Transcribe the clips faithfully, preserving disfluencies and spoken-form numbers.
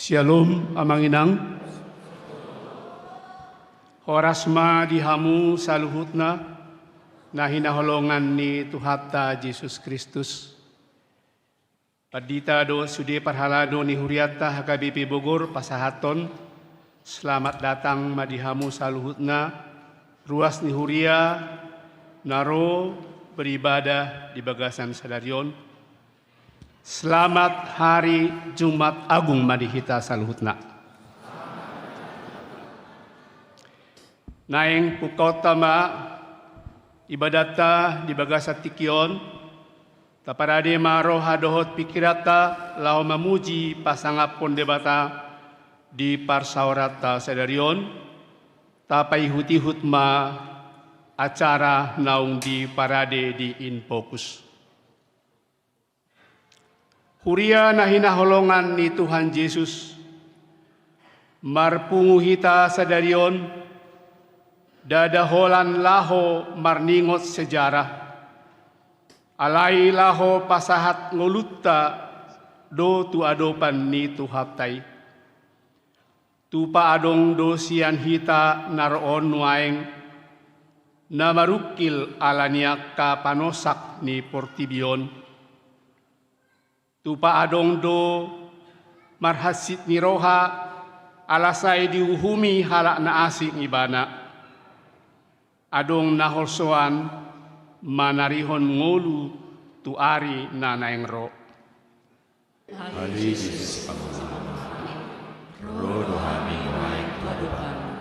Syalom, Amang Inang. Horas ma di hamu saluhutna, na hinaholongan ni Tuhanta Jesus Kristus. Pandita dohot sude parhalado ni hurianta H K B P Bogor pasahathon, selamat datang ma di hamu saluhutna, ruas ni huria na ro beribadah di bagasan sadari on. Selamat hari Jumat Agung ma di hita saluhutna. Naeng pungkaonta ma ibadatta di bagasan tingki on, taparade ma roha dohot pingkiranta laho mamuji pasangaphon Debata di parsaoranta sadari on, tapaihut-ihut ma acara naung diparade di In Focus. Huria na hinaholongan ni Tuhan Jesus, marpungu hita sadari on, ndada holan laho marningot sejarah, alai laho pasahat ngolunta do tu adopan ni Tuhanta i. Tupa adong do sian hita na ro on nuaeng, na marungkil ala ni angka panosak ni portibi on. Tupa adong do marhansit ni roha, ala sai diuhumi halak na asing ibana. Adong na holsoan manarihon ngolu tu ari na naeng ro. Ale Jesus, Pangulo nami, ro do hami nuaeng tu adopanMu,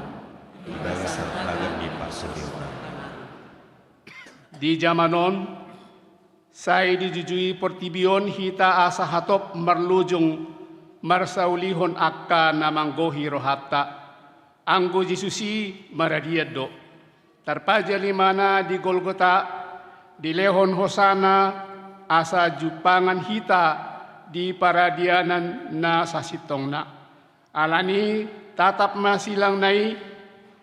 di bagasan tagan ni parsaoranta. Di jaman on, sai dijujui portibi on hita asa hatop marlojong marsaulihon angka na manggohi rohanta. Anggo Jesus i maradian do. Tarpajal imana di Golgota, dilehon hosana, asa jumpangan hita di paradianan na sasintongna. Alani tatap ma silangna i,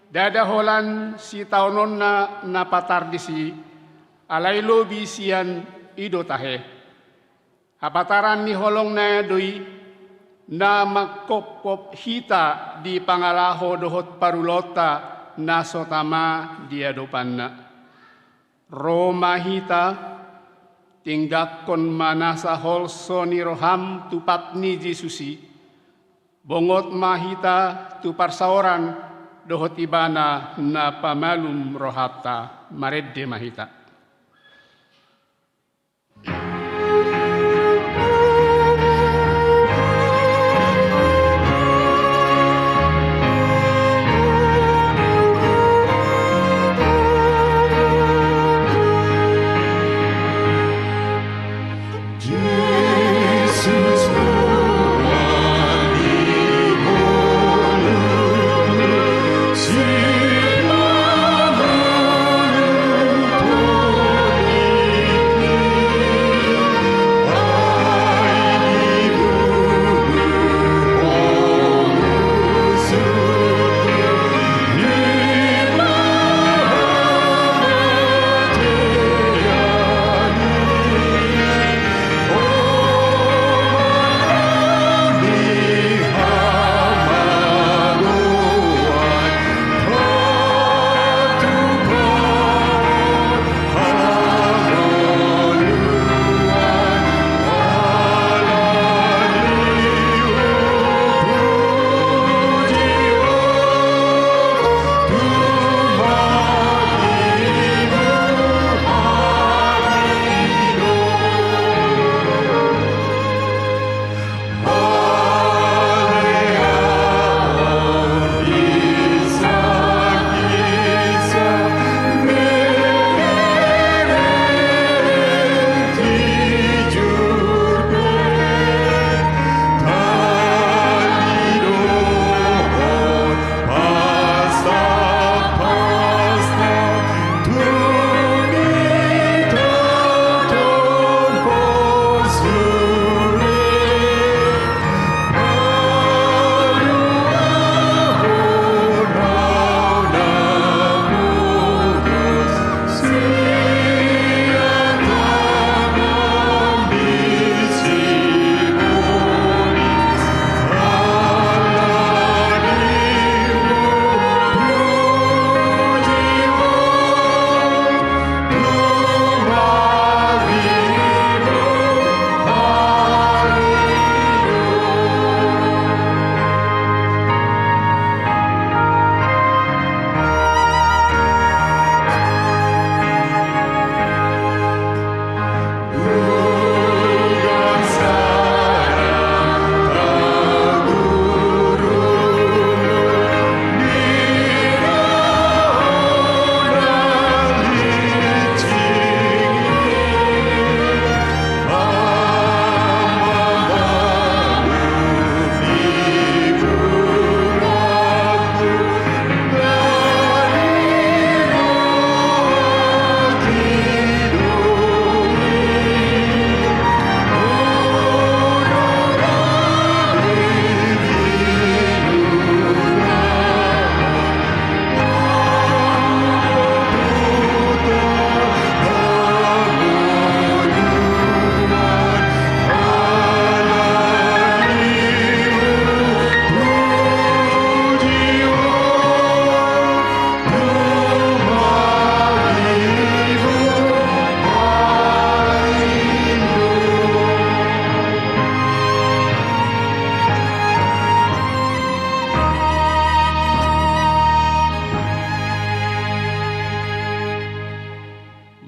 ndada holan sitaononna na patar disi, alai lobi sian i do tahe. Hapataran ni holongna do i, na manghophop hita di pangalaho dohot parulaonta na so tama di adopanna. Ro ma hita, tinggangkon ma nasa holso ni roham tu pat ni Jesus i. Bongot ma hita tu parsaoran dohot ibana na pamalum rohanta, marende ma hita.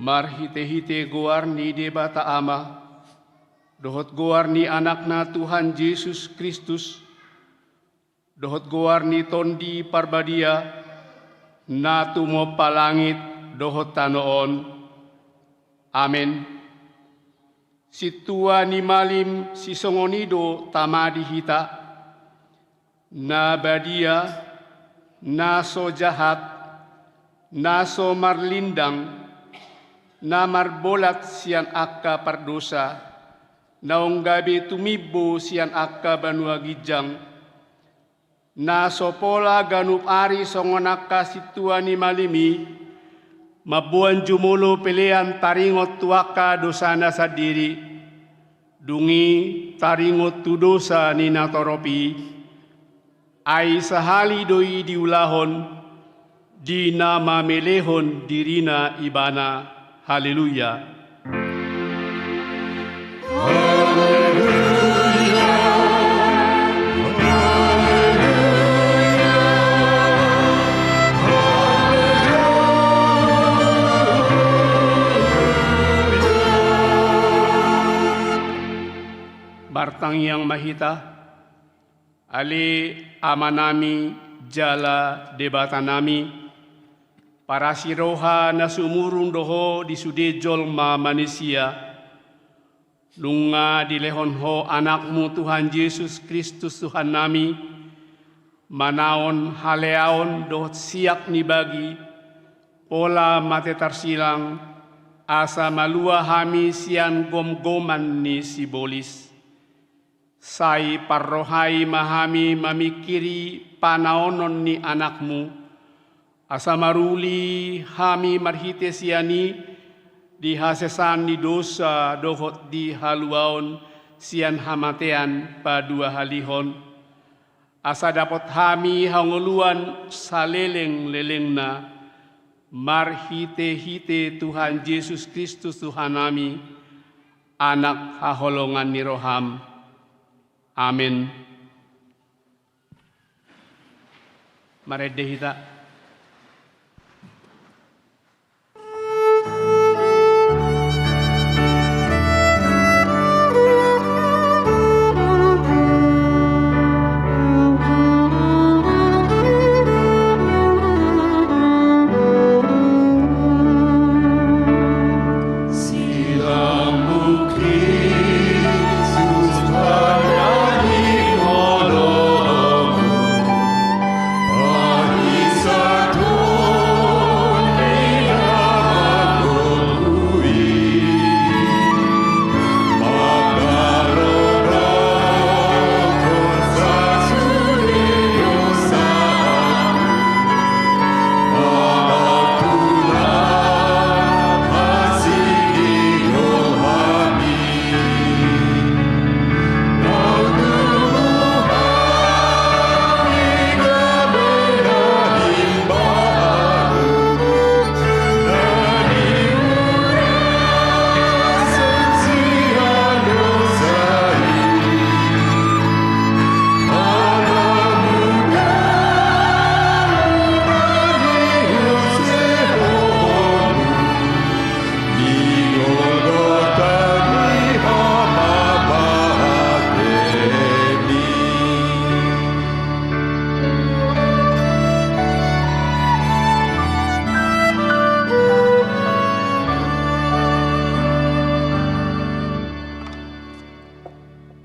Marhite-hite goar ni Debata Ama, dohot goar ni Anakna Tuhan Jesus Kristus, dohot goar ni Tondi Parbadia, na tumompa langit dohot tano on. Amen. Sintua ni malim sisongon i do tama di hita, na badia, na so jahat, na so marlindang, na marbolat sian angka pardosa, naung gabe tumimbo sian angka banua ginjang, na so pola ganup ari songon angka sintua ni malim i, mamboan jumolo pelean taringot tu angka dosana sandiri, dung i taringot tu dosa ni natorop i, ai sahali do i diulahon, di na mamelehon dirina ibana. Haleluya. Martangiang ma hita. Ale Amanami jala Debatanami, parasi roha na sumurung do Ho di sude jolma manisia. Nunga dilehon Ho Anakmu Tuhan Jesus Kristus Tuhannami, manaon haleaon dohot siap ni bagi, pola mate tarsilang, asa malua hami sian gomgoman ni sibolis. Sai parrohai ma hami mamingkiri panaonon ni Anakmu, asa maruli hami marhite sian i di hasesaan ni dosa dohot di haluaon sian hamatean paduahalihon, asa dapot hami hangoluan salelenglelengna, marhitehite Tuhan Jesus Kristus Tuhannami, Anak haholongan ni roham. Amen. Marende hita.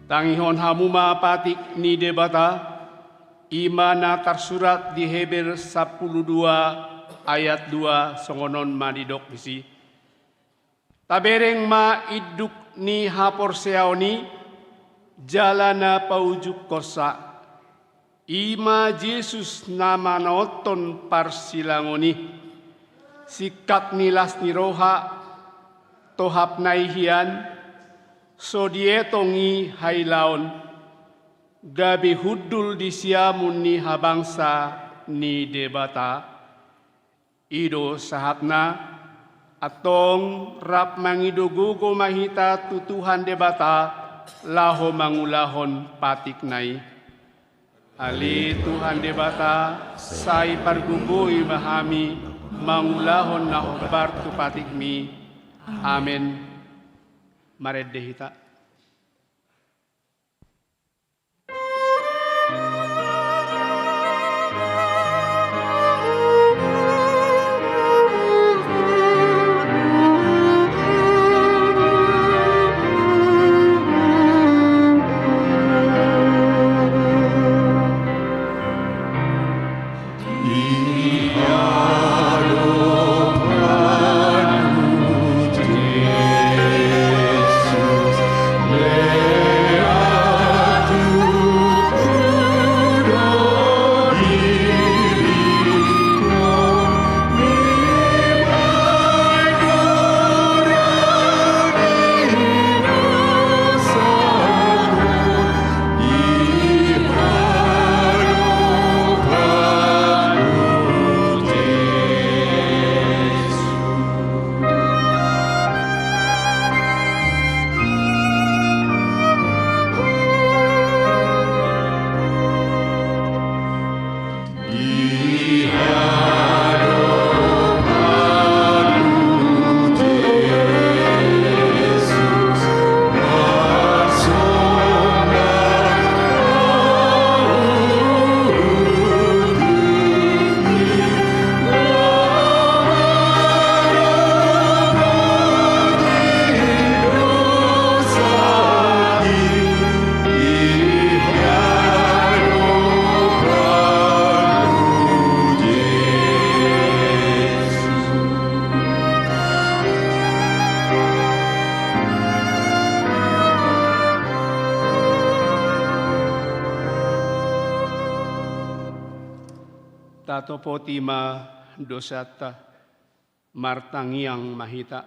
Tangihon hamu ma patik ni Debata, i ma na tarsurat di Heber sampulu dua ayat dua, songon on ma didok disi. Tabereng ma induk ni haporseaon i, jala na paujungkonsa, i ma Jesus na manaonhon parsilangon i, singkat ni las ni roha, tohapna i hian, so dietong i hailaon, gabe hundul di siamun ni habangsa ni Debata. I do sahatna, antong rap mangido gogo ma hita tu Tuhan Debata, laho mangulahon patikna i. Ale Tuhan Debata, sai pargogoi ma hami mangulahon na hombar tu patikmi. Amen. Marende hita. Tatopoti ma dosanta. Martangiang ma hita.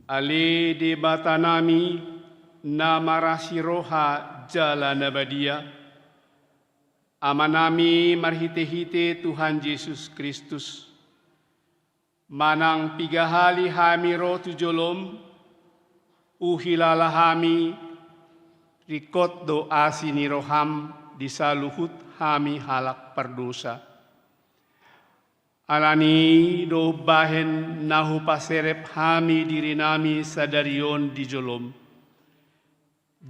Ale Debatanami, na marasi roha jala na badia, Amanami marhitehite Tuhan Jesus Kristus, manang piga hali hami ro tu jolom, huhilala hami, ringkot do asi ni roham di saluhut hami halak pardosa. Alani i do umbahen na hupaserep hami dirinami sadari on di jolom,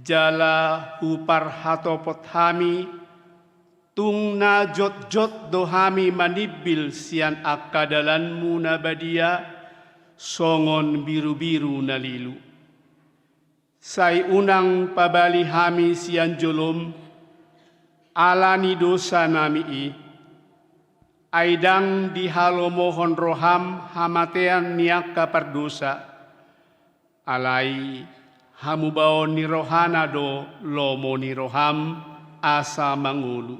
jala huparhatopot hami, tung na jotjot do hami manimbil sian angka dalanmu na badia, songon birubiru na lilu. Sai unang pabali hami sian jolom, ala ni dosanami i, ai ndang dihalomohon roham hamatean ni angka pardosa, alai hamubaon ni rohana do lomo ni roham asa mangolu.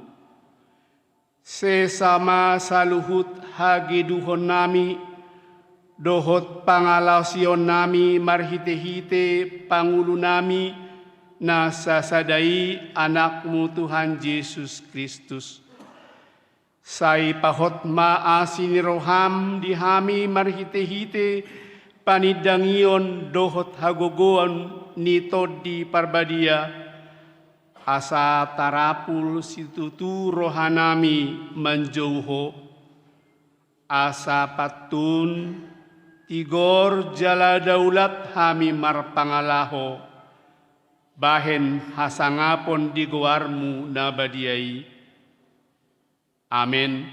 Sesa ma saluhut hageduhonnami dohot pangalaosionnami marhitehite pangulunami na sasada i, Anakmu Tuhan Jesus Kristus. Sai pahot ma asi ni roham di hami marhitehite panindangion dohot hagogoon ni Tondi Parbadia, asa tarapul situtu rohanami manjou Ho, asa pantun, tigor jala daulat hami marpangalaho bahen hasangapon di goarmu na badia i. Amen.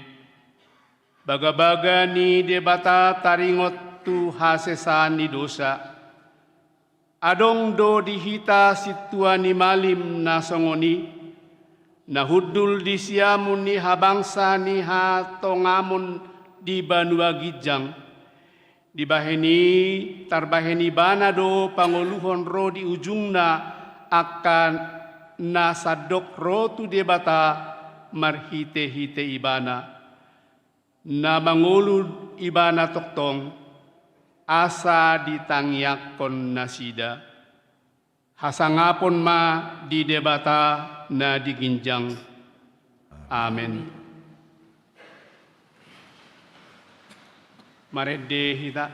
Bagabaga ni Debata taringot tu hasesaan ni dosa. Adong do di hita sintua ni malim na songon i, na hundul di siamun ni habangsa ni hatongamon di banua ginjang. Dibahen i, tarbahen ibana do pangoluhon ro di ujungna angka na sandok ro tu Debata marhitehite ibana. Na mangolu ibana tongtong, asa ditangiangkon nasida. Hasangapon ma di Debata na di ginjang. Amen. Marende hita.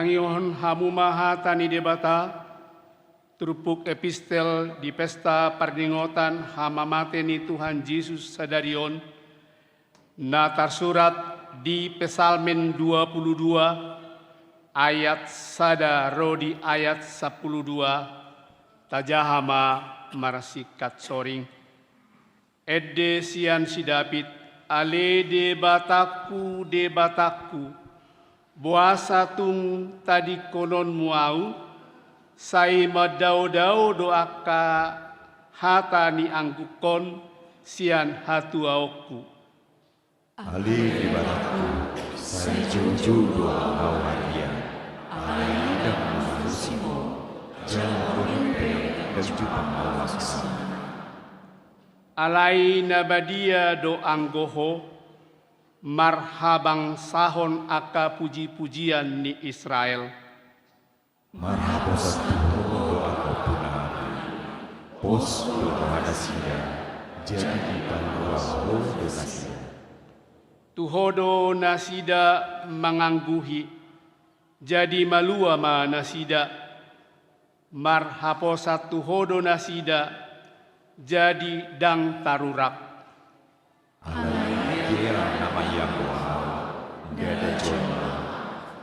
Tangihon hamu ma hata ni Debata, turpuk epistel di pesta parningotan hamamate ni Tuhan Jesus sadari on, na tarsurat di Psalmen dua puluh dua, ayat sada ro di ayat sampulu dua, tajaha ma marsingkat soring. Ende sian si David: Ale Debatangku, Debatangku, boasa tung tadingkononmu ahu? Sai mandaodao do angka hata ni anggukon sian hatuaonku. Ale Debatangku, sai joujou do ahu harian, alai ndang mangalusi ho, jala hami pe ndang jumpang ahu angka sahalak. Alai na badia do anggo ho, marhabangsahon angka pujipujian ni Israel. Marhaposan tu ho do angka ompunami, pos do roha nasida, jadi dipalua ho do nasida. Tu ho do nasida mangangguhi, jadi malua ma nasida. Marhaposan tu ho do nasida, jadi ndang tarurak. Alai gea na maiang do ahu, ndada jolma,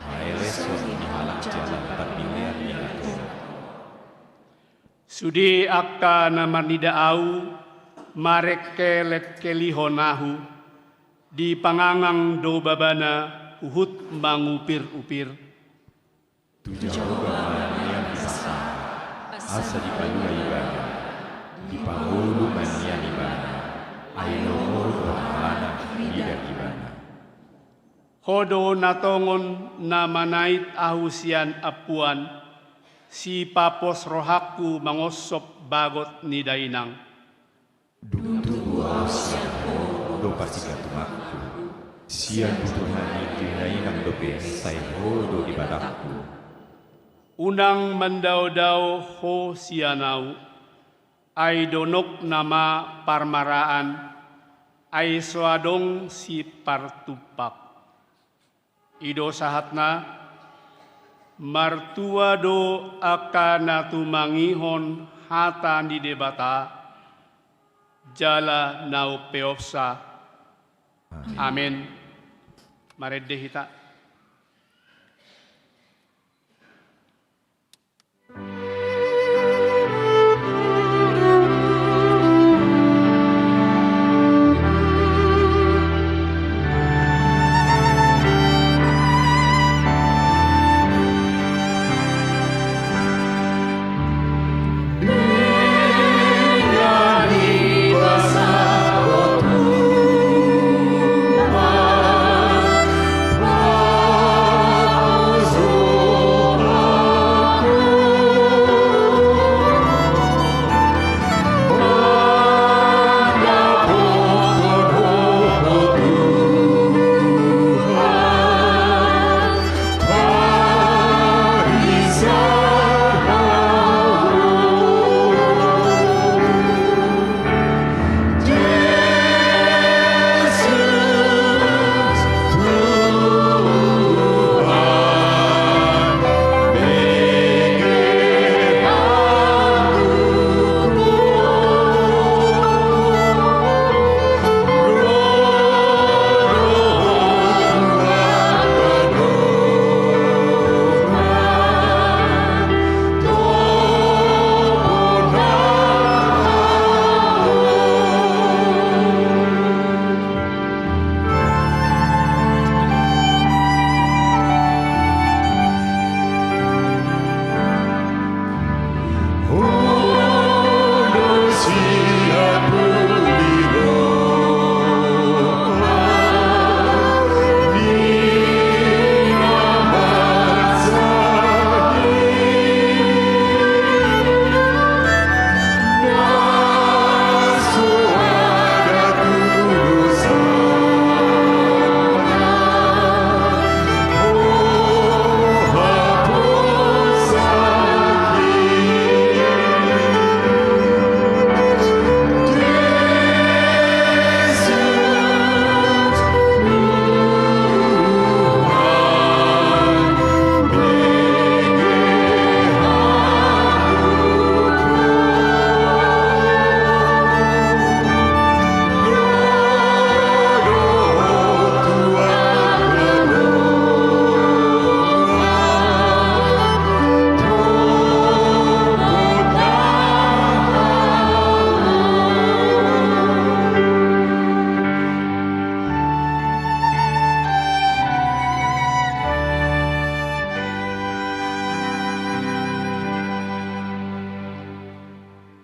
haeleson ni halak jala pardilean ni natorop. Sude angka na marnida ahu, marengkelengkelihon ahu, dipangangang do babana huhut mangupirupir. Tu Jahowa ma nian dipasahat, asa dipalua ibana, dipangolu ma nian ibana, ai lomo do rohana huida ibana. Ho do na tongon na manait ahu sian ampuan, sipapos rohangku mangonsop bagot ni dainang. Dung tubu ahu sian ho do parsigantunganku, sian butuhan ni dainang dope sai ho do Debatangku. Unang mandaodao ho sian ahu, ai donok nama parmaraan, ai so adong sipartumpak. I do sahatna, martua do angka na tumangihon hata ni Debata, jala na umpeopsa. Amen. Amen. Marende hita.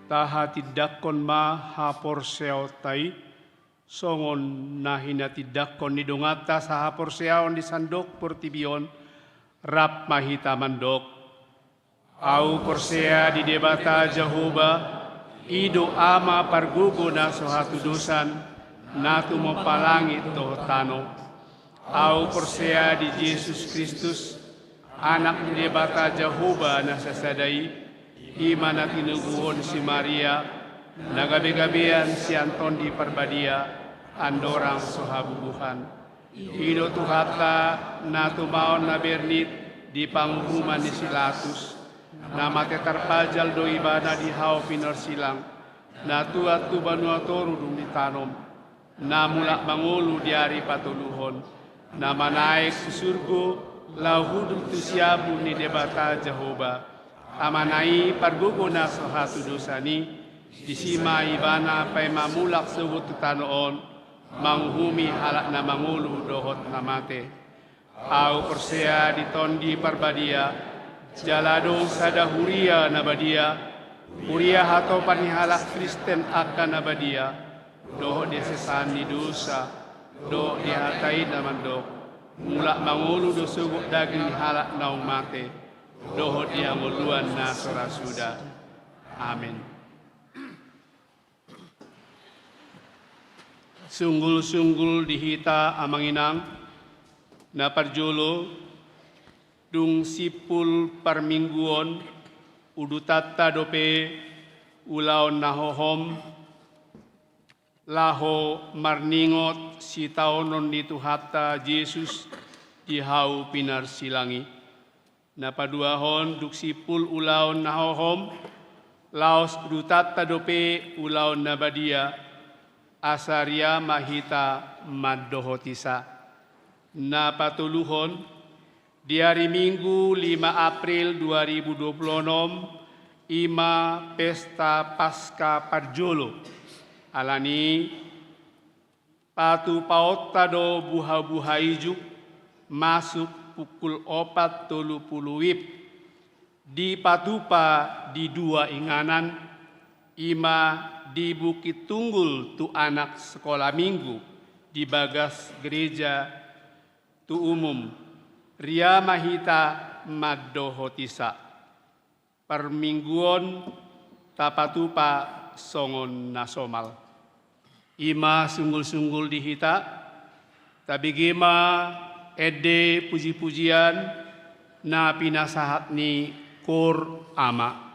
Tahatindangkon ma haporseaonta i, songon na hinatindangkon ni donganta sahaporseaon di sandok portibi on, rap ma hita mandok: Ahu porsea di Debata Jahowa, i do Ama pargogo na so hatudosan, na tumompa langit dohot tano. Ahu porsea di Jesus Kristus, Anak ni Debata Jahowa na sasada i, i ma na tinubuhon si Maria, na gabegabean sian Tondi Parbadia, andorang so habubuhan. I do Tuhanta, na tumaon na bernit di panguhuman ni si Latus, na mate tarpajal do Ibana di hau pinarsilang, na tuat tu banua toru dung ditanom, na mulak mangolu di ari patoluhon, na manaek tu surgo, laho hundul tu siamun ni Debata Jahowa, Amana i pargogo na so hatudosan i, disi ma Ibana paima mulak sogot tu tano on, manguhumi halak na mangolu dohot na mate. Ahu porsea di Tondi Parbadia, jala adong sada huria na badia, huria hatopan ni halak Kristen angka na badia, dohot di hasesaan ni dosa, dohot di hata i na mandok: Mulak mangolu do sogot daging ni halak naung mate, dohot di hangoluan na so ra suda. Amen. Sunggul-sunggul di hita amang inang, na parjolo, dung simpul parmingguon, udutanta dope ulaon na hohom, laho marningot sitaonon ni Tuhanta Jesus di hau pinarsilang i. Na paduahon, dung simpul ulaon na hohom, laos udutanta dope ulaon na badia, asa ria ma hita mandohoti sa. Na patoluhon, di ari Minggu lima April dua ribu dua puluh enam, i ma pesta Paska parjolo. Alani i, patupaonta do buhabuha ijuk masuk pukul opat tolu pulu WIB, dipatupa di dua inganan, i ma di Bukit Tunggul tu anak sekolah minggu di bagas gereja tu umum, ria ma hita mandohoti sa. Parmingguon tapatupa songon na somal. I ma sunggul-sunggul di hita, tabege ma ende puji-pujian na pinasahat ni Koor Ama.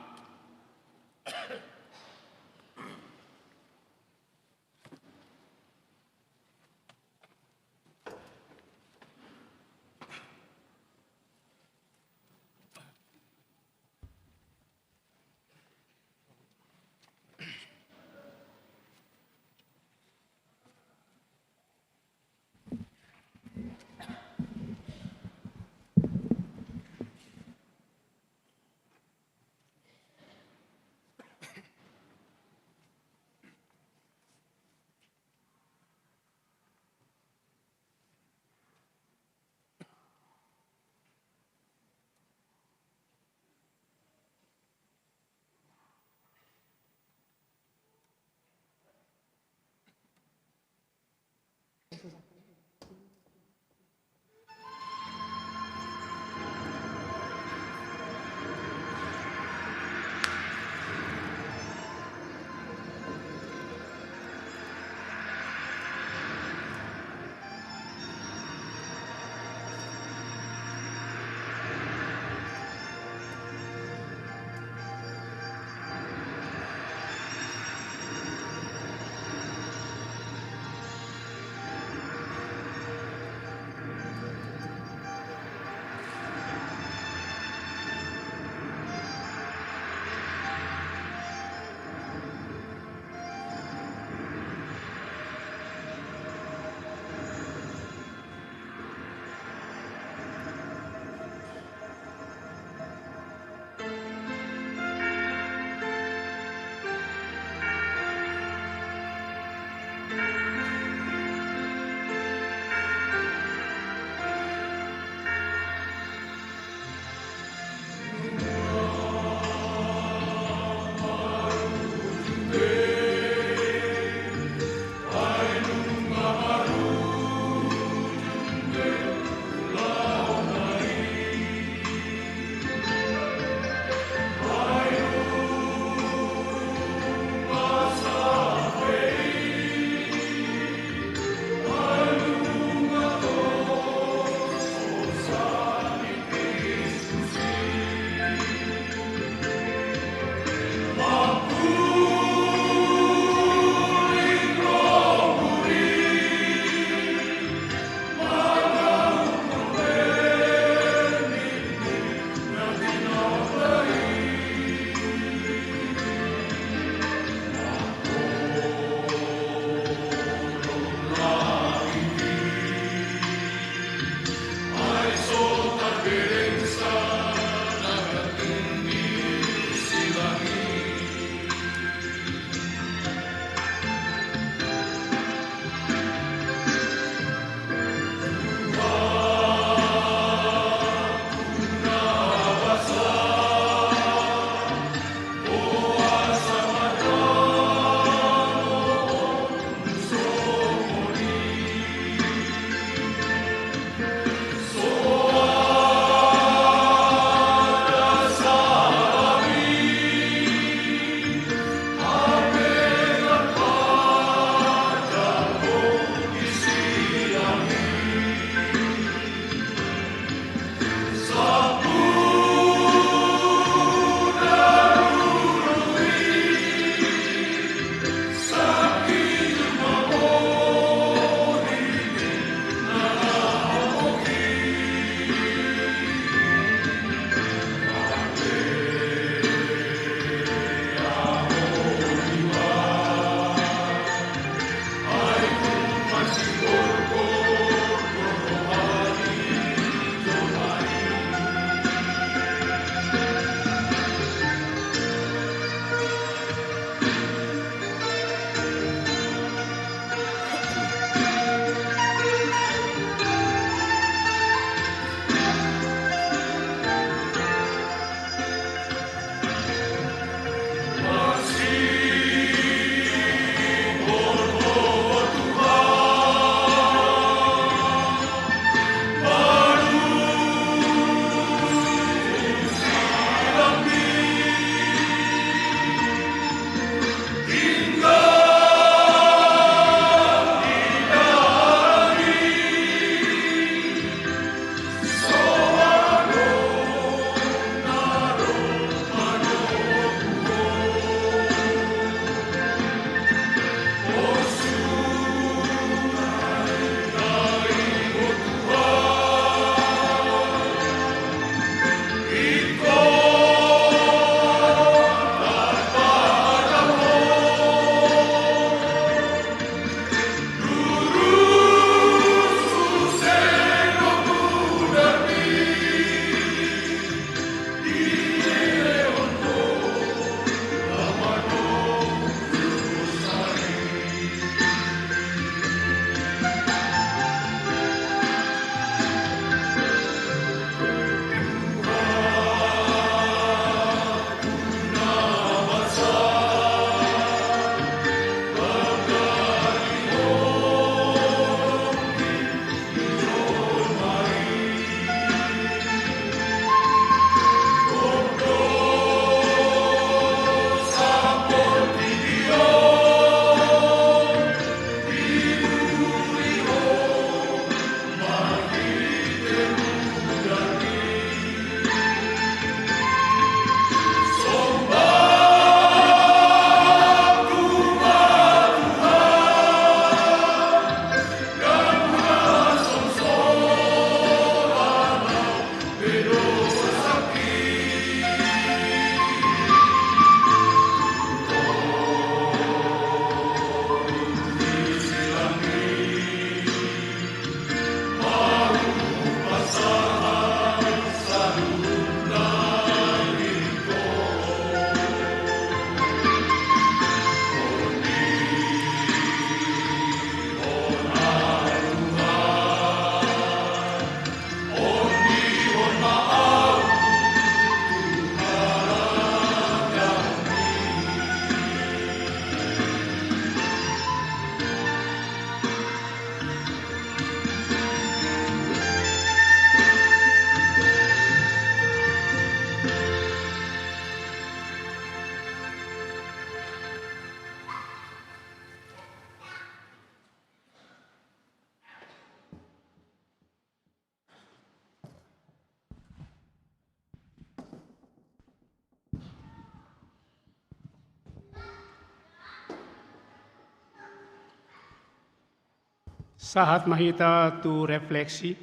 Sahat ma hita tu refleksi,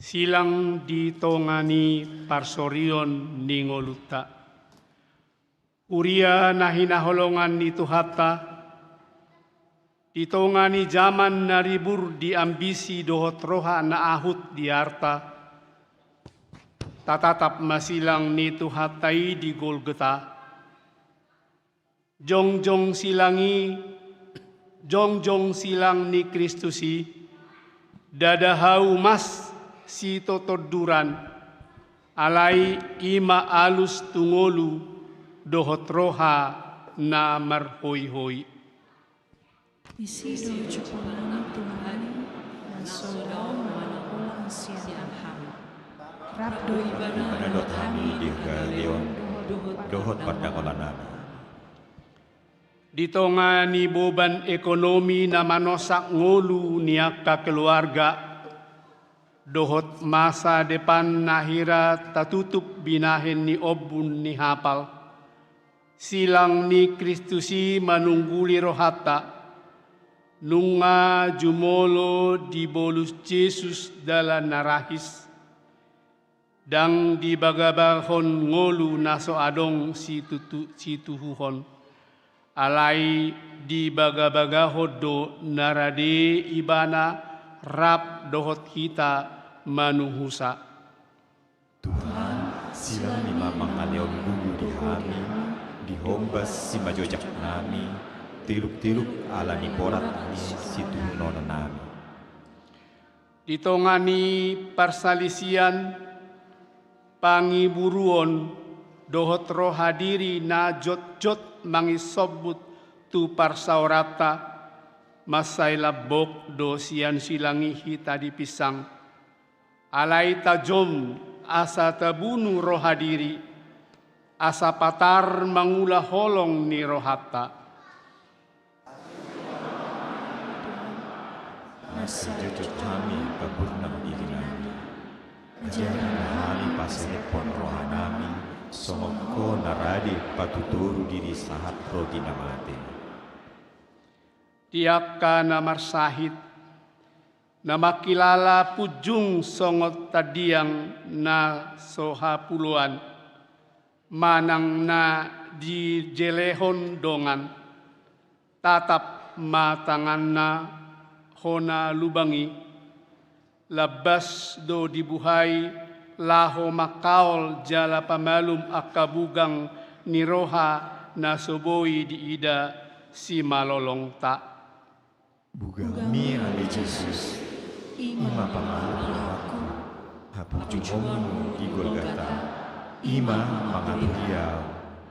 silang di tonga ni parsorion ni ngolunta. Huria na hinaholongan ni Tuhanta, di tonga ni jaman na ribur di ambisi dohot roha na ahut di arta, tatatap ma silang ni Tuhanta i di Golgota. Jongjong silang i, jongjong silang ni Kristus i, ndada hau mas sitotonduran, alai i ma alus tu ngolu dohot roha na marhoihoi. Disi do jumpangan ni Tuhan i, na so daong manang holang sian hami. Rap do Ibana manandot hami di hagaleon dohot pandangolan nami. Di tonga ni boban ekonomi na manosak ngolu ni angka keluarga, dohot masa depan na hira tatutup binahen ni ombun ni hapal, silang ni Kristus i manungguli rohanta, nunga jumolo dibolus Jesus dalan na rahis, ndang dibagabagahon ngolu na so adong situtu-, situhuhon, alai dibagabagahon do na rade Ibana rap dohot hita manuhusa. Tuhan, silang i ma mangalehon ngolu di hami, di hombas simanjojak nami, tiluk-tiluk ala ni borat ni situhunon nami. Di tonga ni parsalisian, pangiburuon, dohot roha diri na jotjot manginsombut tu parsaoranta, mansai lambok do sian silang i hita dipinsang. Alai tajom asa tabunu roha diri, asa patar mangula holong ni rohanta. Asa jotjot hami paburnang diri nami. Ajari ma hami paserephon roha nami, songon Ho na rade patutoru diri sahat ro di na mate. Di angka na marsahit, na mangkilala punjung songon tandiang na so hapuloan, manang na dijelehon dongan, tatap ma tanganna hona lubang i, lambas do dibuhai laho mangkaol jala pamalum angka bugang ni roha na so boi diida simalolongta. Bugangmi ale Jesus, i ma pamalum rohangku, hapujungonmu di Golgata, i ma mangadopi ahu,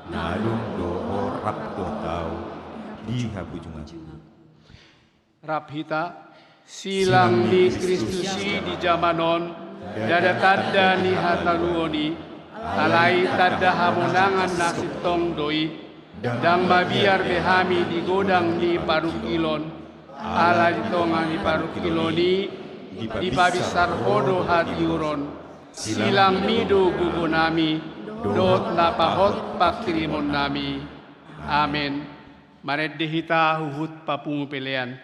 na adong do Ho rap dohot ahu di hapujunganku. Rap hita, silang ni Kristus i di jaman on, ndada tanda ni hataluon i, alai tanda hamonangan na sintong do i, ndang mabiar be hami di godang ni parungkilon, ala di tonga ni parungkilon i, dipabinsar Ho do hatiuron, silangmi do gogonami, dohot na pahot pangkirimonnami. Amen. Marende hita huhut papungu pelean.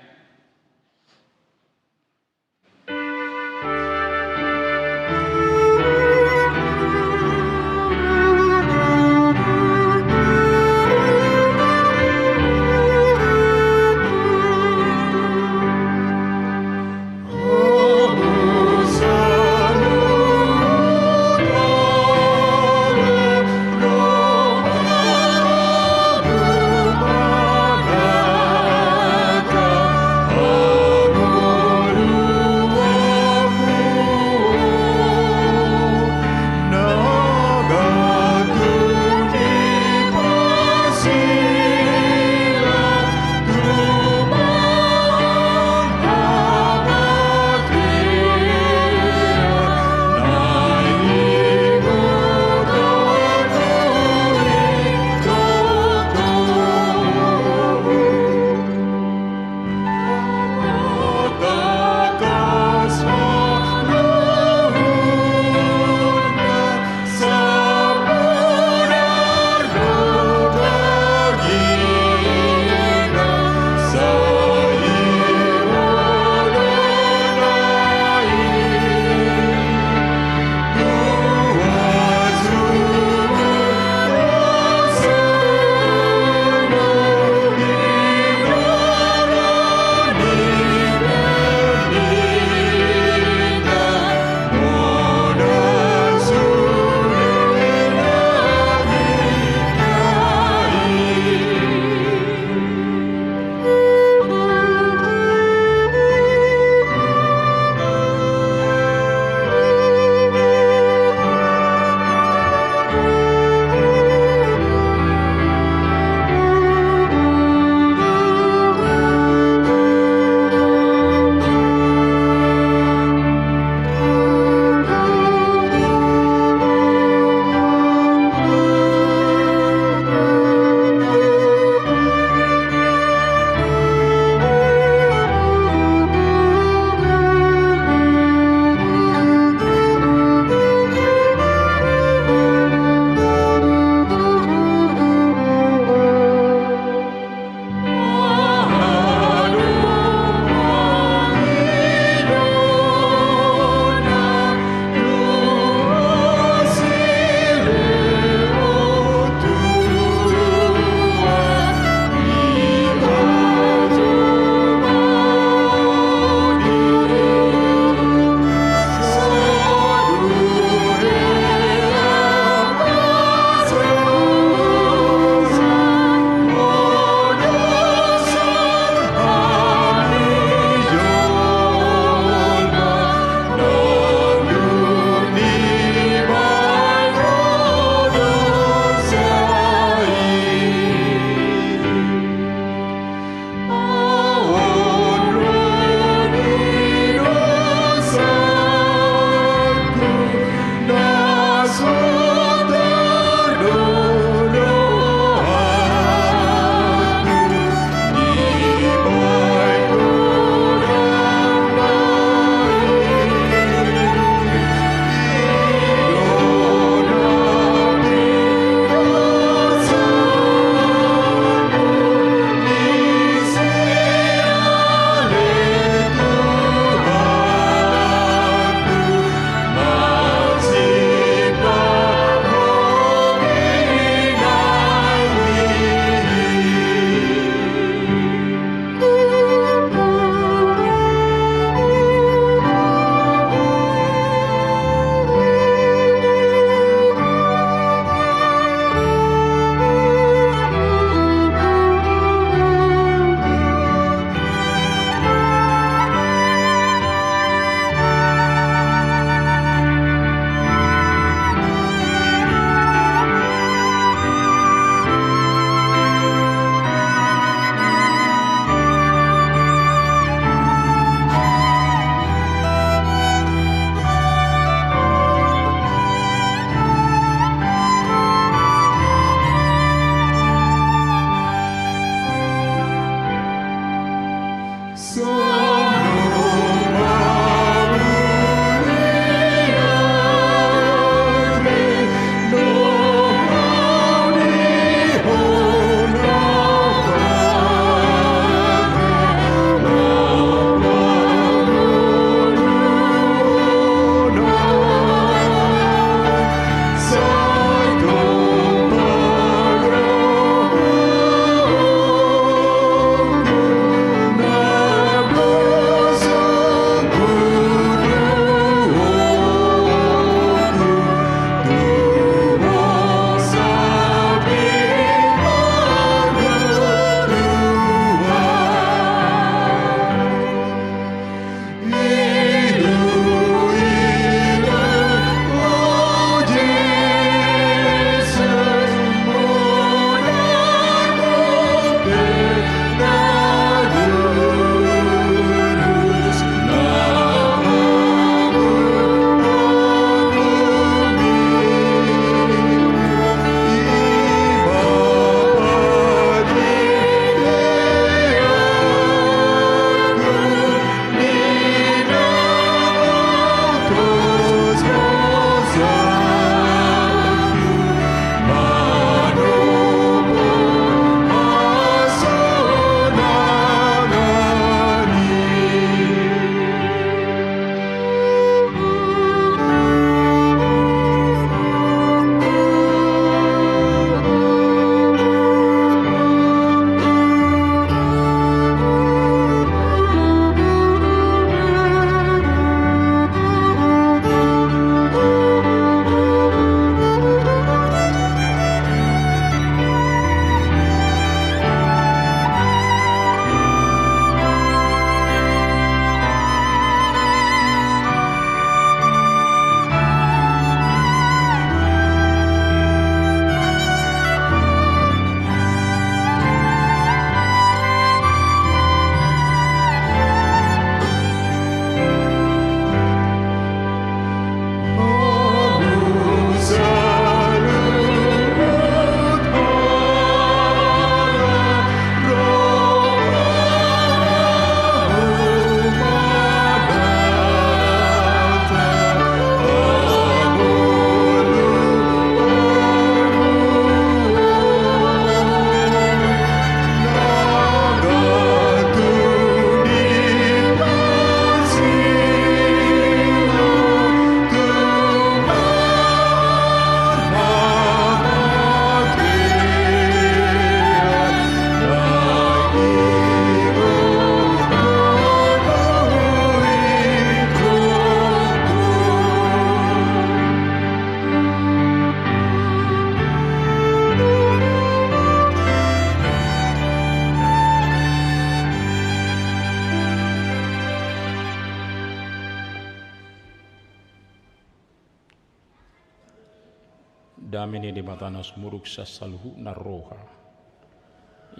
Amen. Debata na sumurung sian saluhutna roha,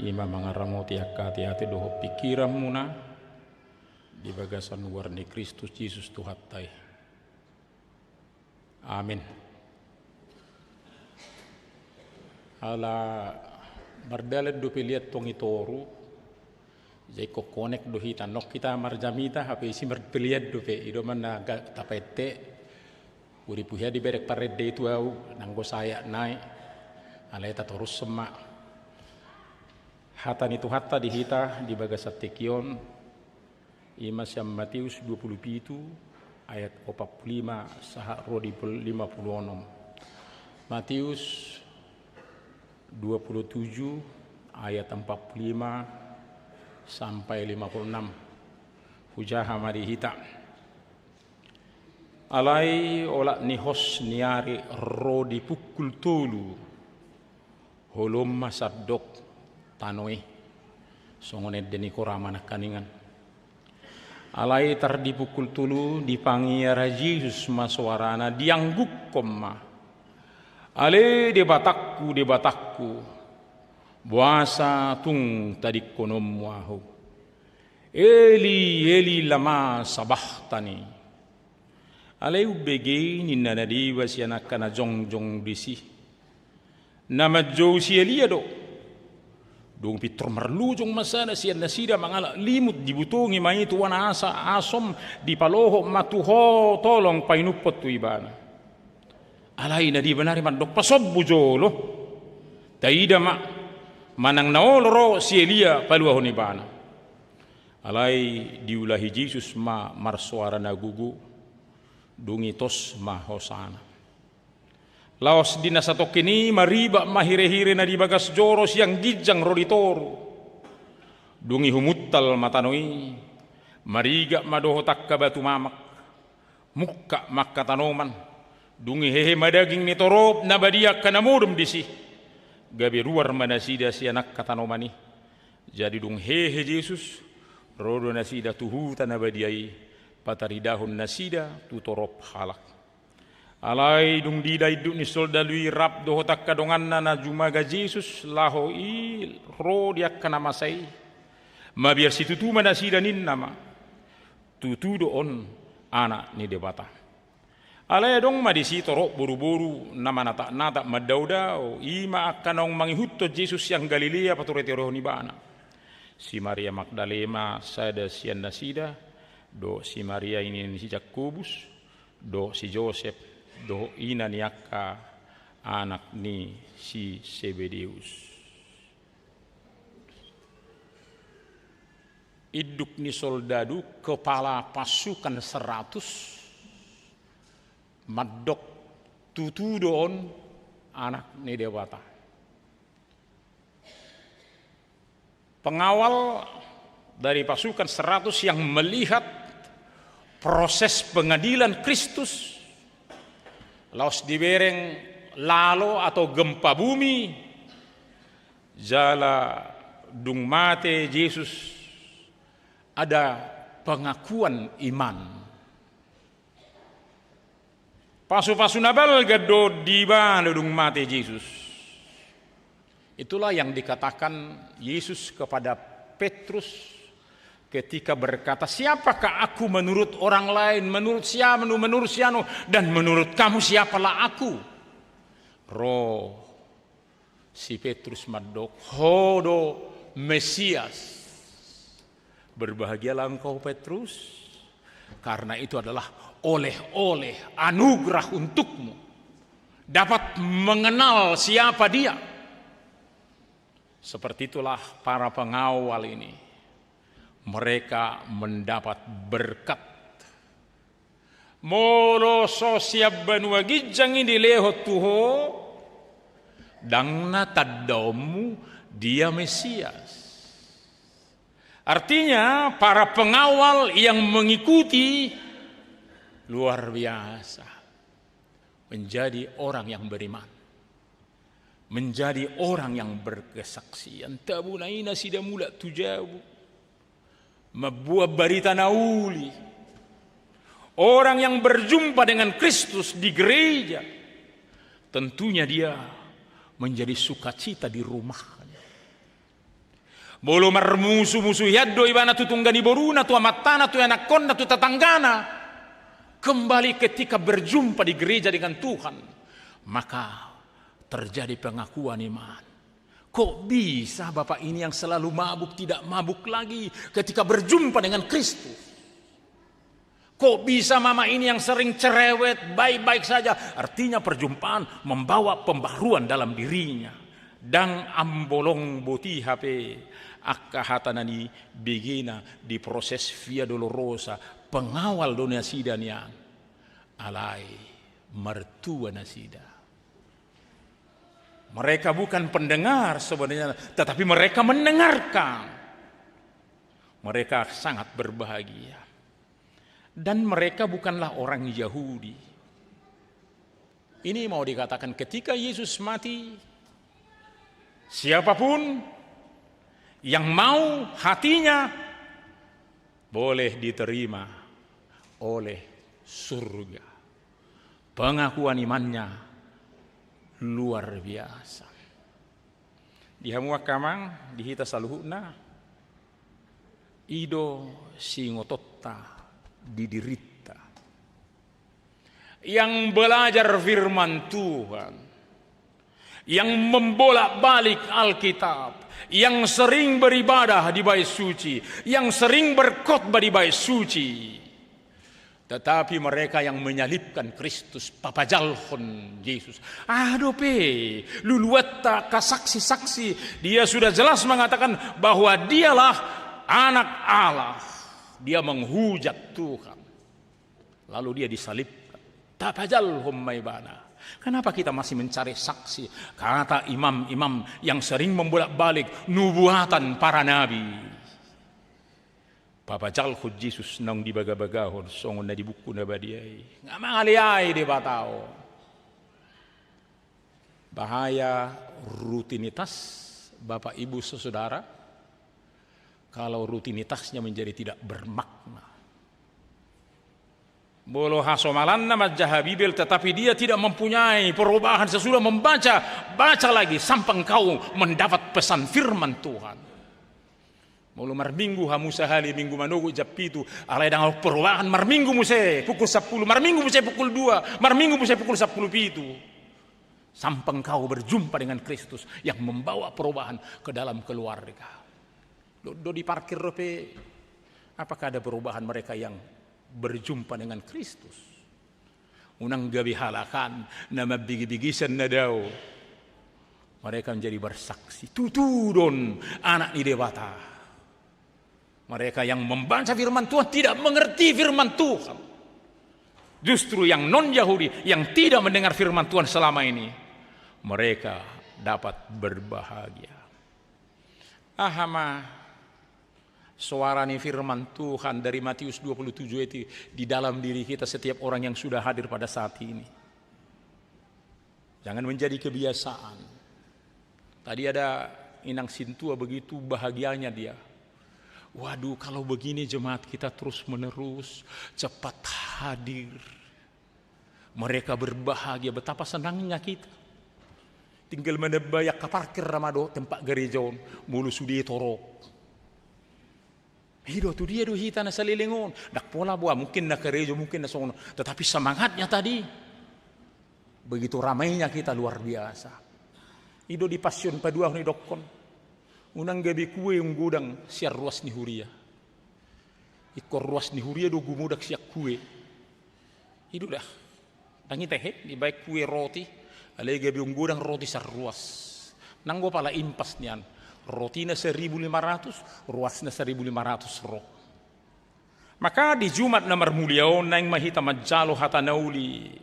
i ma mangaramoti angka ateate dohot pingkiranmuna di bagasan goar ni Kristus Jesus Tuhanta i. Amen. Ala mardalan dope liat tong i toru, jadi ingkon konek do hita, nunga hita marjamita, hape isi marpelian dope, i do ma na tapaete. Boi pe hea dibereng parende i tu ahu, nanggo sayak nai, alai tatorushon ma hata ni Tuhanta di hita di bagasan tingki on. I ma sian Matius dua pulu pitu ayat opat pulu lima sahat ro di lima pulu onom. Matius dua pulu tujuh ayat empat puluh lima sampai lima puluh enam. Hujaha ma di hita. Alai olat ni hos ni ari ro di pukul tolu, holom ma sandok tano i, songon ende ni korama nangkaningan. Alai tar di pukul tolu dipangiar Jesus ma soarana, dianggukkon ma: Ale Debatangku, Debatangku, boasa tung tadingkononmu ahu? Eli, Eli, lama sabachtani? Alai umbege i ninna na deba sian angka na jongjong disi: Na manjou si Elia do. Dung pintor marlojong ma sada sian nasida mangalap limut, dibutongi ma i tu asa, asom dipalohot ma tu hau tolong painumhon tu ibana. Alai na deba nari mandok: Pasombu jolo, taida ma manang na olo ro si Elia paluahon ibana. Alai diulahi Jesus ma marsoara na gogo, dung i tos ma hosana. Laos di na satongkin i maribak ma hirehire na di bagas joro sian ginjang ro di toru. Dung i humuntal ma tano i, marigak ma dohot angka batu mamak. Mungkap ma angka tanoman, dung i hehe ma daging ni torop na badia angka na modom disi. Gabe ruar ma nasida sian angka tanoman i. Jadi dung hehe Jesus, ro do nasida tu huta na badia i, pataridahon nasida tu torop halak. Alai dung diida induk ni soldadu i rap dohot angka donganna na jumaga Jesus laho i ro di angka na masa i, mabiar situtu ma nasida, ninna ma: Tutu do on Anak ni Debata. Alai adong ma disi torop boruboru na manatapnatap mandaodao, i ma angka naung mangihuthon Jesus sian Galilea paturetureon ibana. Si Maria Magdalena sada sian nasida, dohot si Maria ina ni si Jakobus, dohot si Josep, dohot ina ni angka anak ni si Sebedeus. Induk ni soldadu, kepala pasukan seratus, mandok: Tutu do on Anak ni Debata. Pengawal dari pasukan seratus yang melihat proses pengadilan Kristus, laos dibereng lalo atau gempa bumi, jala dung mate Jesus ada pengakuan iman. Pasupasu na balga do dibahen dung mate Jesus. Itulah yang dikatakan Yesus kepada Petrus ketika berkata, "Siapakah aku menurut orang lain, menurut si anu, menurut si anu, dan menurut kamu siapalah aku?" Ro si Petrus mandok, "Ho do Mesias." Berbahagialah engkau, Petrus, karena itu adalah oleh-oleh, anugerah untukmu dapat mengenal siapa Dia. Seperti itulah para pengawal ini, mereka mendapat berkat. Molo so sian banua ginjang i dilehon tu ho, ndang na tandaonmu Dia Mesias. Artinya, para pengawal yang mengikuti luar biasa. Menjadi orang yang beriman. Menjadi orang yang berkesaksian. Tabona i nasida mulak tu jabu, mamboan barita na uli. Orang yang berjumpa dengan Kristus di gereja, Tentunya dia menjadi sukacita di rumahnya. Molo marmusu-musu hian do ibana tu tungga ni boruna, tu amantana, tu anakkonna, tu tetanggana, kembali ketika berjumpa di gereja dengan Tuhan, maka terjadi pengakuan iman. Kok bisa bapak ini yang selalu mabuk tidak mabuk lagi ketika berjumpa dengan Kristus? Kok bisa mama ini yang sering cerewet, baik-baik saja? Artinya perjumpaan membawa pembaruan dalam dirinya. Ndang ambolong boti hape angka hata na nibegena di proses Via Dolorosa, pengawal do nasida nian. Alai martua nasida. Mereka bukan pendengar sebenarnya, tetapi mereka mendengarkan. Mereka sangat berbahagia. Dan mereka bukanlah orang Yahudi. Ini mau dikatakan, ketika Yesus mati, siapapun yang mau hatinya boleh diterima oleh surga. Pengakuan imannya luar biasa. Di hamu angka amang, di hita saluhutna, i do siingotonta di dirinta. Yang belajar firman Tuhan, yang membolak-balik Alkitab, yang sering beribadah di Bait Suci, yang sering berkhotbah di Bait Suci, tetapi mereka yang menyalibkan Kristus, papajalhon Jesus. Aha dope luluanta angka saksi-saksi, dia sudah jelas mengatakan bahwa dialah Anak Allah. Dia menghujat Tuhan. Lalu dia disalibkan. Tapajalhon ma ibana. Kenapa kita masih mencari saksi? Kata imam-imam yang sering membolak-balik nubuatan para nabi. Papajalhon Jesus naung dibagabagahon songon na di Buku Na Badia i. Nga mangaleai Debata on. Bahaya rutinitas, Bapak Ibu Saudara, kalau rutinitasnya menjadi tidak bermakna. Molo hasomalanna manjaha Bibel, tetapi dia tidak mempunyai perubahan sesudah membaca, baca lagi sampai engkau mendapat pesan firman Tuhan. Molo marminggu hamu sahali minggu manogot jam pitu, alai ndang adong perubahan, marminggu muse pukul sampulu, marminggu muse pukul dua, marminggu muse pukul sampulu pitu. Sampai engkau berjumpa dengan Kristus yang membawa perubahan ke dalam keluarga. Do, do diparkir dope, apakah ada perubahan mereka yang berjumpa dengan Kristus? Unang gabe halakan na mambege-bege sian na dao. Mereka menjadi bersaksi. Tutu do on anak ni Debata. Mereka yang membaca firman Tuhan tidak mengerti firman Tuhan. Justru yang non-Yahudi, yang tidak mendengar firman Tuhan selama ini, mereka dapat berbahagia. Aha ma soara ni firman Tuhan dari Matius dua puluh tujuh itu di dalam diri kita, setiap orang yang sudah hadir pada saat ini. Jangan menjadi kebiasaan. Tadi ada inang sintua, begitu bahagianya dia. Waduh, kalau begini jemaat kita terus-menerus cepat hadir. Mereka berbahagia, betapa senangnya kita. Tinggal manambai angka parkir ma dohot tempat gareja on, molo sude torop. I do, tu dia do hita na saleleng on? Ndang pola boha, mungkin na karejo, mungkin na songon on. Tetapi semangatnya tadi, begitu ramainya kita, luar biasa. I do di Pasion paduahon didokkon, unang gabe kue umgodang sian ruas ni huria. Ingkon ruas ni huria do gumodang sian kue. I do da. Ndang i tahe, dibaen kue roti, alai gabe umgodang roti sian ruas. Nanggo pala impas nian. Rotina seribu lima ratus, ruasna seribu lima ratus ro. Maka di Jumat na marmulia on naeng ma hita manjalo hata na uli.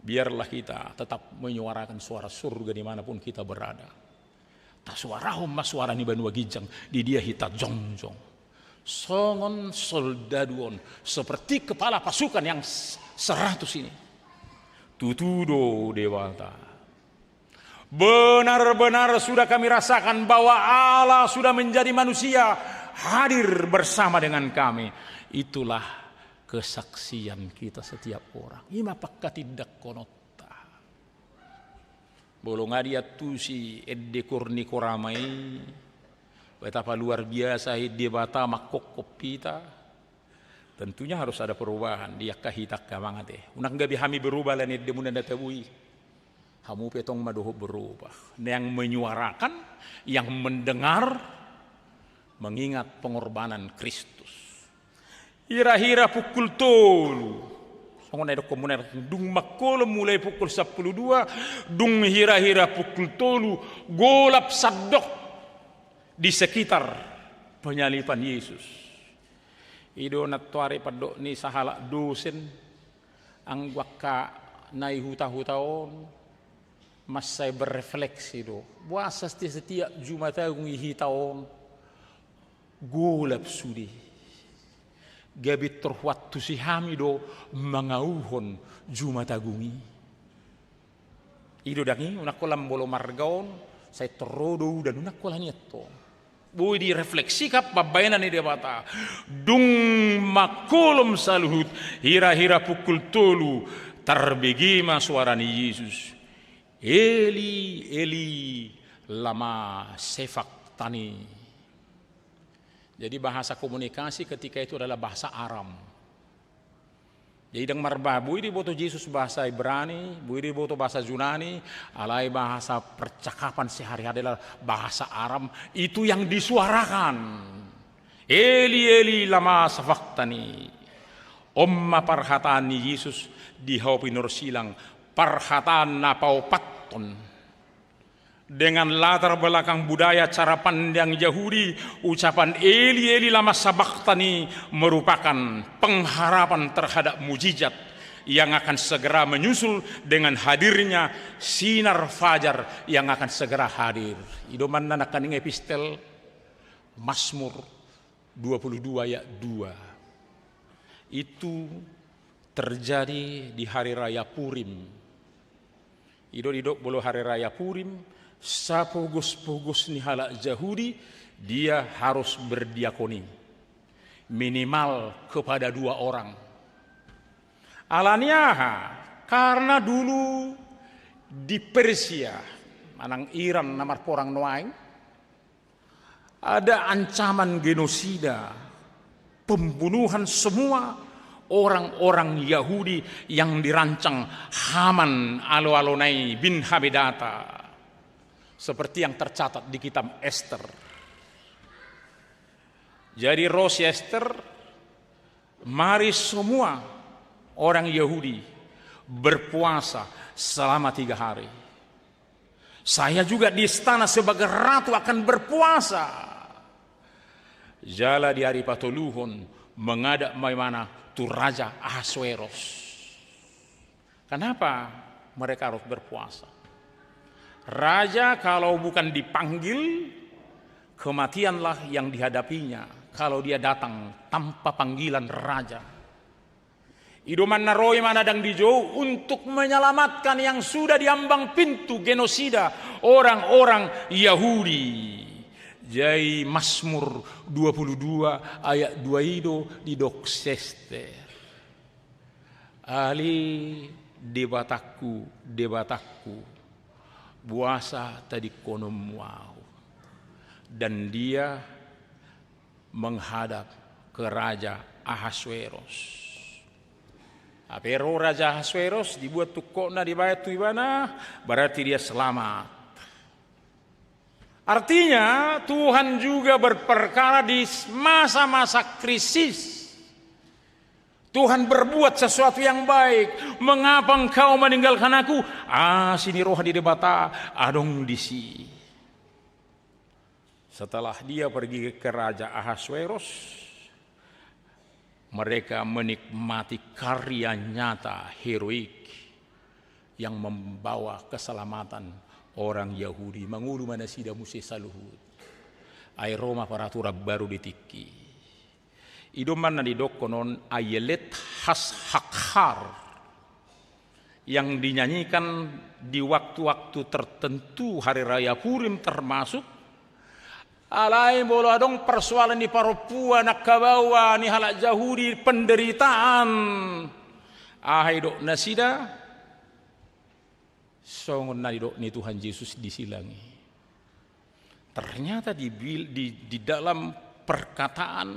Biarlah kita tetap menyuarakan suara surga di mana pun kita berada. Tasuarahon ma suara ni banua ginjang di dia hita jongjong. Songon soldadu on, seperti kepala pasukan yang s-, seratus ini. Tutu do Debata. Benar-benar sudah kami rasakan bahwa Allah sudah menjadi manusia, hadir bersama dengan kami. Itulah kesaksian kita setiap orang. I ma pangkatindangkononta. Olo nga diantusi ende Kornikorama i, betapa luar biasa i Debata manghophop hita. Tentunya harus ada perubahan di angka hita angka amang ate. Unang gabe hami berubah alani endemuna na tabo i. Hamu pe tong ma dohot berubah. Yang menyuarakan, yang mendengar, mengingat pengorbanan Kristus. Hira-hira pukul tolu. Songon na didok muna, dung mangkolom mulai pukul sampulu dua, dung hira-hira pukul tolu, golap sandok di sekitar penyaliban Yesus. I do nantoari pandok ni sahalak dosen, anggo angka na i huta-huta on, mansai berefleksi do. Boasa setiap, setiap Jumat Agung i hita on, golap sude. Gabe torhuantusi hami do mangauhon Jumat Agung i. I do dang i, unang holan molo marga on, sai tor ro do udan, unang holan i antong. Boi direfleksikan pambahenan ni Debata. Dung mangkolom saluhut, hira-hira pukul tolu, tarbege ma suara ni Jesus. Eli, Eli, lama sabaktani. Jadi bahasa komunikasi ketika itu adalah bahasa Aram. Jadi dang marba-, boi diboto Jesus bahasa Ibrani, boi diboto bahasa Junani, alai bahasa percakapan sehari-hari adalah bahasa Aram, itu yang disuarakan. Eli, Eli, lama sabaktani. On ma parhataan ni Jesus di hau pinorsilang, parhataan na paopathon. Dengan latar belakang budaya cara pandang Yahudi, ucapan Eli, Eli, lama sabaktani merupakan pengharapan terhadap mujizat yang akan segera menyusul dengan hadirnya sinar fajar yang akan segera hadir. I do manna nangkaning epistel Mazmur dua puluh dua ayat dua. Itu terjadi di hari raya Purim. I do didok molo hari raya Purim, sapogos-pogos ni halak Jahudi, dia harus berdiakoni. Minimal kepada dua orang. Alani aha? Karena dulu di Persia, manang Iran na marporang nuaeng, ada ancaman genosida, pembunuhan semua orang-orang Yahudi yang dirancang Haman alo-alona i bin Hamedata, seperti yang tercatat di kitab Ester. Jadi ro si Ester, mari semua orang Yahudi berpuasa selama tiga hari. Saya juga di istana sebagai ratu akan berpuasa. Jala di ari patoluhon menghadap ma ibana tu Raja Ahasweros. Kenapa mereka harus berpuasa? Raja kalau bukan dipanggil, kematianlah yang dihadapinya kalau dia datang tanpa panggilan raja. I do manna ro ibana dang dijou untuk menyelamatkan yang sudah di ambang pintu genosida orang-orang Yahudi. Jadi Mazmur dua puluh dua ayat dua i do didok si Ester. Ale Debatangku, Debatangku, boasa tadingkononmu ahu? Dan dia menghadap ke Raja Ahasweros. Hape ro Raja Ahasweros, dibuat tungkotna, dibaen tu ibana, berarti dia selamat. Artinya, Tuhan juga berperkara di masa-masa krisis. Tuhan berbuat sesuatu yang baik. Mengapa engkau meninggalkan aku? Asi ni roha ni Debata adong disi. Setelah dia pergi ke Raja Ahasweros, mereka menikmati karya nyata heroik yang membawa keselamatan orang Yahudi. Mangolu ma nasida muse saluhut. Ai ro ma peraturan baru di tingki. I do manna didokkon on Ayelet Has-, Hakhar yang dinyanyikan di waktu-waktu tertentu, hari raya Purim termasuk. Alai molo adong persoalan di parompuan, angka baoa ni halak Jahudi, penderitaan, aha didok nasida? Songon na nidok ni Tuhan Jesus di silang i. Ternyata di, di, di dalam perkataan,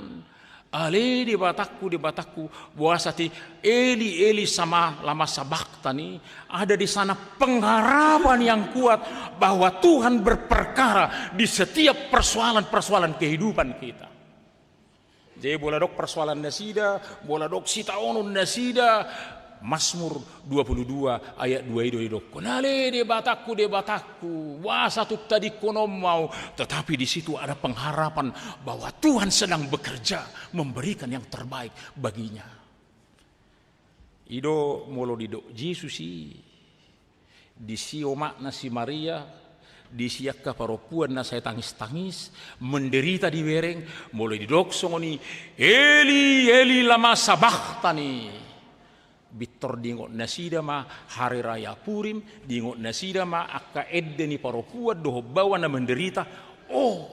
"Ale Debatangku, Debatangku, boasa ti Eli, Eli sama lama sabachthani," ada di sana pengharapan yang kuat bahwa Tuhan berperkara di setiap persoalan-persoalan kehidupan kita. Jadi, molo adong persoalan nasida, molo adong sitaonon nasida, Mazmur dua puluh dua ayat dua i do didokkon, "Ale Debatangku, Debatangku, boasa tung tadingkonon ma ahu?" Tetapi di situ ada pengharapan bahwa Tuhan sedang bekerja, memberikan yang terbaik baginya. I do molo didok Jesus i, disi omakna si Maria, disi angka parompuan na sai tangis-tangis, menderita dibereng, molo didok songon i, "Eli, Eli, lama sabachthani?" Pintor diingot nasida ma hari raya Purim, diingot nasida ma angka ende ni parompuan dohot baoa na menderita. Oh,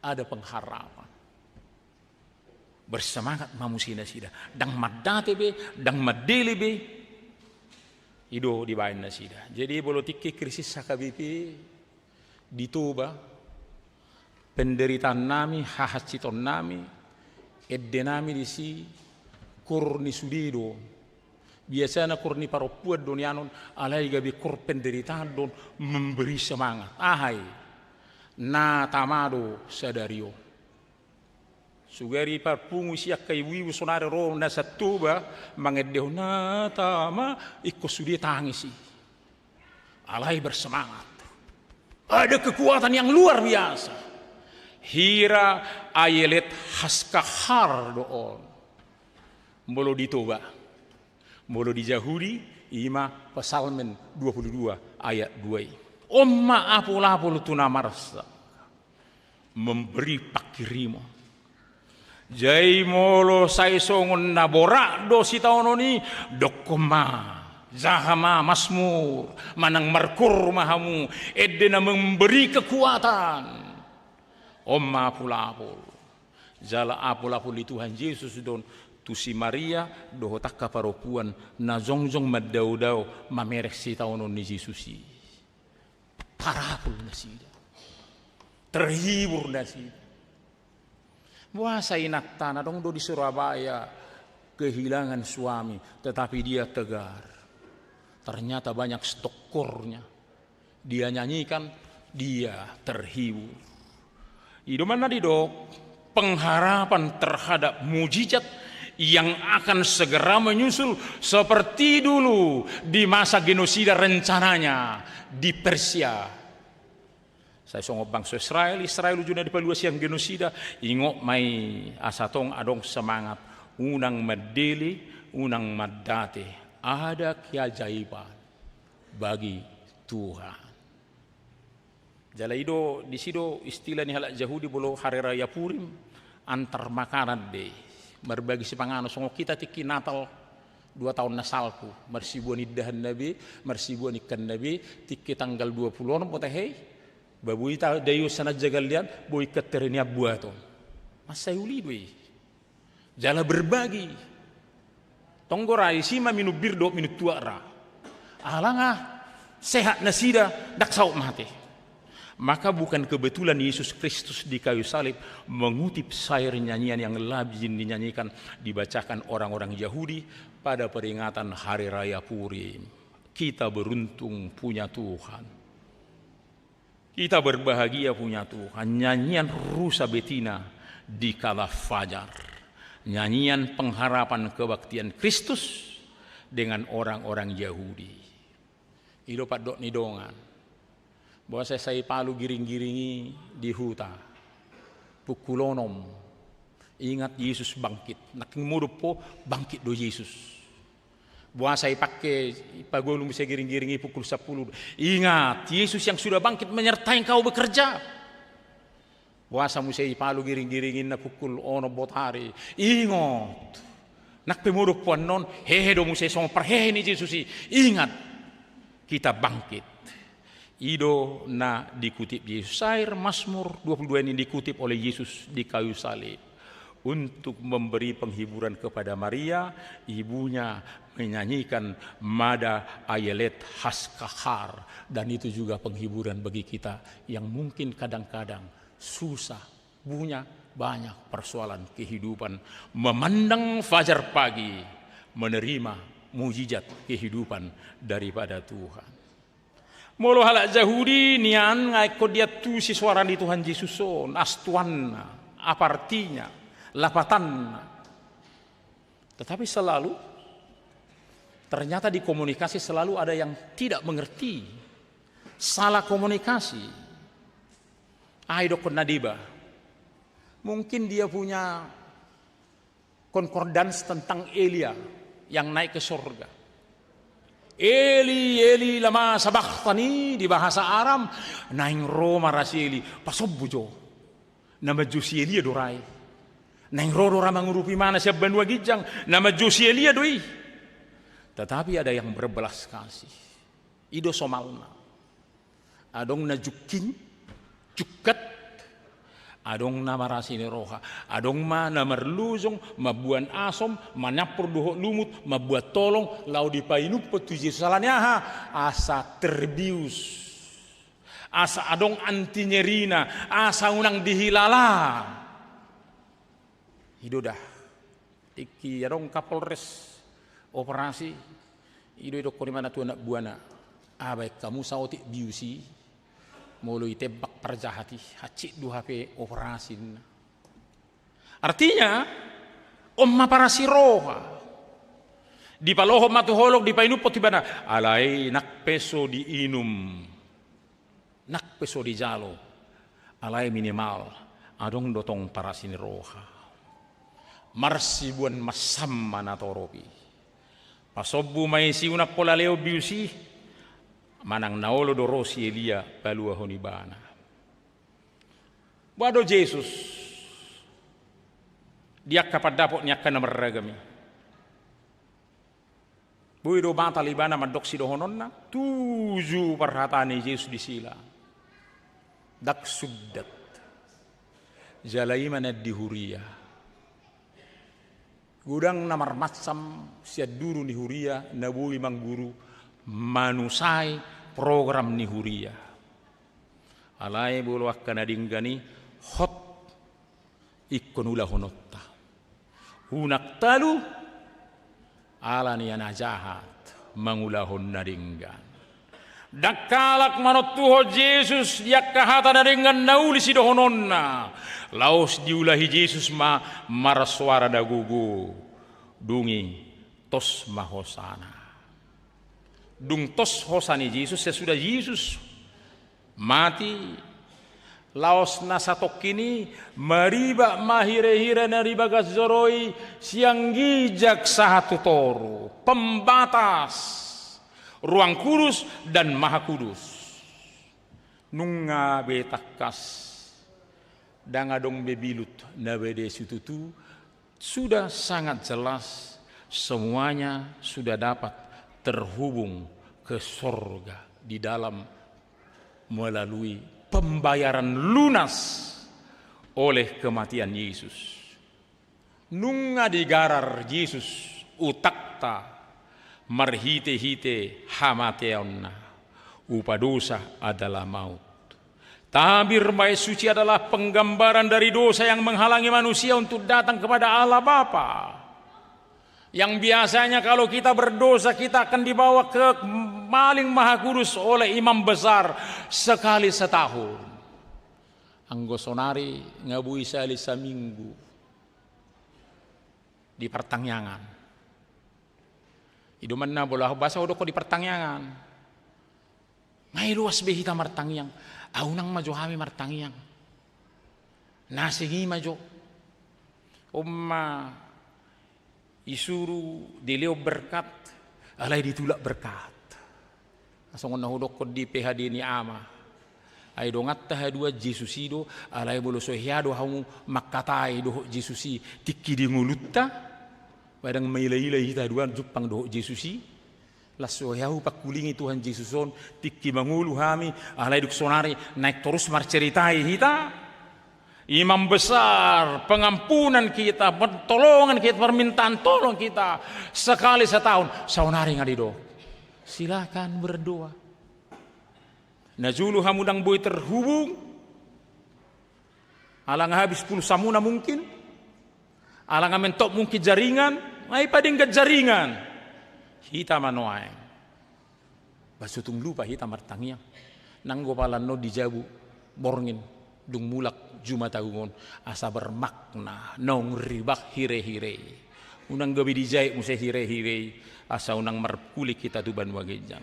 ada pengharapan. Bersemangat ma muse nasida. Ndang mandate be, ndang mandele be. I do dibaen nasida. Jadi, molo tingki krisis H K B P di Toba, penderitaannami, hahansitonnami, endenami disi, kur ni sude do. Biasana kur ni parompuan do nian on, alai gabe kur penderitaan do on, memberi semangat. Aha i? Na tama do sadari on. Sugari parpungu sian angka ibu-ibu, sonari ro na sian Toba mangendehon na tama, ingkon sude tangis i. Alai bersemangat. Ada kekuatan yang luar biasa. Hira Ayelet Haskahar do on. Molo di Toba. Molo di Jahudi, i ma Psalmen dua puluh dua ayat dua i. On ma apul-apul tu na marsak. Memberi pangkirimon. Jadi molo sai songon na borat do sitaonon i, dokkon ma, jaha ma Mazmur, manang markur ma hamu, ende na memberi kekuatan. On ma apul-apul. Jala apul-apul ni Tuhan Jesus do on tu si Maria dohot angka parompuan na jongjong mandao-dao mamereng sitaonon ni Jesus i. Tarapul nasida. Terhibur nasida. Boasa inanta na adong do di Surabaya kehilangan suami, tetapi dia tegar. Ternyata banyak stalkernya. Dia nyanyikan, dia terhibur. I do ma na didok, pengharapan terhadap mujizat yang akan segera menyusul seperti dulu di masa genosida rencananya di Persia. Sai songon bangso Israel, Israel ujungna dipaluas sian genosida, ingot ma i asa tong adong semangat, unang mandele, unang mandate, ada keajaiban bagi Tuhan. Jala i do, disi do istilah ni halak Jahudi molo hari raya Purim, antar makanan be. Marbagi sipanganon, songon hita tingki Natal dua taon na salpu, marsibuan indahanna be, marsibuan ingkanna be, tingki tanggal dua puluh onom, bota hei, ba boi ta daion sian jagal nian, boi ingkan tere nian buaton. Mansai uli do i. Jala berbagi. Tong do ra disi ma minum bir dohot minum tuak ra. Ala nga sehat nasida, ndang saut mate. Maka bukan kebetulan Yesus Kristus di kayu salib mengutip syair nyanyian yang lazim dinyanyikan, dibacakan orang-orang Yahudi pada peringatan Hari Raya Purim. Kita beruntung punya Tuhan. Kita berbahagia punya Tuhan. Nyanyian rusa betina di kala fajar. Nyanyian pengharapan kebaktian Kristus dengan orang-orang Yahudi. I do pandok ni dongan. Boasa sai palu giring-giring i di huta. Pukul onom. Ingat, Yesus bangkit. Nangkin modom ho, bangkit do Yesus. Boasa ipake, ipagolu muse giring-giring i pukul sampulu. Ingat, Yesus yang sudah bangkit menyertai engkau bekerja. Boasa muse ipalu giring-giring i na pukul onom botari. Ingot. Nang pe modom ho annon, hehe do muse songon parhehe ni Jesus i. Ingat, kita bangkit. I do na dikutip Jesus. Syair Mazmur dua puluh dua ini dikutip oleh Yesus di kayu salib. Untuk memberi penghiburan kepada Maria, ibunya menyanyikan Mada Ayelet Haskahar. Dan itu juga penghiburan bagi kita yang mungkin kadang-kadang susah, punya banyak persoalan kehidupan. Memandang fajar pagi, menerima mujizat kehidupan daripada Tuhan. Molo halak Jahudi nian nga ingkon diantusi soara ni Tuhan Jesus on, astuanna, apa artinya, lapatanna. Tetapi selalu, ternyata di komunikasi selalu ada yang tidak mengerti, salah komunikasi. Ai dokkon na deba. Mungkin dia punya concordance tentang Elia yang naik ke sorga. Eli, Eli, lama sabakhtani, di bahasa Aram, naeng ro ma ra si Eli, pasombu jo. Na manjou si Elia do ra i. Naeng ro do ra mangurupi mana sian banua ginjang, na manjou si Elia do i. Tetapi ada yang berbelas kasih. I do somalna. Adong na jungking, jungkat, adong na marasi ni roha, adong ma na marlojong, mamboan asom, manyampur dohot lumut, mamboan tolong, laho dipainumhon tu Jesus. Ala ni aha? Asa terbius. Asa adong anti nyerina, asa unang dihilala. I do da. Tingki adong Kapolres operasi, i do didokkon ibana tu anak buana, "Ah, baen hamu saotik bius i, molo itembak parjahat i, hansit do hape operasi," ninna. Artinya, on ma parasi roha. Dipalohot ma tu holong, dipainumhon tu ibana, alai nang pe so diinum. Nang pe so dijalo, alai minimal adong do tong parasi ni roha. Marsibuan mansam ma natorop i. Pasombu ma i, siunang pola lehon bius i, manang na olo do ro si Elia paluahon ibana. Boha do Jesus di angka pandapot ni angka na marragam i? Boi do batal ibana mandok sidohononna, tuju parhata ni Jesus disila. Ndang sundat. Jala i ma nian di huria. Godang na marmansam sian duru ni huria na boi mangguru, manusai program ni huria. Alai molo angka na denggan i, hot ingkon ulahononta. Unang talu, ala ni na jahat mangulahon na denggan. Ndang halak manontuhon Jesus di angka hata na denggan na uli sidohononna. Laos diulahi Jesus ma marsoara na gogo. Dung i tos ma hosana. Dung tos hosa ni Jesus, sesudah Jesus mati, laos na satongkin i, maribak ma hirahira na di bagas joro i sian ginjang sahat tu toru, pembatas, Ruang Kudus dan Maha Kudus. Nunga be tangkas, ndang adong be bilut na boi situtu, sudah sangat jelas semuanya sudah dapat terhubung ke sorga di dalam melalui pembayaran lunas oleh kematian Yesus. Nunga digarar Jesus utangta marhitehite hamateonna. Upa dosa adalah maut. Tabir ma i, suci adalah penggambaran dari dosa yang menghalangi manusia untuk datang kepada Allah Bapa. Yang biasanya kalau kita berdosa, kita akan dibawa ke Paling Maha Kudus oleh imam besar sekali setahun. Anggo sonari nga boi sahali saminggu di partangiangan. I do manna bola bahasa ho dokkon di partangiangan. Nga i loas be hita martangiang. Ahu nang ma jo hami martangiang. Na asing i ma jo. On ma isuru dilehon berkat, alai ditulak berkat. Songon na hudokkon di P H D ni ama. Ai donganta haduan Jesus i do, alai molo so hea do hamu mangkatai dohot Jesus i tingki di ngolunta, ba ndang mailaila hita haduan jumpang dohot Jesus i. Las so hea hupangkulingi Tuhan Jesus on tingki mangolu hami, alai dung sonari naeng torus marceritai hita. Imam besar, pengampunan kita, pertolongan kita, permintaan tolong kita sekali setahun, saonari nga didok. Silakan berdoa. Na jolo hamu ndang boi terhubung, ala nga habis pulsamuna mungkin, ala nga mentok mungkin jaringan, nga i padenggan jaringan. Hita ma nuaeng. Ba so tung lupa hita martangiang. Nanggo pala annon di jabu borngin, dung mulak Jumat Agung on, asa bermakna naung ribak hirehire i. Unang gabe dijait muse hirehire i, asa unang markulik hita tu banua ginjang.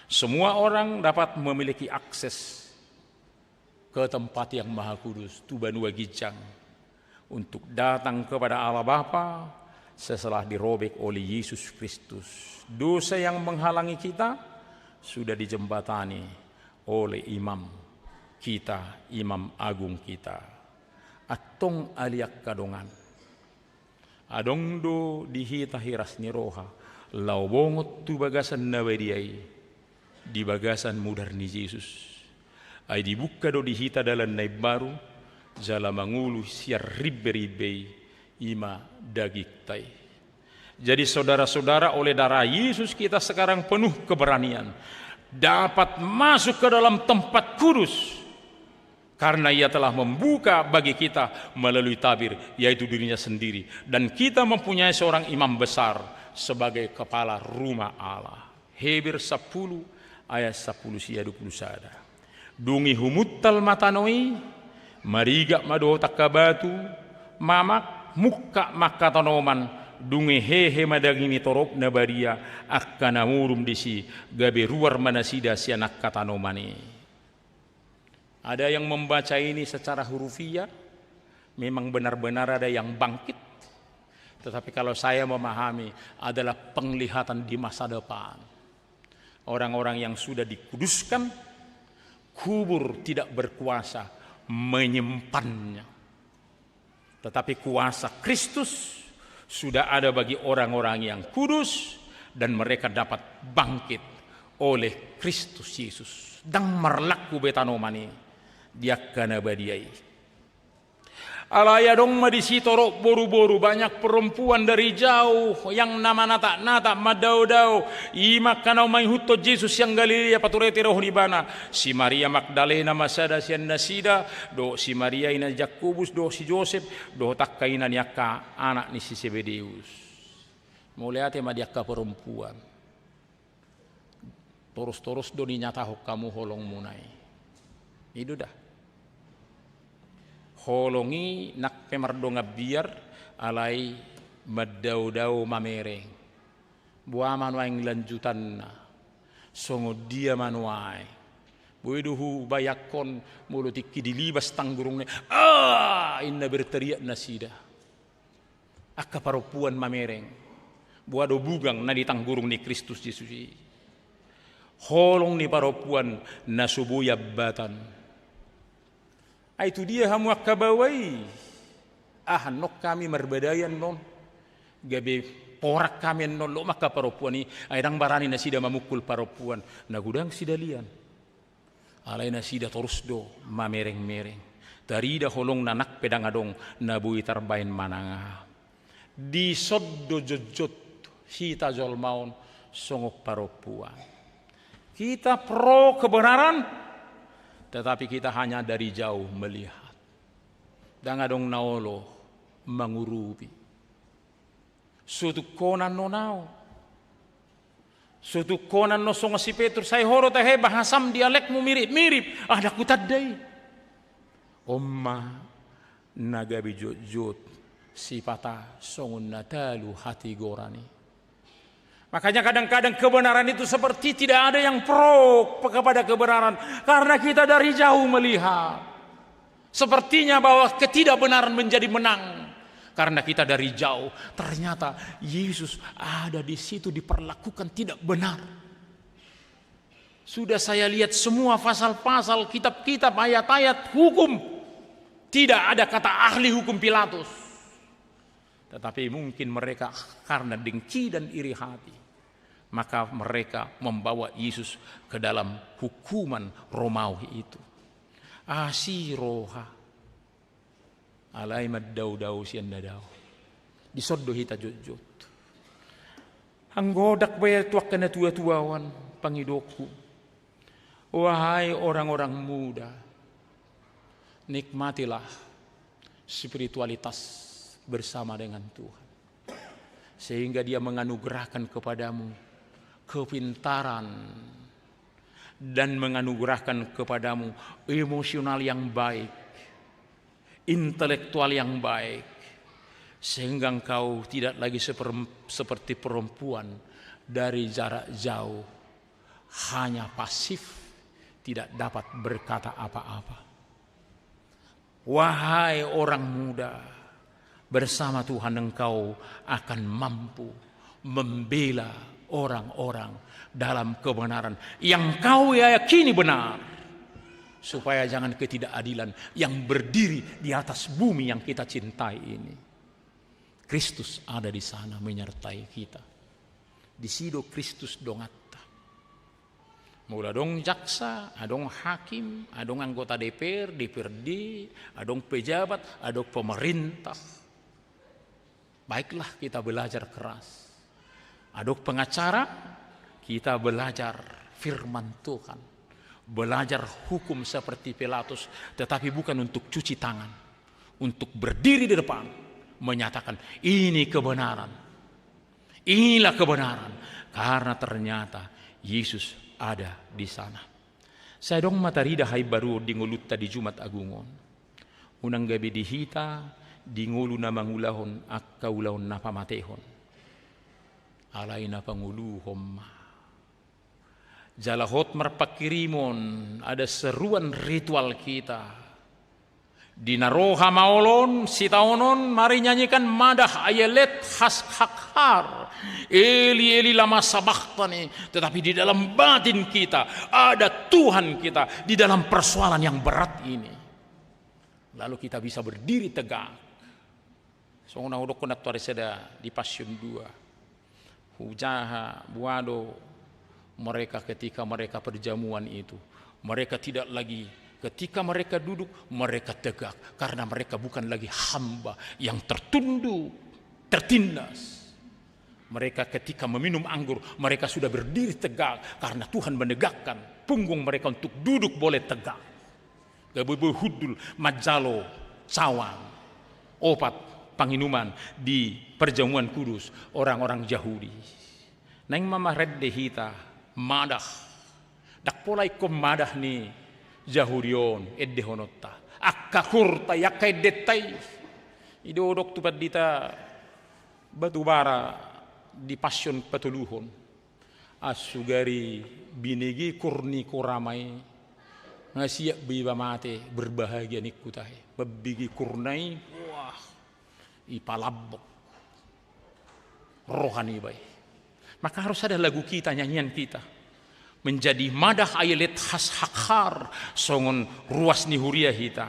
Semua orang dapat memiliki akses ke tempat yang maha kudus, tu banua ginjang, untuk datang kepada Allah Bapa setelah dirobek oleh Yesus Kristus. Dosa yang menghalangi kita sudah dijembatani oleh imam kita, imam agung kita. Antong ale angka dongan, adong do di hita hiras ni roha laho bongot tu bagasan na badia i di bagasan mudar ni Jesus. Ai dibuka do di hita dalan na imbaru, jala mangolu sian rimberimbei, i ma dagingta i. Jadi saudara-saudara, oleh darah Yesus kita sekarang penuh keberanian dapat masuk ke dalam tempat kudus. Karena Ia telah membuka bagi kita melalui tabir, yaitu dirinya sendiri. Dan kita mempunyai seorang imam besar sebagai kepala rumah Allah. Heber sepuluh ayat sepuluh sia dua puluh sada. Dung i humuntal ma tano i, marigak ma dohot angka batu, mamak, mungkak ma angka tanoman, dung i hehe ma daging ni torop na badia, angka na modom disi, gabe ruar ma nasida sian angka tanoman i. Ada yang membaca ini secara hurufiah, memang benar-benar ada yang bangkit. Tetapi kalau saya memahami, adalah penglihatan di masa depan. Orang-orang yang sudah dikuduskan, kubur tidak berkuasa menyimpannya. Tetapi kuasa Kristus sudah ada bagi orang-orang yang kudus, dan mereka dapat bangkit oleh Kristus Yesus. Ndang marlangku be tanoman i di angka na badia i. Alai adong ma disi torop boru-boru, banyak perempuan dari jauh yang na manatak-natak, mandaodao, i ma angka na mangihuthon Jesus sian Galilea pature-ture roh ni Ibana. Si Maria Magdalena ma sada sian nasida, dohot si Maria ina ni Jakobus dohot si Josep, dohot angka ina ni angka anak ni si Sebedeus. Mauliate ma di angka perempuan. Torus-torus do ninyatahon hamu holongmuna i. I do da. Holong i nang pe mardongan biar, alai mandaodao mamereng. Boha ma nuaeng lanjutanna? Songon dia ma nuaeng? Boi do hubayangkon molo tingki dilibas tanggurung ni, ah, inna berteriak nasida. Angka parompuan mamereng. Boha do bugang na di tanggurung ni Kristus Jesus i? Holong ni parompuan na so boi ambatan. Ai tu dia hamu angka baoa i? Ah, annon hami marbadai annon. Gabe porak hami annon, loas ma angka parompuan i. Ai ndang barani nasida mamungkul parompuan na godang sidalian. Alai nasida torus do mamereng-mereng. Tarida holongna nang pe ndang adong na boi tarbaen manang aha. Dison do jotjot hita jolma on songon parompuan. Kita pro kebenaran, tetapi kita hanya dari jauh melihat. Ndang adong na olo mangurupi. So tungkon annon ahu. So tungkon annon songon si Petrus, ai ho do tahe bahasam, dialekmu mirip-mirip, ah, ndang hutanda i. On ma na gabe jotjot sipata songon na talu hatigoran i. Makanya kadang-kadang kebenaran itu seperti tidak ada yang pro kepada kebenaran, karena kita dari jauh melihat. Sepertinya bahwa ketidakbenaran menjadi menang karena kita dari jauh. Ternyata Yesus ada di situ diperlakukan tidak benar. Sudah saya lihat semua pasal-pasal, kitab-kitab, ayat-ayat hukum. Tidak ada kata ahli hukum Pilatus. Tetapi mungkin mereka karena dengki dan iri hati, maka mereka membawa Yesus ke dalam hukuman Romawi itu. Asi roha. Alai mandao-dao sian na dao. Dison do hita jotjot. Anggo ndang be tu angka na tua-tua on, pangidokku. Wahai orang-orang muda, nikmatilah spiritualitas bersama dengan Tuhan. Sehingga Dia menganugerahkan kepadamu kepintaran dan menganugerahkan kepadamu emosional yang baik, intelektual yang baik, sehingga engkau tidak lagi seper-, seperti perempuan dari jarak jauh, hanya pasif, tidak dapat berkata apa-apa. Wahai orang muda, bersama Tuhan engkau akan mampu membela orang-orang dalam kebenaran yang kau yakini benar, supaya jangan ketidakadilan yang berdiri di atas bumi yang kita cintai ini. Kristus ada di sana menyertai kita. Disi do Kristus donganta. Molo adong jaksa, adong hakim, adong anggota D P R, D P R D, adong pejabat, adong pemerintah, baiklah kita belajar keras. Adong pengacara, kita belajar firman Tuhan. Belajar hukum seperti Pilatus, tetapi bukan untuk cuci tangan. Untuk berdiri di depan, menyatakan, "Ini kebenaran. Inilah kebenaran." Karena ternyata Yesus ada di sana. Sai adong ma tarida haimbaruon di ngolunta di Jumat Agung on. Unang gabe di hita di ngolu na mangulahon angka ulaon na pamatehon. Alai na pangoluhon ma. Jala hot marpanghirimon, ada seruan ritual kita. Di na ro hamaolon, sitaonon, mari nyanyikan madah ayelet has hakhar. Eli, Eli, lama sabaktani. Tetapi di dalam batin kita ada Tuhan kita di dalam persoalan yang berat ini. Lalu kita bisa berdiri tegak. Songon na hudokkon nantuari sada di Passion dua. Hujaha, boha do mereka ketika mereka perjamuan itu. Mereka tidak lagi, ketika mereka duduk, mereka tegak. Karena mereka bukan lagi hamba yang tertunduk, tertindas. Mereka ketika meminum anggur, mereka sudah berdiri tegak karena Tuhan menegakkan punggung mereka untuk duduk boleh tegak. Gabe boi hundul manjalo cawan opat panginuman di perjamuan kudus orang-orang Jahudi. Naeng ma marende hita madah. Ndang pola ingkon madah ni Jahudi on endehononta. Angka hurta i, angka endenta i. I do didok tu pandita Batubara di Passion patoluhon. Asugari binege kur ni kurama i, nga siap be iba mate, berbahagia ningku tahe. Mambege kurna i, wah, ipalambok roha niba i. Maka harus ada lagu kita, nyanyian kita. Menjadi madah ayelet has hakhar, songon ruas ni huria hita.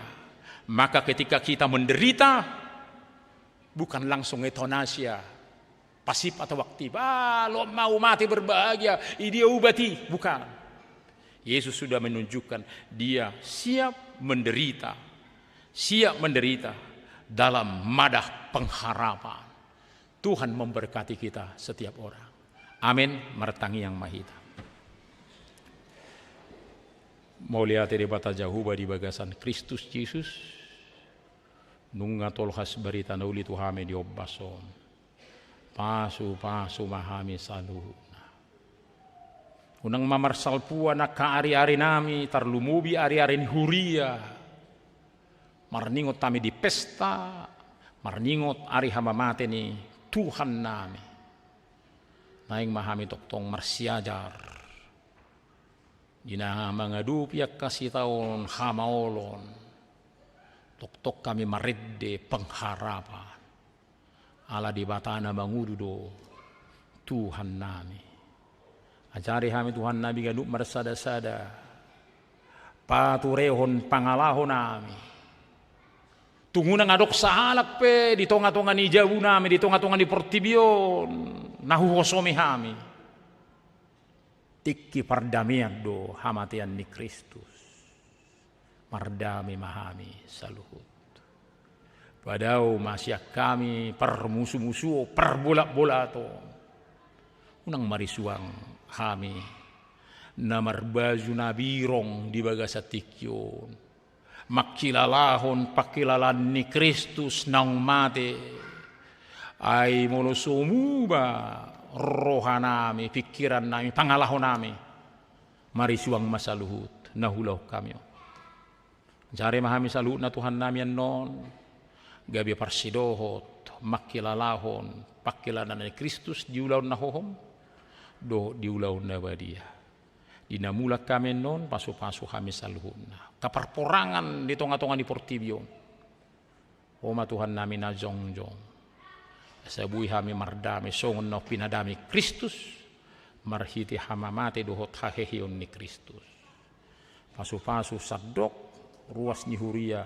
Maka ketika kita menderita, bukan langsung euthanasia, pasif atau aktif. Ah, loas ma au mate berbahagia, i dia ubat i. Bukan. Yesus sudah menunjukkan Dia siap menderita. Siap menderita dalam madah pengharapan. Tuhan memberkati kita setiap orang. Amin. Martangiang ma hita. Mauliate Debata Jahowa di bagasan Kristus Jesus. Nunga tolhas barita na uli tu hami di ombas on. Pasu-pasu ma hami saluhutna. Unang ma marsalpuan angka ari-ari nami, tarlumobi ari-ari ni huria. Marningot hami di pesta, marningot ari hamamate ni Tuhan nami. Naeng ma hami tongtong marsiajar. Di na mangadopi angka sitaonon hamaolon, tongtong hami marende pengharapan. Ala Debata na mangolu do Tuhan nami. Ajari hami Tuhan nami ganup marsada-sada. Paturehon pangalaho nami. Tung unang adong sahalak pe di tonga-tonga ni jabu nami, di tonga-tonga ni portibi on, na huhosomi hami. Tingki pardamean do hamatean ni Kristus. Mardame ma hami saluhut. Padao ma sian hami parmusumusuon, parbolatbolaton. Unang marisuang hami na marbaju na birong di bagasan tingki on, mangkilalahon pangkilalaan ni Kristus naung mate. Ai molo so muba rohanami, pingkirannami, pangalahonami, marisuang ma saluhut na huulahon hami on. Jare ma hami saluhutna Tuhannami annon gabe parsidohot mangkilalahon pangkilalaan ni Kristus di ulaon na hohom dohot di ulaon na badia. Di na mulak hami annon, pasupasu hami saluhutna angka parporangan di tongatonga ni portibi on. Ho ma Tuhannami na jongjong, asa boi hami mardame songon na pinadame Kristus marhite hamamate dohot haheheon ni Kristus. Pasupasu sandok ruas ni huria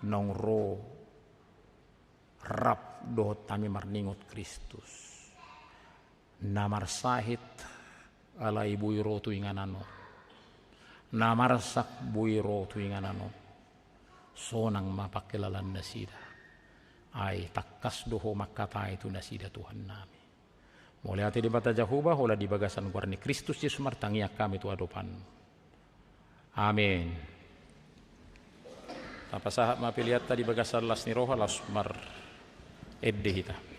naung ro rap dohot hami marningot Kristus. Na marsahit alai boi ro tu inganan on. Na marsak boi ro tu inganan on. Sonang ma pangkilalaan nasida. Ai tangkas do Ho mangkatai tu nasida Tuhannami. Mauliate Debata Jahowa, holan di bagasan goar ni Kristus Jesus martangiang hami tu adopanMu. Amen. Tapasahat ma peleanta di bagasan las ni roha, laos marende hita.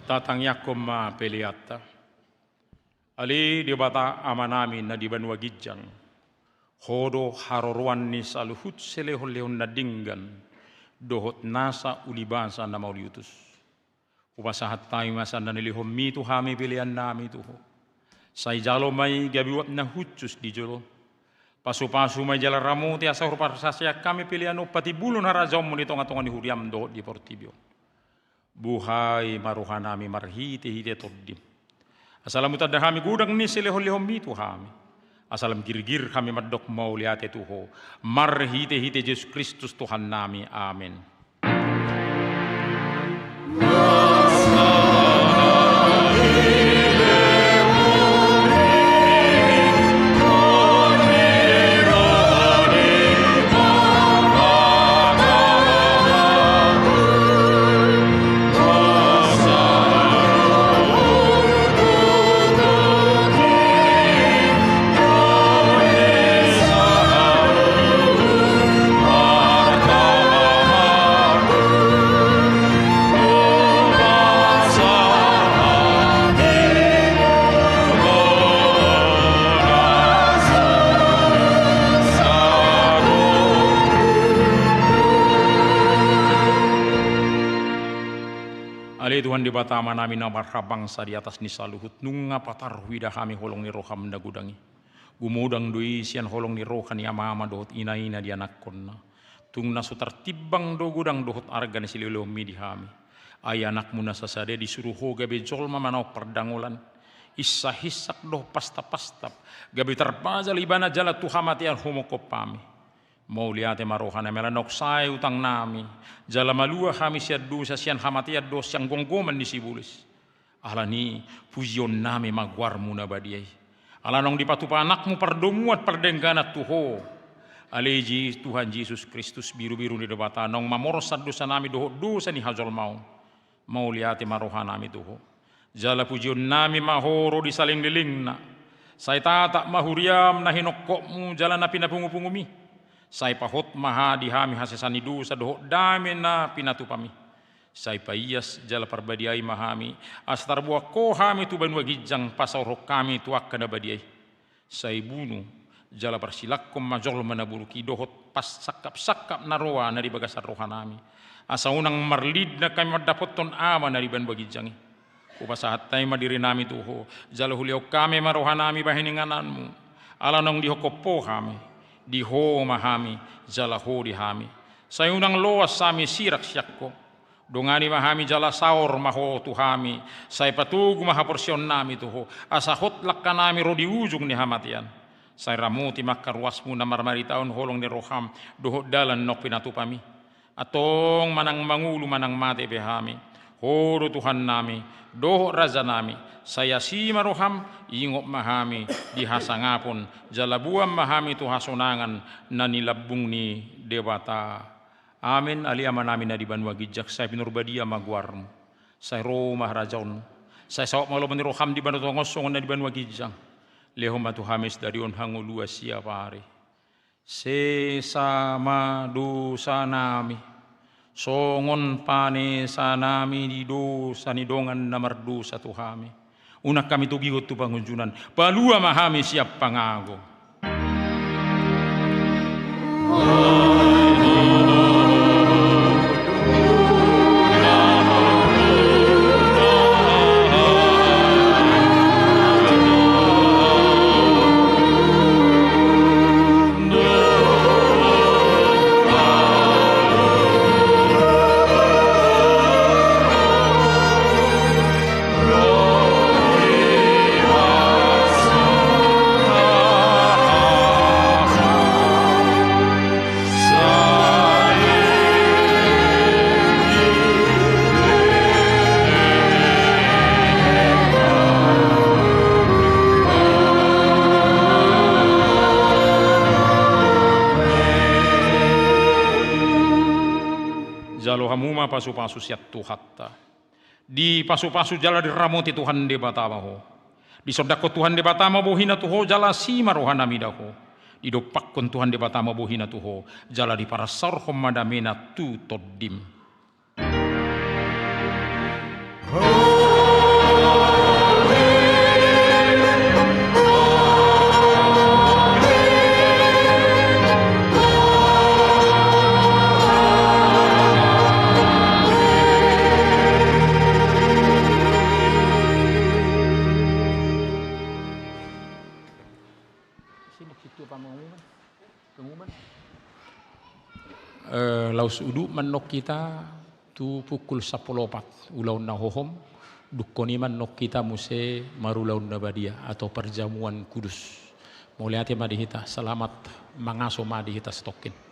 Tatangiangkon ma peleanta. Ale Debata Amanami na di banua ginjang, Ho do haroroan ni saluhut silehonlehon na denggan dohot nasa ulibasa na mauliutus. Hupasahat hami ma sian na nilehonMi tu hami peleannami tu Ho. Sai jalo ma i gabe uap na hushus di jolo. Pasupasu ma i jala ramoti asa huparsasean hami pelean on patimbulhon harajaonMu di tongatonga ni huriaM dohot di portibi on. Buhai ma rohanami marhitehite TondiM. Asa lam hutanda hami godang ni silehonlehonMi tu hami. Asa lam girgir hami mandok mauliate tu Ho. Marhitehite Jesus Kristus Tuhannami. Amen. Ale Tuhan Debata Amanami na marhabangsa di atas ni saluhut, nunga patar huida hami holong ni rohaM na godang i. Gumodang do i sian holong ni roha ni amaama dohot inaina di anakkonna. Tung na so tartimbang do godang dohot arga ni silehonlehonMi di hami. Ai AnakMu na sasada i disuru Ho gabe jolma manaon pardangolan, insahinsak dohot pastapastap, gabe tarpajal Ibana jala tu hamatean humongkop hami. Mauliate ma rohanami ala naung sae utangnami, jala malua hami sian dosa, sian hamatean dohot sian gomgoman ni sibolis. Alani i, pujionnami ma goarMu na badia i. Ala naung dipatupa AnakMu pardomuan pardengganan tu Ho. Ale Je-, Tuhan Jesus Kristus, birubiru ni Debata, naung mamorsan dosanami dohot dosa ni hajolmaon. Mauliate ma rohanami tu Ho. Jala pujionnami ma Ho ro di salelenglelengna. Sai tatap ma huriaM na hinongkopMu jala na pinapungupungumi. Sai pahot ma ha-, di hami hasesaan ni dosa dohot dame na pinatupami. Sai paias jala parbadiai ma hami, asa tarboan Ho hami tu banua ginjang pasaorhon hami tu angka na badia i. Sai bunu jala parsilangkon ma jolma na buruk i dohot pasangkapsangkap na roa na di bagasan rohanami. Asa unang marlindang hami mandapothon Ama na di banua ginjang i. Hupasahat hami ma dirinami tu Ho, jala hulehon hami ma rohanami bahen ingananMu. Ala naung dihongkop Ho hami, di Ho ma hami, jala Ho di hami. Sai unang loas hami sirang sian Ho. Dongani ma hami jala saor ma Ho tu hami, sai patogu ma haporseaonnami tu Ho, asa hot langkanami ro di ujung ni hamatean. Sai ramoti ma angka ruasMu na marmaritahon holong ni rohaM dohot dalan naung pinatupami. Antong manang mangolu manang mate pe hami, Ho do Tuhannami dohot Rajanami, sai asi ma rohaM, ingot ma hami di hasangapon, jala boan ma hami tu hasonangan na nilambung ni Debata. Amen. Ale Amanami na di banua ginjang, sai pinarbadia ma goarMu. Sai ro ma harajaonMu. Sai saut ma lomo ni rohaM di banua tonga on songon na di banua ginjang. Lehon ma tu hami sadari on hangoluan siapari. Sesa ma dosanami, songon panesanami di dosa ni dongan na mardosa tu hami. Unang hami togihon tu pangunjunan, palua ma hami sian pangago. Jalo hamu ma pasupasu sian Tuhanta. Dipasupasu jala diramoti Tuhan Debata ma ho. Disondangkon Tuhan Debata ma bohina tu ho jala asi ma rohana mida ho. Didompakkon Tuhan Debata ma bohina tu ho jala diparsaorhon ma damena tu tondim. Eh, laos udut ma annon hita tu pukul sampulu opat ulaon na hohom, dungkon i ma annon hita muse marulaon na badia atau perjamuan kudus. Mauliate ma di hita, selamat mangaso ma di hita satongkin.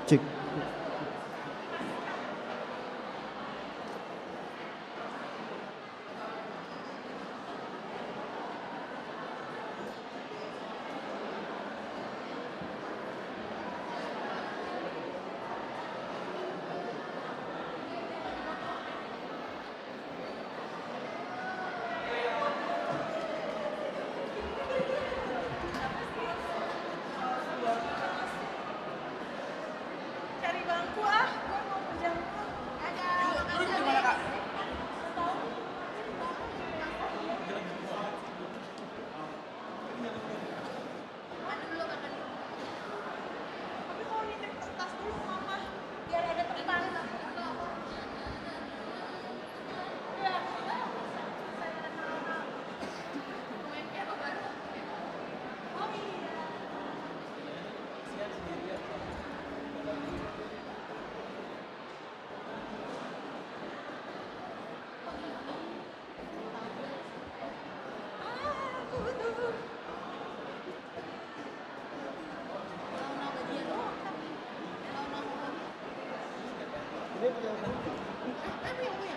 Cek. Cari bangku ah, gua mau pejamkan. Ada. Duduk di mana, Kak? Nggak tahu.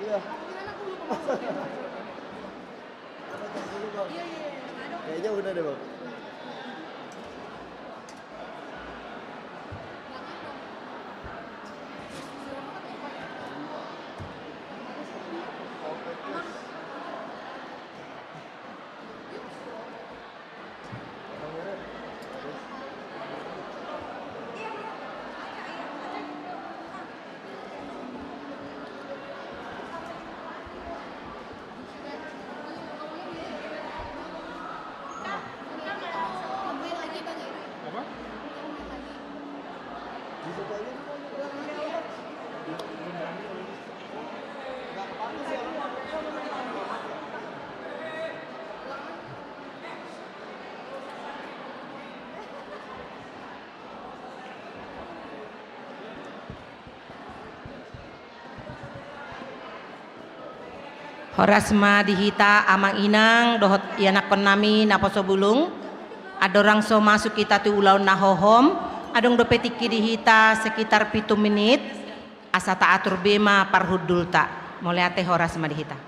Iya. Kayaknya udah deh, Bang. Horas ma di hita amang inang dohot ianakkon nami naposo bulung. Andorang so masuk hita tu ulaon na hohom, adong dope tingki di hita sekitar pitu menit. Asa taatur be ma parhundulta. Mauliate, horas ma di hita.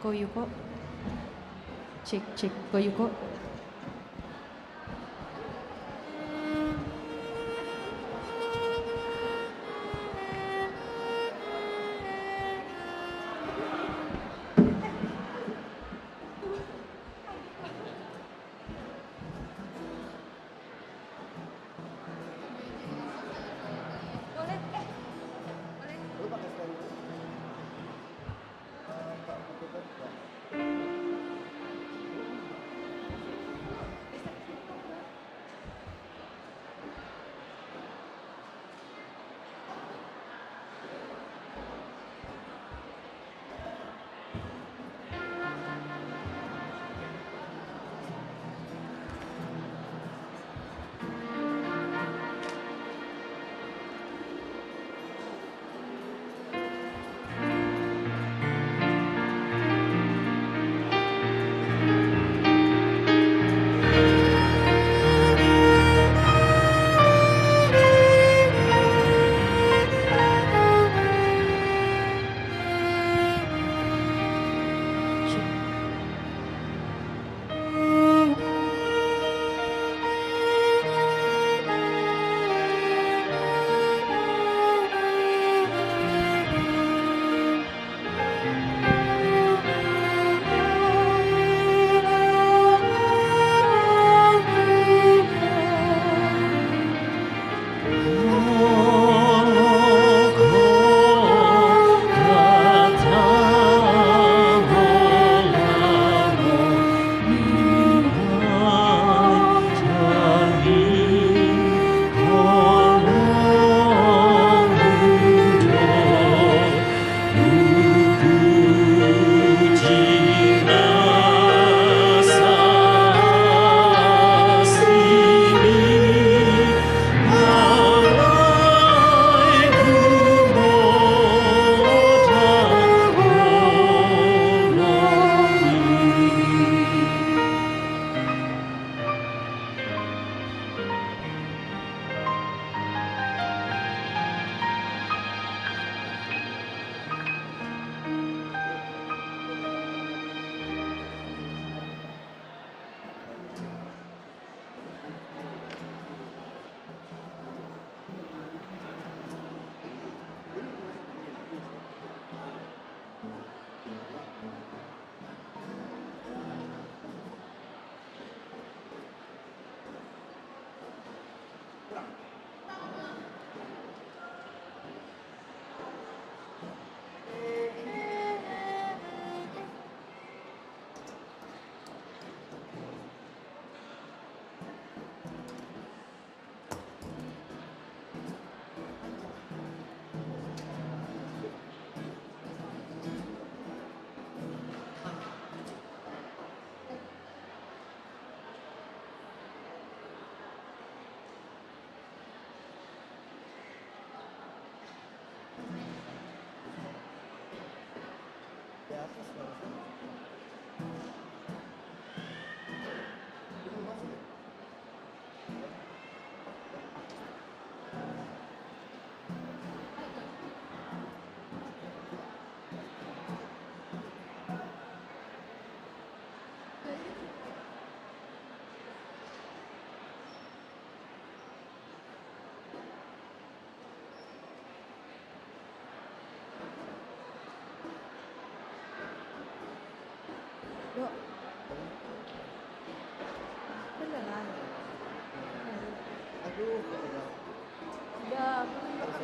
Koyu ko. Cek, cek, koyu ko.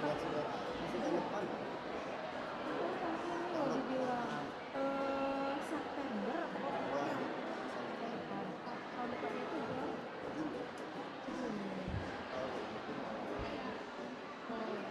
Bulan Sidoarjo. Masih banyak banget. Ini lagi bilang, eh, September apa Oktober? Tahun depan itu bulan Juni. Juni. Oh, iya.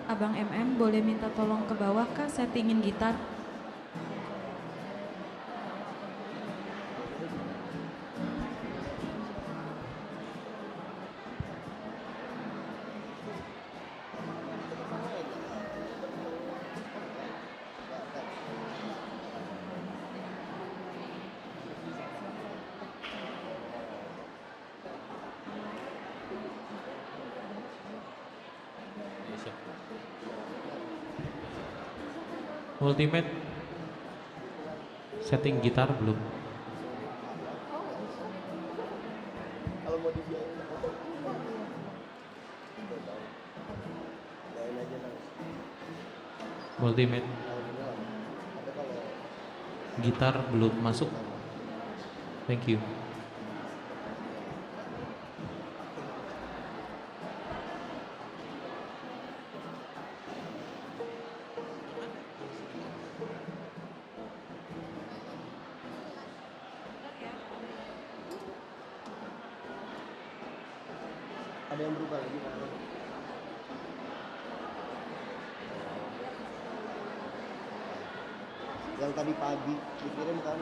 Abang M M, boleh minta tolong ke bawah kah, settingin gitar? Multimed, setting gitar belum? Multimed. Gitar belum masuk. Thank you. Ada yang berubah lagi, Pak? Yang tadi pagi dikirim, kan?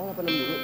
Apa enam dulu?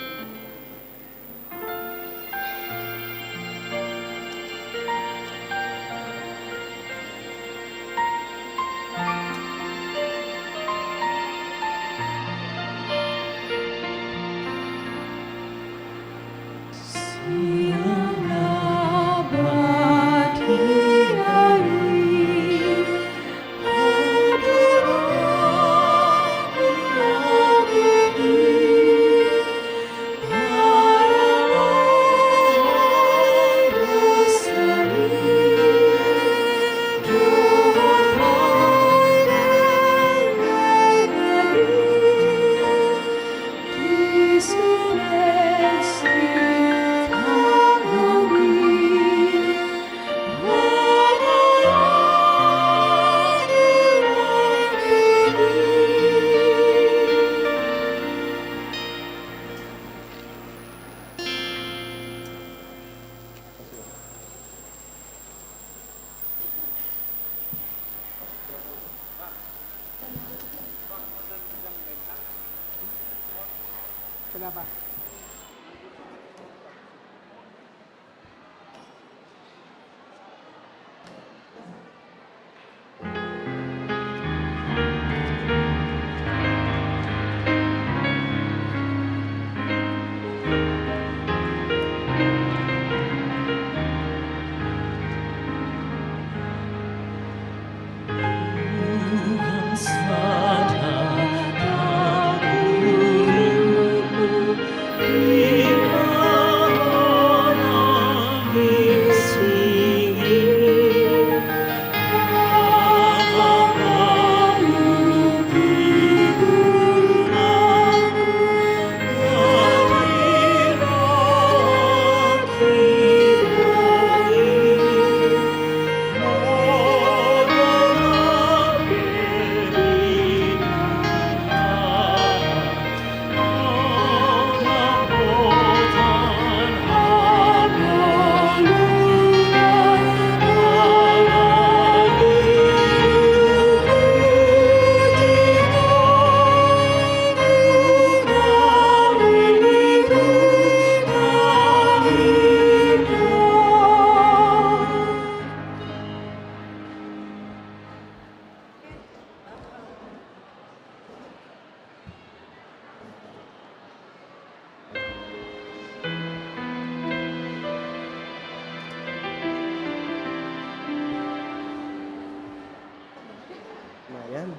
Kenapa? Lumayan.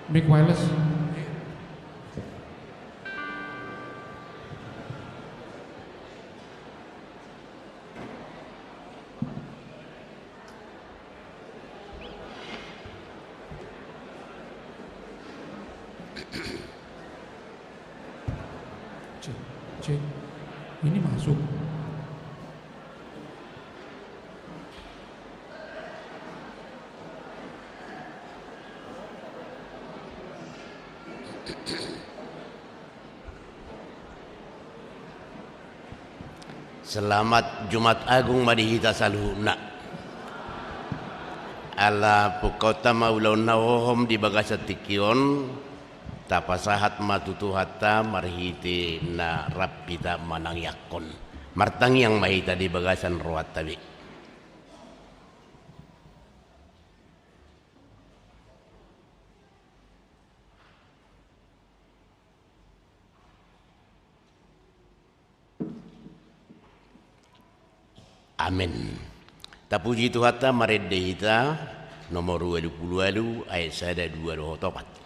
Mic wireless. Cek, cek. Ini masuk. Selamat Jumat Agung ma di hita saluhutna. Ala pungkaonta ma ulaon na hohom di bagasan tingki on, tapasahat ma tu Tuhanta marhite na rap hita manangiangkon. Martangiang ma hita di bagasan rohanta be. Amen. Tapuji Tuhanta, marende hita, nomor ualu pulu ualu, ayat sada, dua dohot opat.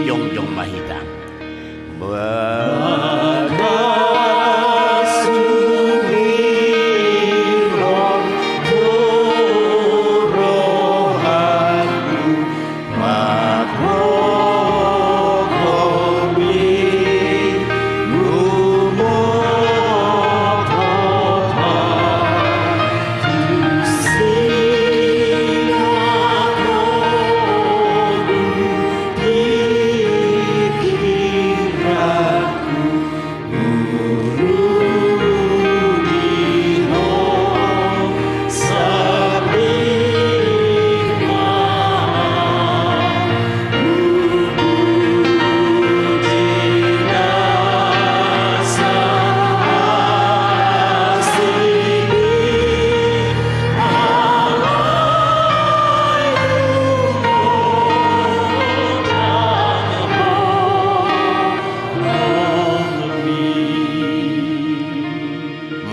Jongjong ma hita.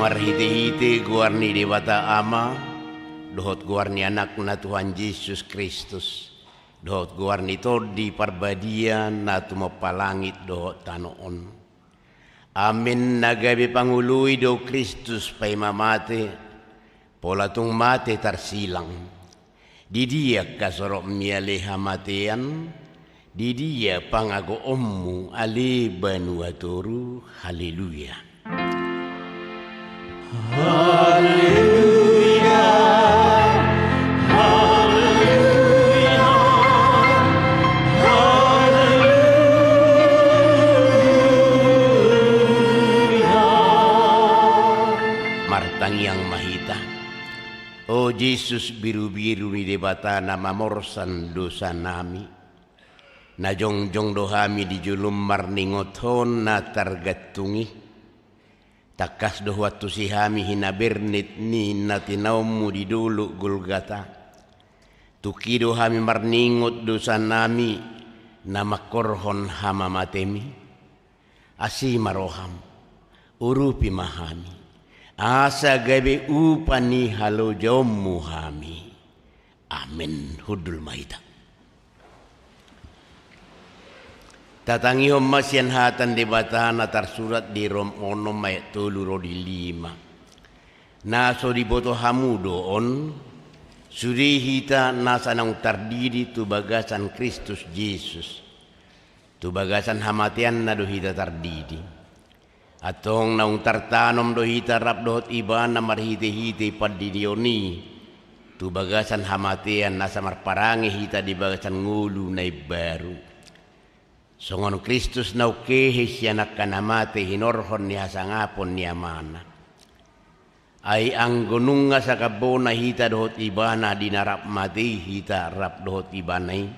Marhitehite goar ni Debata Ama, dohot goar ni Anakna Tuhan Jesus Kristus, dohot goar ni Tondi Parbadia na tumompa langit dohot tano on. Amen. Na gabe pangoloi do Kristus paima mate, pola tung mate tarsilang. Di dia angka sorokmi ale hamatean? Di dia pangagoonmu ale banua toru? Haleluya. Haleluya, haleluya, haleluya. Martangiang ma hita. O Jesus, birubiru ni Debata na mamorsan dosanami, na jongjong do hami di jolom marningot Ho na targantung i. Tangkas do huantusi hami hinabernit ni na tinaonmu di dolok Golgata. Tung i do hami marningot dosanami na mangkorhon hamamatemi. Asi ma roham, urupi ma hami, asa gabe upa ni halojaonmu hami. Amen. Hundul ma hita. Tatangihon ma sian hata ni Debata na tarsurat di Rom onom ayat tolu ro di lima. Na so diboto hamu do on, sude hita nasa naung tardidi tu bagasan Kristus Jesus. Tu bagasan hamateanna do hita tardidi. Antong naung tartanom do hita rap dohot Ibana marhitehite pandidion i tu bagasan hamatean, asa marparange hita di bagasan ngolu na imbaru. Songon Kristus naung hehe sian angka na mate hinorhon ni hasangapon ni Amana. Ai anggo nunga sangkap bona hita dohot Ibana di na rap mate i, hita rap dohot Ibana i,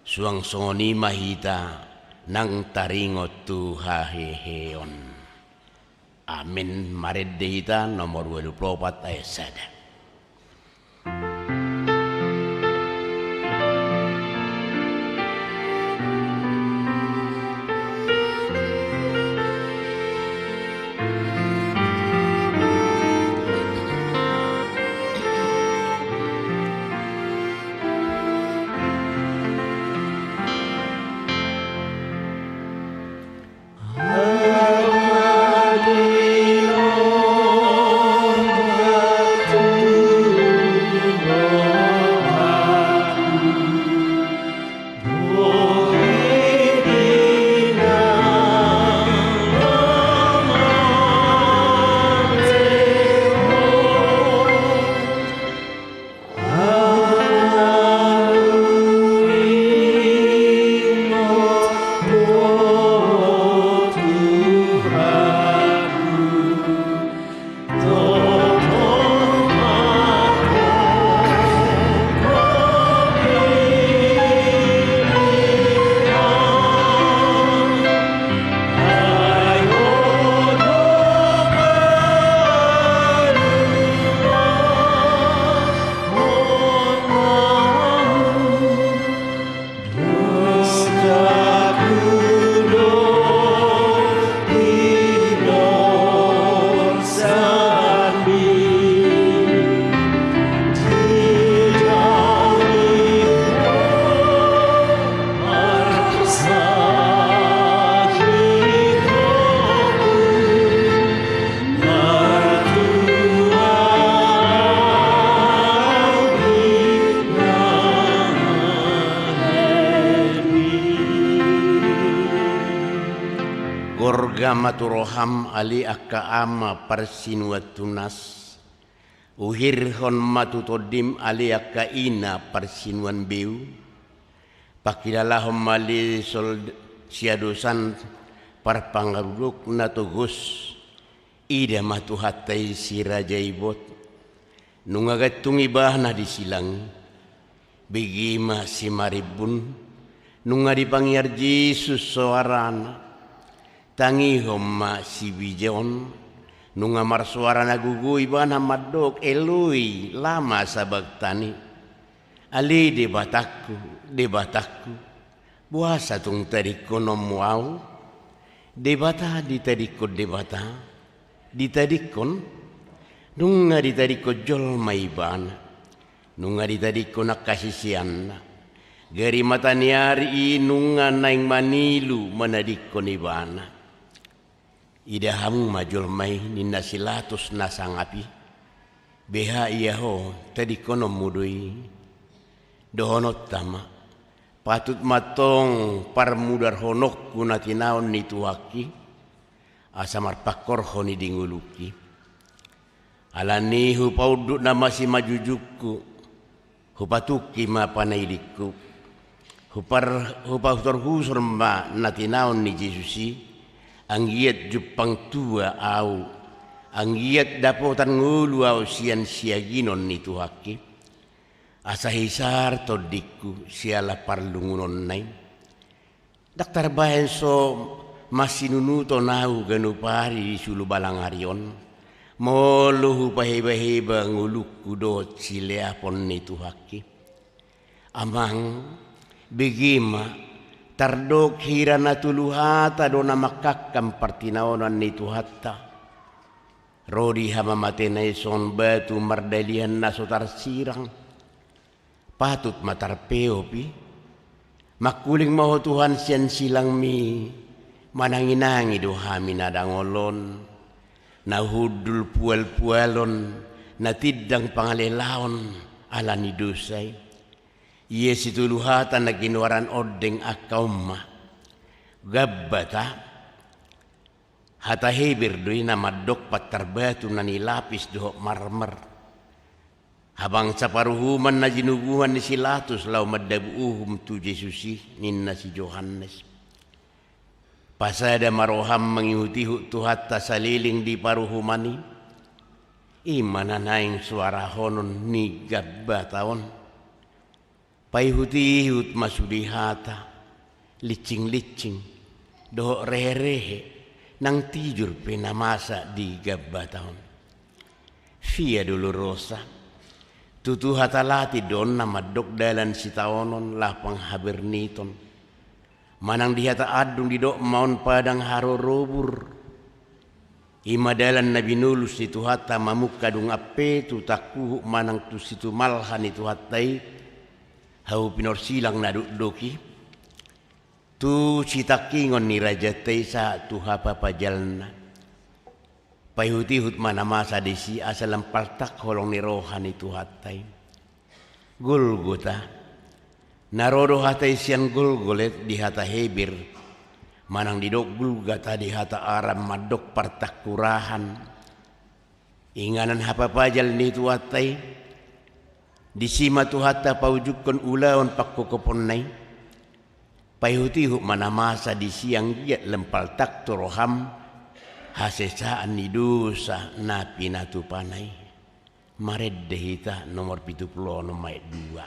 suang songon i ma hita nang taringot tu haheheon. Amen. Marende hita nomor ualu pulu opat ayat sada. Gorga ma tu roham ale angka ama parsinuan tunas. Uhirhon ma tu tondim ale angka ina parsinuan beu. Pangkilalahon ma ale sol siadosan parpangarudok na togos. Ida ma Tuhanta i si raja ibot. Nunga gantung ibana di silang. Bege ma simarimbun. Nunga dipangiar Jesus soarana. Tangihon ma sibija on. Nunga marsoara na gogo ibana mandok, Eloi, lama sabakhtani. Ale Debatangku, Debatangku, boasa tung tadingkononmu ahu? Debata ditadingkon Debata, ditadingkon, nunga ditadingkon jolma ibana, nunga ditadingkon angka siseanna. Gari mata ni ari i nunga naeng manilu manadingkon ibana. Ida hamu ma jolma i, ninna si Latus na sangap i. Beha ia ho, tadingkononmu do i? Dohononta ma, patut ma antong parmudarhononku na tinaon ni Tuhanki, asa marpangkorhon i di ngolungki. Alani i hupaunduk nama simanjujungku, hupatungki ma panailingku, hupar-, hupahusorhusor ma na tinaon ni Jesus i, anggiat jumpang tua ahu, anggiat dapotan ngolu ahu sian siaginon ni Tuhanki, asa hisar tondingku siala parlungunonna i. Ndang tarbahen so masinunuton ahu ganup ari di sulu balang ari on, molo hupahebaheba ngolungku dohot sileapon ni Tuhanki. Amang, bege ma, tardok hira na tolu hata do na mangkangkang partinaonan ni Tuhanta. Ro di hamamatena i songon batu mardalihan na so tarsirang. Patut ma tarpeop i. Mangkuling ma ho Tuhan sian silangmi, mananginangi do hami na dangol on, na hundul pualpualon, na tindang pangalelaon, alani dosa i. Ia si tolu hata na ginoaran ondeng angka on ma. Gabbata, hata Heber do i na mandok pantar batu na nilapis dohot marmer. Habangsa paruhuman na jinubuhan ni si Latus laho mandabu uhum tu Jesus i, ninna si Johannes. Pasada ma roham mangihutihut Tuhanta saleleng di paruhuman i. I ma na naeng suarahonon ni Gabbata on. Paihutihut ma sude hata, lincinglinting, dohot reherehe, nang tijur pe na masa di Gabbata on. Via Dolorosa. Tutu hata Latin do on na mandok dalan sitaonon, lapang haberniton. Manang di hata Andung didok ma on padang harorobur. I ma dalan na binolus ni Tuhanta mamungka dung ampe tu tangkuhuk manang tu situmalha ni Tuhanta i, hau pinorsilang na dokdok i, tu sitangkingon ni rajanta i sahat tu hapapajalna. Paihutihut ma na masa disi asa lam paltak holong ni roha ni Tuhanta i. Golgota. Na ro do hata i sian Golgolet di hata Heber, manang didok Gulgata di hata Aram mandok partangkurahan. Inganan hapapajal ni Tuhanta i, disi ma Tuhanta paujungkon ulaon pangkokoponna i. Paihutihut ma na masa disi anggiat lam paltak tu roham hasesaan ni dosa na pinatupana i. Marende hita nomor pitu pulu onom ayat dua.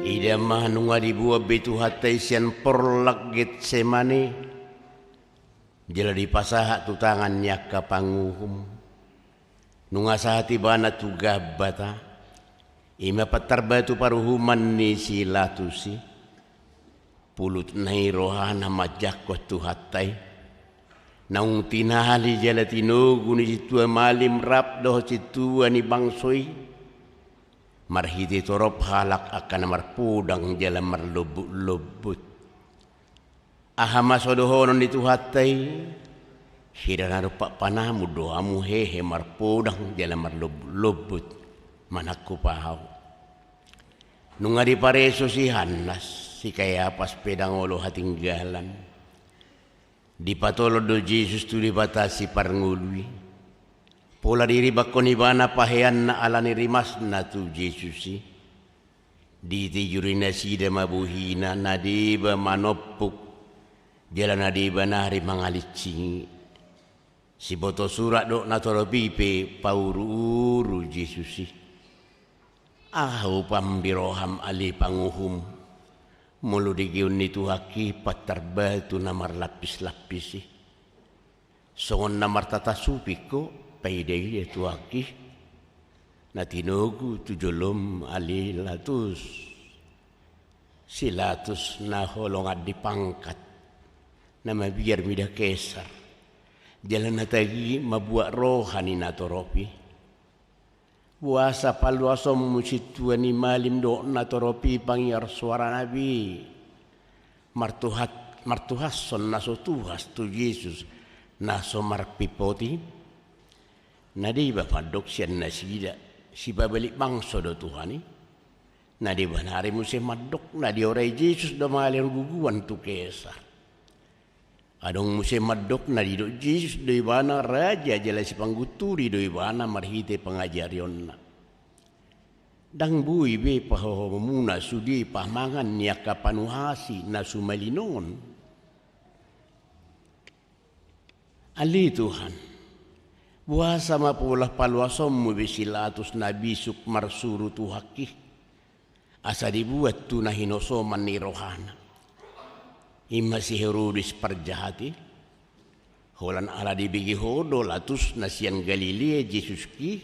Ida ma nunga diboan be Tuhanta i sian porlak Getsemane, jala dipasahat tu tangan ni angka panguhum. Nunga sahat ibana tu Gabbata, I ma pantar batu paruhuman ni si Latus i. Pulutna i rohana manjangkon Tuhanta i. Naung tinali jala tinogu ni sintua malim rap dohot sintua ni bangso i. Marhite torop halak angka na marpodang jala marlombut-lombut. Aha ma so dohonon ni Tuhanta i? Hira na dompak panamun do hamu hehe marpodang jala marlombut-lombut manangkup ahu. Nunga dipareso si Hannas, si Kayapas pe ndang olo hatinggalan. Dipatolon do Jesus tu Debata Siparngolu i. Pola diribakkon ibana paheanna ala ni rimasna tu Jesus i. Ditijuri nasida ma bohina, na deba manompuk, jala na deba nari mangalinsingi. Siboto surat dohot na torop i pe pauru-uru Jesus i. Aha upam di roham ale panguhum, molo digeon ni Tuhanki pantar batu na marlapis-lapis i? Songon na martata suping ho, paida-ida Tuhanki na tinogu tu jolom ale Latus. Si Latus na holongan di pangkat, na mabiar mida Kesar, jala na tagi mambuat roha ni na torop i. Boasa paluasonmu sintua ni malim dohot na torop i pangiar soarana be? Martuhat-, martuhashon na so tuha tu Jesus na so marpimpot i? Na deba mandok sian nasida, sipabalik bangso do Tuhan i. Na deba nari muse mandok, na diorai Jesus do mangalehon guguan tu Kesar. Adong muse mandok, na didok Jesus do ibana raja jala sipanggunturi do ibana marhite pangajarionna. Ndang boi be pahohomuna sude pamangan ni angka panuhasi na sumalin on? Ale Tuhan, boasa ma pola paluasonmu be si Latus na bisuk marsuru Tuhanki, asa dibuat tu na hinosoman ni rohana? I ma si Herodes parjahat i. Holan ala dibege ho do Latus na sian Galilea Jesuski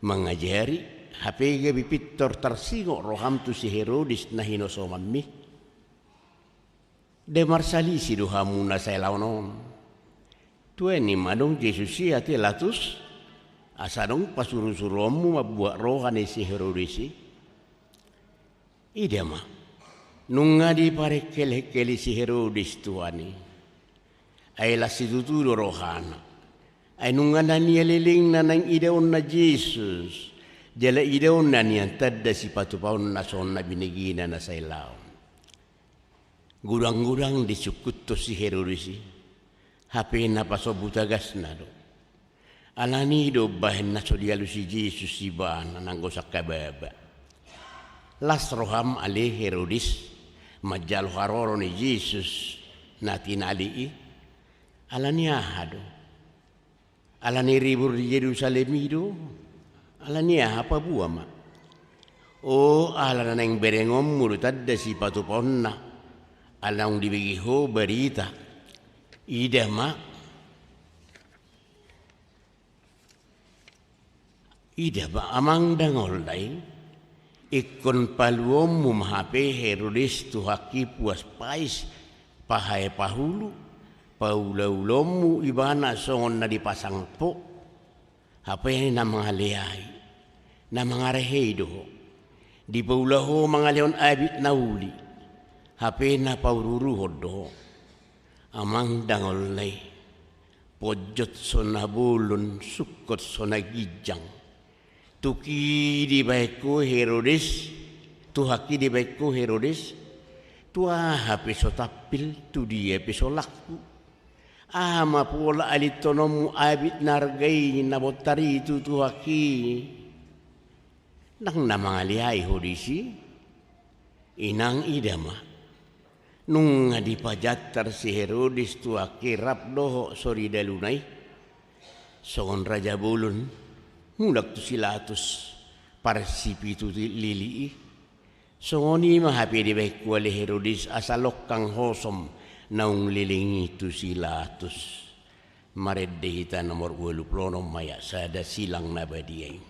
mangajari, hape gabe pintor tarsingot roham tu si Herodes na hinosomanmi. Nda marsalisi do hamu na sailaon on. Tuani ma adong Jesus i ate Latus, asa adong pasurusuruonmu mambuat roha ni si Herodes i. Ida ma, nunga diparengkel-engkeli si Herodes Tuhan i. Ai las situtu do rohana. Ai nunga na nialelengna naeng idaonna Jesus, jala idaonna nian tanda sipatupaonna songon na binegena na sailaon. Godang-godang disungkuthon si Herodes i, hape na pasombu tagasna do. Alani i do umbahen na so dialusi Jesus ibana nanggo sangkababa. Las roham ale Herodes manjalo haroro ni Jesus na tinali i? Alani aha do? Alani ribur di Jerusalem i do? Alani aha, paboa ma? O, ala na naeng berengonmu do tanda sipatupaonna, ala naung dibege ho barita. Ida ma, ida ma amang dangolna i, ingkon paluonmu ma hape Herodes Tuhanki puas pais, pahae pahulu, paulaulaonmu ibana songon na dipasangap ho. Hape na mangaleai, na mangarehei do ho. Dipaula ho mangalehon abit na uli, hape na paururuhon do ho. Amang dangolna i, ponjot so na bolon, sungkot so na ginjang. Tu ki dibahen ho Herodes, Tuhanki dibahen ho Herodes, tu aha pe so tampil, tu dia pe so langku. Aha ma pola alinhononmu abit na arga i na bontar i tu Tuhanki? Ndang na mangaleai ho disi? Inang ida ma. Nunga dipajantar si Herodes Tuhanki rap dohot soridaluna i. Songon raja bolon, mulak tu si Latus, parsipitu lili i. Songon i ma hape dibahen ho ale Herodes asa longkang hosom naung leleng i tu si Latus. Marende hita nomor ualu pulu onom ayat sada silang na badia i.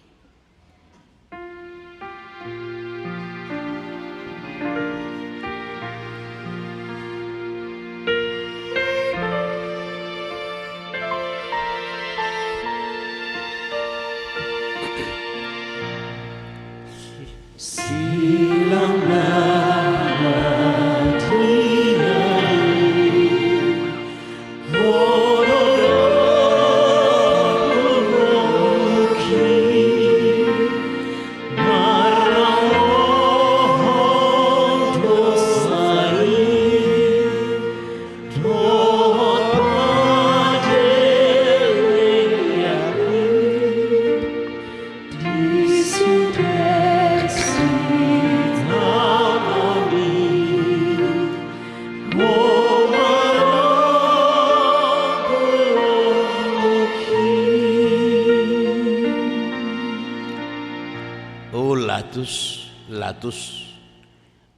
Latus, Latus,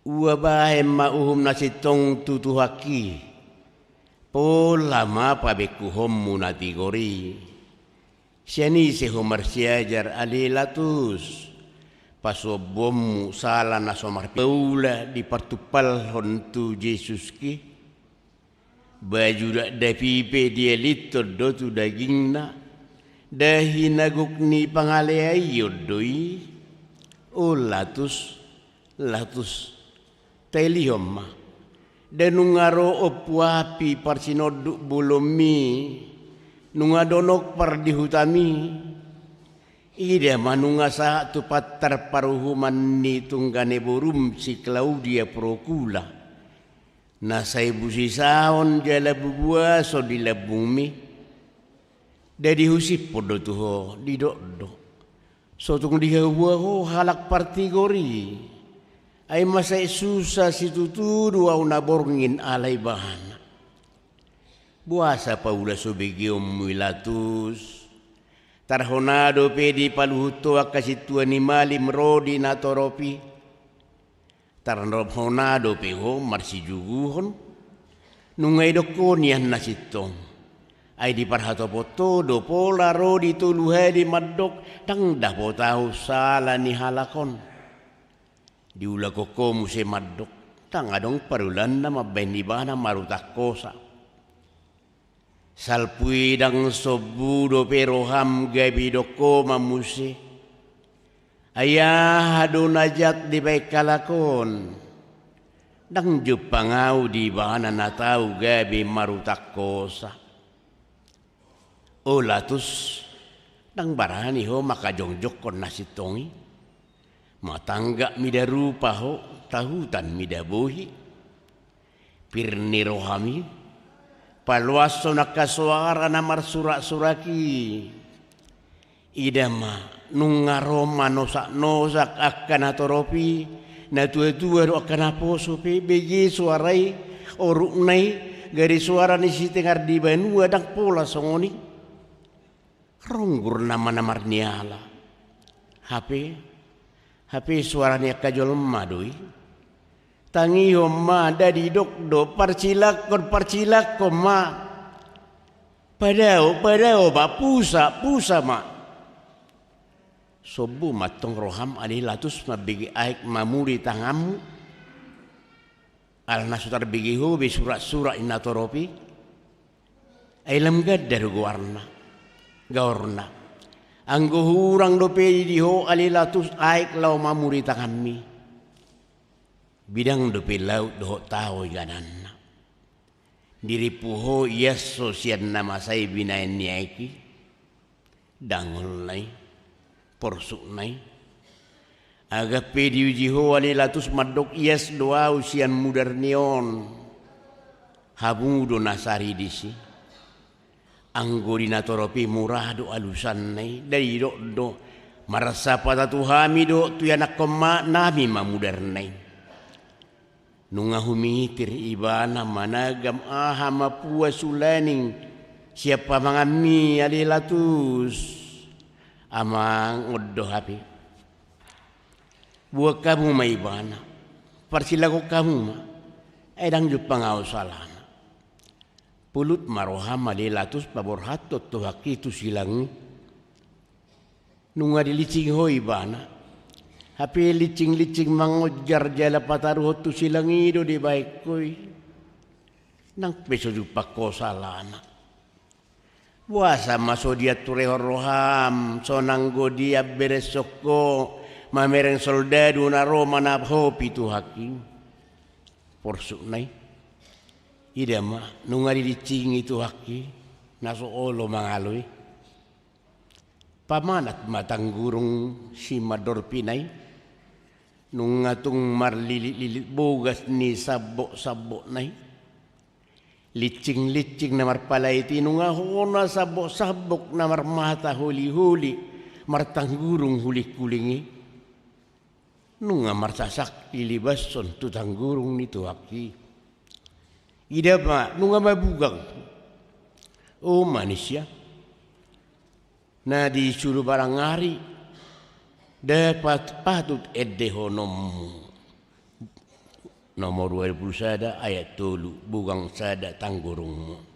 ua bahen ma uhum na sintong tu Tuhanki, pola ma pabengkuhonmu na tigor i. Sian ise ho marsiajar ale Latus, pasuombuonmu sala na so marpi-, paula dipartumpalhon tu Jesuski? Baju dakdanak i pe dialithon do tu dagingna, dahi na gok ni pangaleaion do i. O Latus, Latus, tailihon ma. Nda nunga ro ompu api parsinonduk bolonmi, nunga donok pardihutami. Ida ma nunga sahat tu pantar paruhuman ni tunggane borum si Klaudia Prokula. Na sai busisaon jala bubuason di lambungmi. Nda dihusipon do tu ho, didok do: So tung dihabua ho halak partigor i. Ai masa i susa situtu do ahu na borngin ala ibana. Boasa paula so begeonmu i Latus? Tarhona dope dipaluhut ho angka sintua ni malim ro di natorop i? Tarhona dope ho marsijuguhon? Nunga idok ho nian na sintong. Ai diparhatopot ho do pola ro di tolu hali mandok: Ndang dapot ahu sala ni halak on. Diulahon ho muse mandok: Ndang adong parulaanna mambahen ibana marutang hosa. Salpu i ndang sombu dope roham gabe didok ho ma muse: Ai aha do na jat dibahen halak on? Ndang jumpang ahu di ibana na tau gabe marutang hosa. O Latus, ndang barani ho mangkajongjongkon na sintong i? Matanggap mida rupa ho, tahutan mida bohi. Pir ni rohami, paloashon angka soara na marsuraksurak i. Ida ma, nunga ro manosaknosak angka natorop i, natuatua dohot angka naposo pe, bege soara i, orukna i, gari soara ni sitengar di banua, ndang pola songon i. Ronggur nama na marniala. Hape, hape soara ni angka jolma do i. Tangihon ma, nda didok do: Parsilangkon, parsilangkon ma. Padao, padao ma, pusa, pusa ma. Sombu ma antong roham ale Latus mambege aek mamuri tanganmu? Ala na so tarbege ho be suraksurak ni natorop i. Ai lam ganda do goarna, gaorna. Anggo hurang dope di ho ale Latus aek laho mamuri tanganmi, bidang dope laut dohot tao ingananna. Dirimpu ho ias so sian na masa i binahen ni aek i. Dangolna i, porsukna i. Agak pe diuji ho ale Latus mandok ias do ahu sian mudar ni on. Hamu do na sari disi. Anggo di natorop i mura do alusanna i, nda didok do: Marsapata tu hami dohot tu ianakhonnami ma mudarna i. Nunga humitir ibana managam aha ma puas ulaning sian pamanganmi ale Latus. Amang, on do hape. Boan hamu ma ibana, parsilangkon hamu ma. Ai ndang jumpang ahu salana. Pulut ma roham ale Latus paborhathon Tuhanki tu silang i. Nunga dilinsingi ho ibana. Hape linsinglinsing mangonjar jala pataruhon tu silang i do dibahen ho i. Nang pe so jumpang ho salana. Boasa ma so dianturehon roham sonang godi ambereshon ho mamereng soldadu na ro manahopi Tuhanki? Porsukna i. Ida ma, nunga dilinsingi Tuhanki na so olo mangalo i. Pamanat ma tanggurung simandorpina i. Nunga tung marlilitlilit bogas ni samboksambokna i. Linsinglinsing na marpalait i nunga hona samboksambok na marmata holiholi martanggurung hulinghuling i. Nunga marsasak lilibashon tu tanggurung ni Tuhanki. Ida ma, nunga mabugang. O manisia, na di suru barang ari, Dapat patut endehononmu. Nomor dua puluh sada ayat tolu, bogang sada tanggurungmu.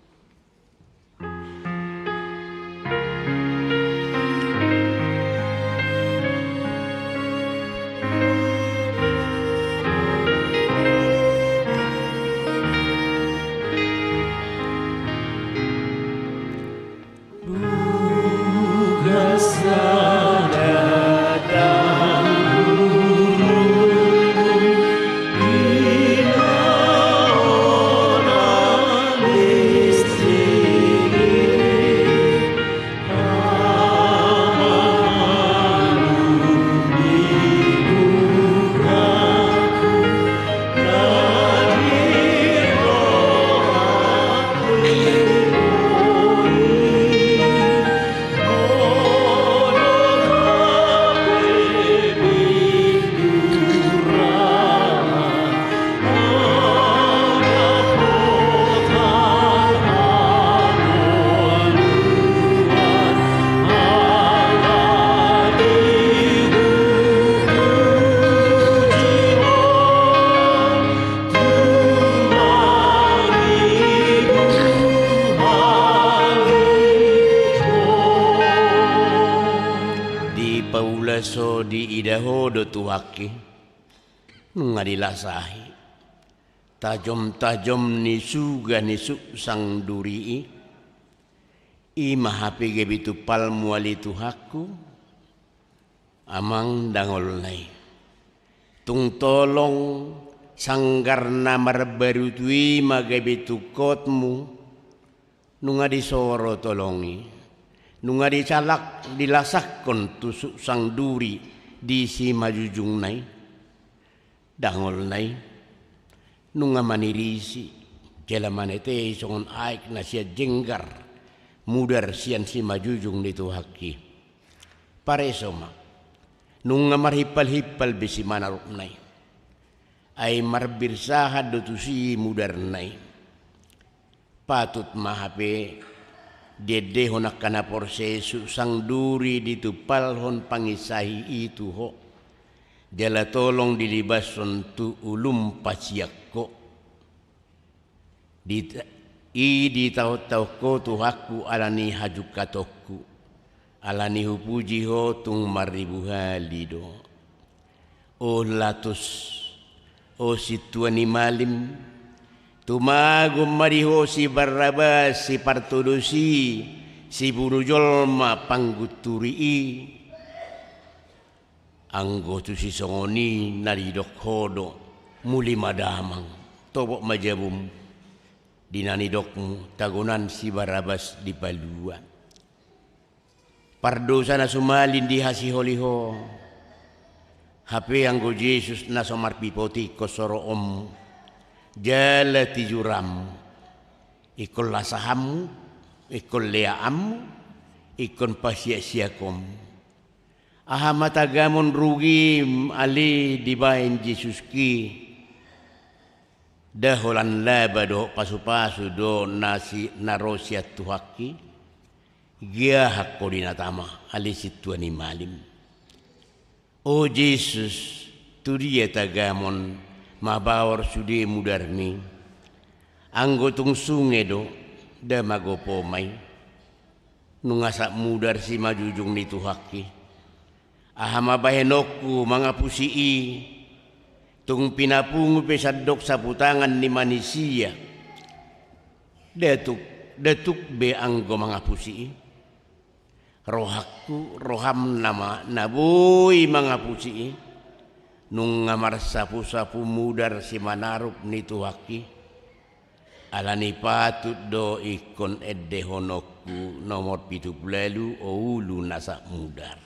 Dipaula so diida ho do Tuhanki, nunga dilasahi tajom-tajom ni suga ni suksang duri i. I ma hape gabe tumpalmu ale Tuhanku, Amang, dangolna i. Tung tolong sanggar na marbarutu i ma gabe tungkotmu, nunga disoro tolong i, nunga disalak dilasakkon tu suksang duri di simanjujungna i. Dangolna i, nunga manirisi jala manetei songon aek na sian jenggar, mudar sian simanjujung ni Tuhanki. Pareso ma, nunga marhimpal-himpal be simanarupna i, ai marbir sahat do tusi mudarna i. Patut ma hape diendehon angka na porsea i suksang duri ditumpalhon panginsahi i tu ho, jala tolong dilibashon tu ulum pasian ho. Di, i ditaon-taon ho Tuhanku ala ni hajungkatonku, ala ni hupuji ho tung marribu hali do. O Latus, o sintua ni malim, tumagon ma di ho si Barrabas, si partodos i, sibunu jolma panggunturi i. Anggo tusi songon i na nidok ho do, muli ma damang, tobok ma jabum, di na nidokmu, tagonan si Barrabas dipalua. Pardosa na sumalin dihasiholi ho, hape anggo Jesus na so marpipot ingkon soroonmu, jala tijuranmu, ingkon lasahanmu, ingkon leaanmu, ingkon pasiaksiakonmu. Aha ma tagamon rugim ale dibaen Jesuski? Nda holan laba dohot pasupasu do na si, na ro sian Tuhanki? Giahak ho di na tama, ale sintua ni malim. O Jesus, tu dia tagamon mabaor sude mudarmi? Anggo tung sunge do, nda magopo ma i. Nunga sap mudar simanjujung ni Tuhanki. Aha ma bahenonku mangapusi i? Tung pinapungu pe sandok saputangan ni manisia, nda tuk, nda tuk be anggo mangapusi i. Rohangku, roham nama na boi mangapusi i. Nunga marsapusapu mudar simanarup ni Tuhanki. Ala ni patut do ingkon endehononku nomor pitu pulu ualu, o ulu na sap mudar.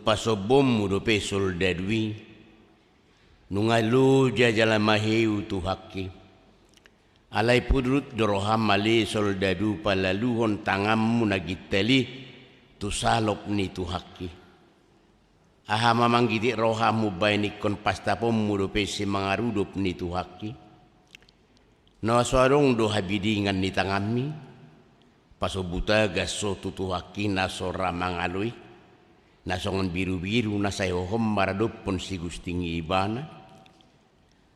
Pasombonmu dope soldadu i, nunga loja jala maheu Tuhanki. Alai pudrut do roham ale soldadu palaluhon tanganmu na gintal i tu salop ni Tuhanki. Aha ma manggiti roham umbahen ingkon pastaponmu dope simangarudop ni Tuhanki? Na so adong do habidingan ni tanganmi, pasombu tagas ho tu Tuhanki na so ra mangalo i, na songon birubiru na sai hohom maradophon sigusting ibana.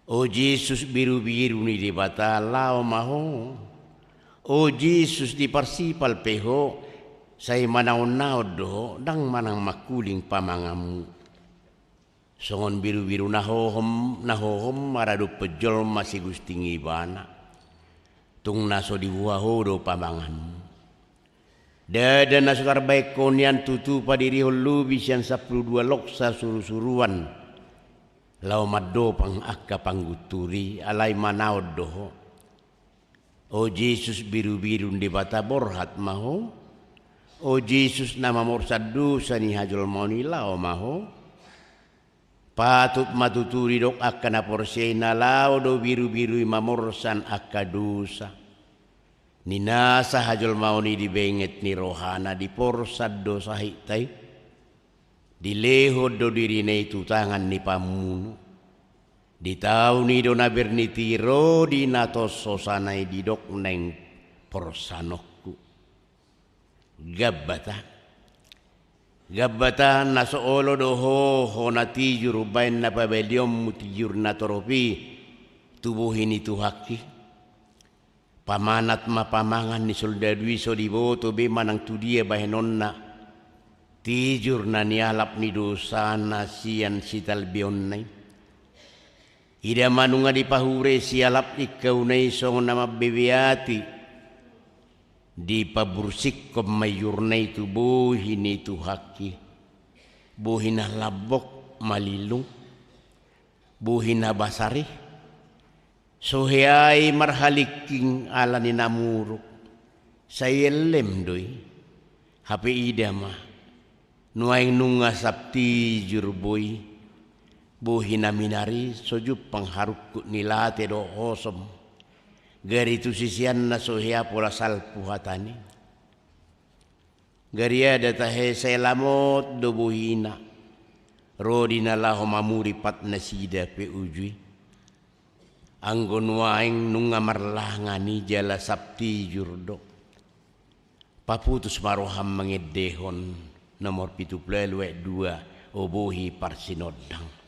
O Jesus birubiru ni Debata, laho ma ho. O Jesus diparsipal pe ho, sai manaonnaon do ho, ndang manang mangkuling pamanganmu. Songon birubiru na hohom, na hohom maradophon jolma sigusting ibana. Tung na so dibuha ho do pamanganmu. Ndada na so tarbahen ho nian tutu padirihon lobi sian sampulu dua loksa surusuruan laho mandopang angka pangguntur i, alai manaon do ho. O Jesus birubiru ni Debata, borhat ma ho. O Jesus na mamorsan dosa ni hajolmaon i, laho ma ho. Patut ma tutu didok angka na porsea i na laho do birubiru i mamorsan angka dosa ni nasa hajolmaon i di benget ni rohana, diporsan do sahitna i. Dilehon do dirina i tu tangan ni pamunu. Ditaon i do na bernit i ro di na tos hosana i, didok naeng porsanonku. Gambata. Gambata na so olo do ho, ho na tijur, umbahen na pabalionmu tijur na torop i tu bohi ni Tuhanki. Pamanat ma pamangan ni soldadu i, so diboto be manang tu dia bahenonna tijur na nialap ni dosana sian sitalbeonna i. Ida ma nunga dipahure sialap ni kauna i songon na mambebeati. Dipabursikhon ma iurna i tu bohi ni Tuhanki. Bohi na lambok malilung. Bohi na basar i. So hea i marhalingking ala ni na muruk. Sai ellem do i. Hape ida ma. Nuaeng nunga sap tijur boi. Bohi na minar i so jumpang harungkut ni late dohot hosom. Gari tu siseanna so hea pola salpu hata ni. Gari ada tahe sai lamot do bohina. Ro di na laho mamuri pat nasida pe uju i. Anggo nuaeng nunga marlangan i jala sap tijur do. Paputus ma roham mangendehon nomor pitu pulu ualu ayat dua, o bohi parsinondang.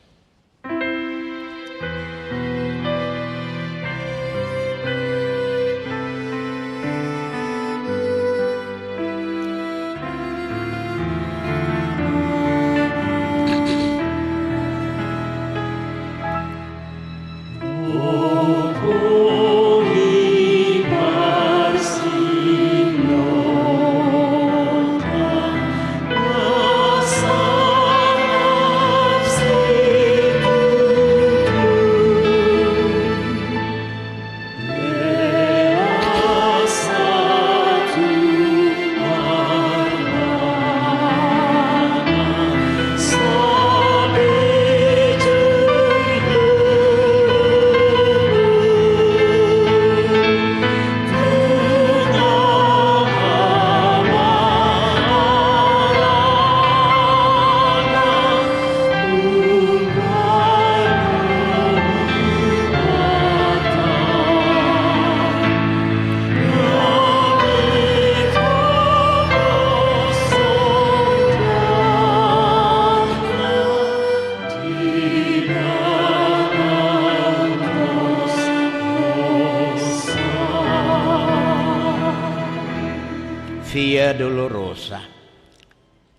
Via Dolorosa.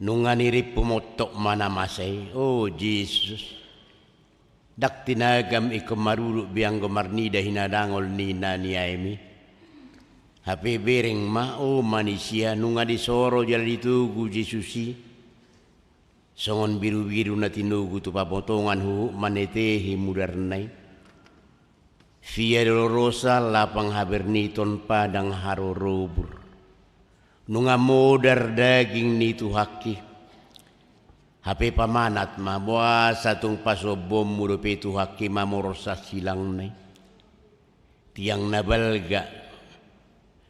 Nunga nirimpu montok ma na masa i, o Jesus. Ndang tinagam ingkon marudut be anggo marnida hinadangol ni na niaem i. Hape bereng ma, o manisia, nunga disoro jala ditogu Jesus i. Songon birubiru na tinogu tu pamotongan huhut manetehi mudarna i. Via Dolorosa, lapang haberniton padang harorobur. Nunga modar daging ni Tuhanki. Hape pamanat ma, boasa tung pasombonmu dope Tuhangki mamorsan silangna i, tiang na balga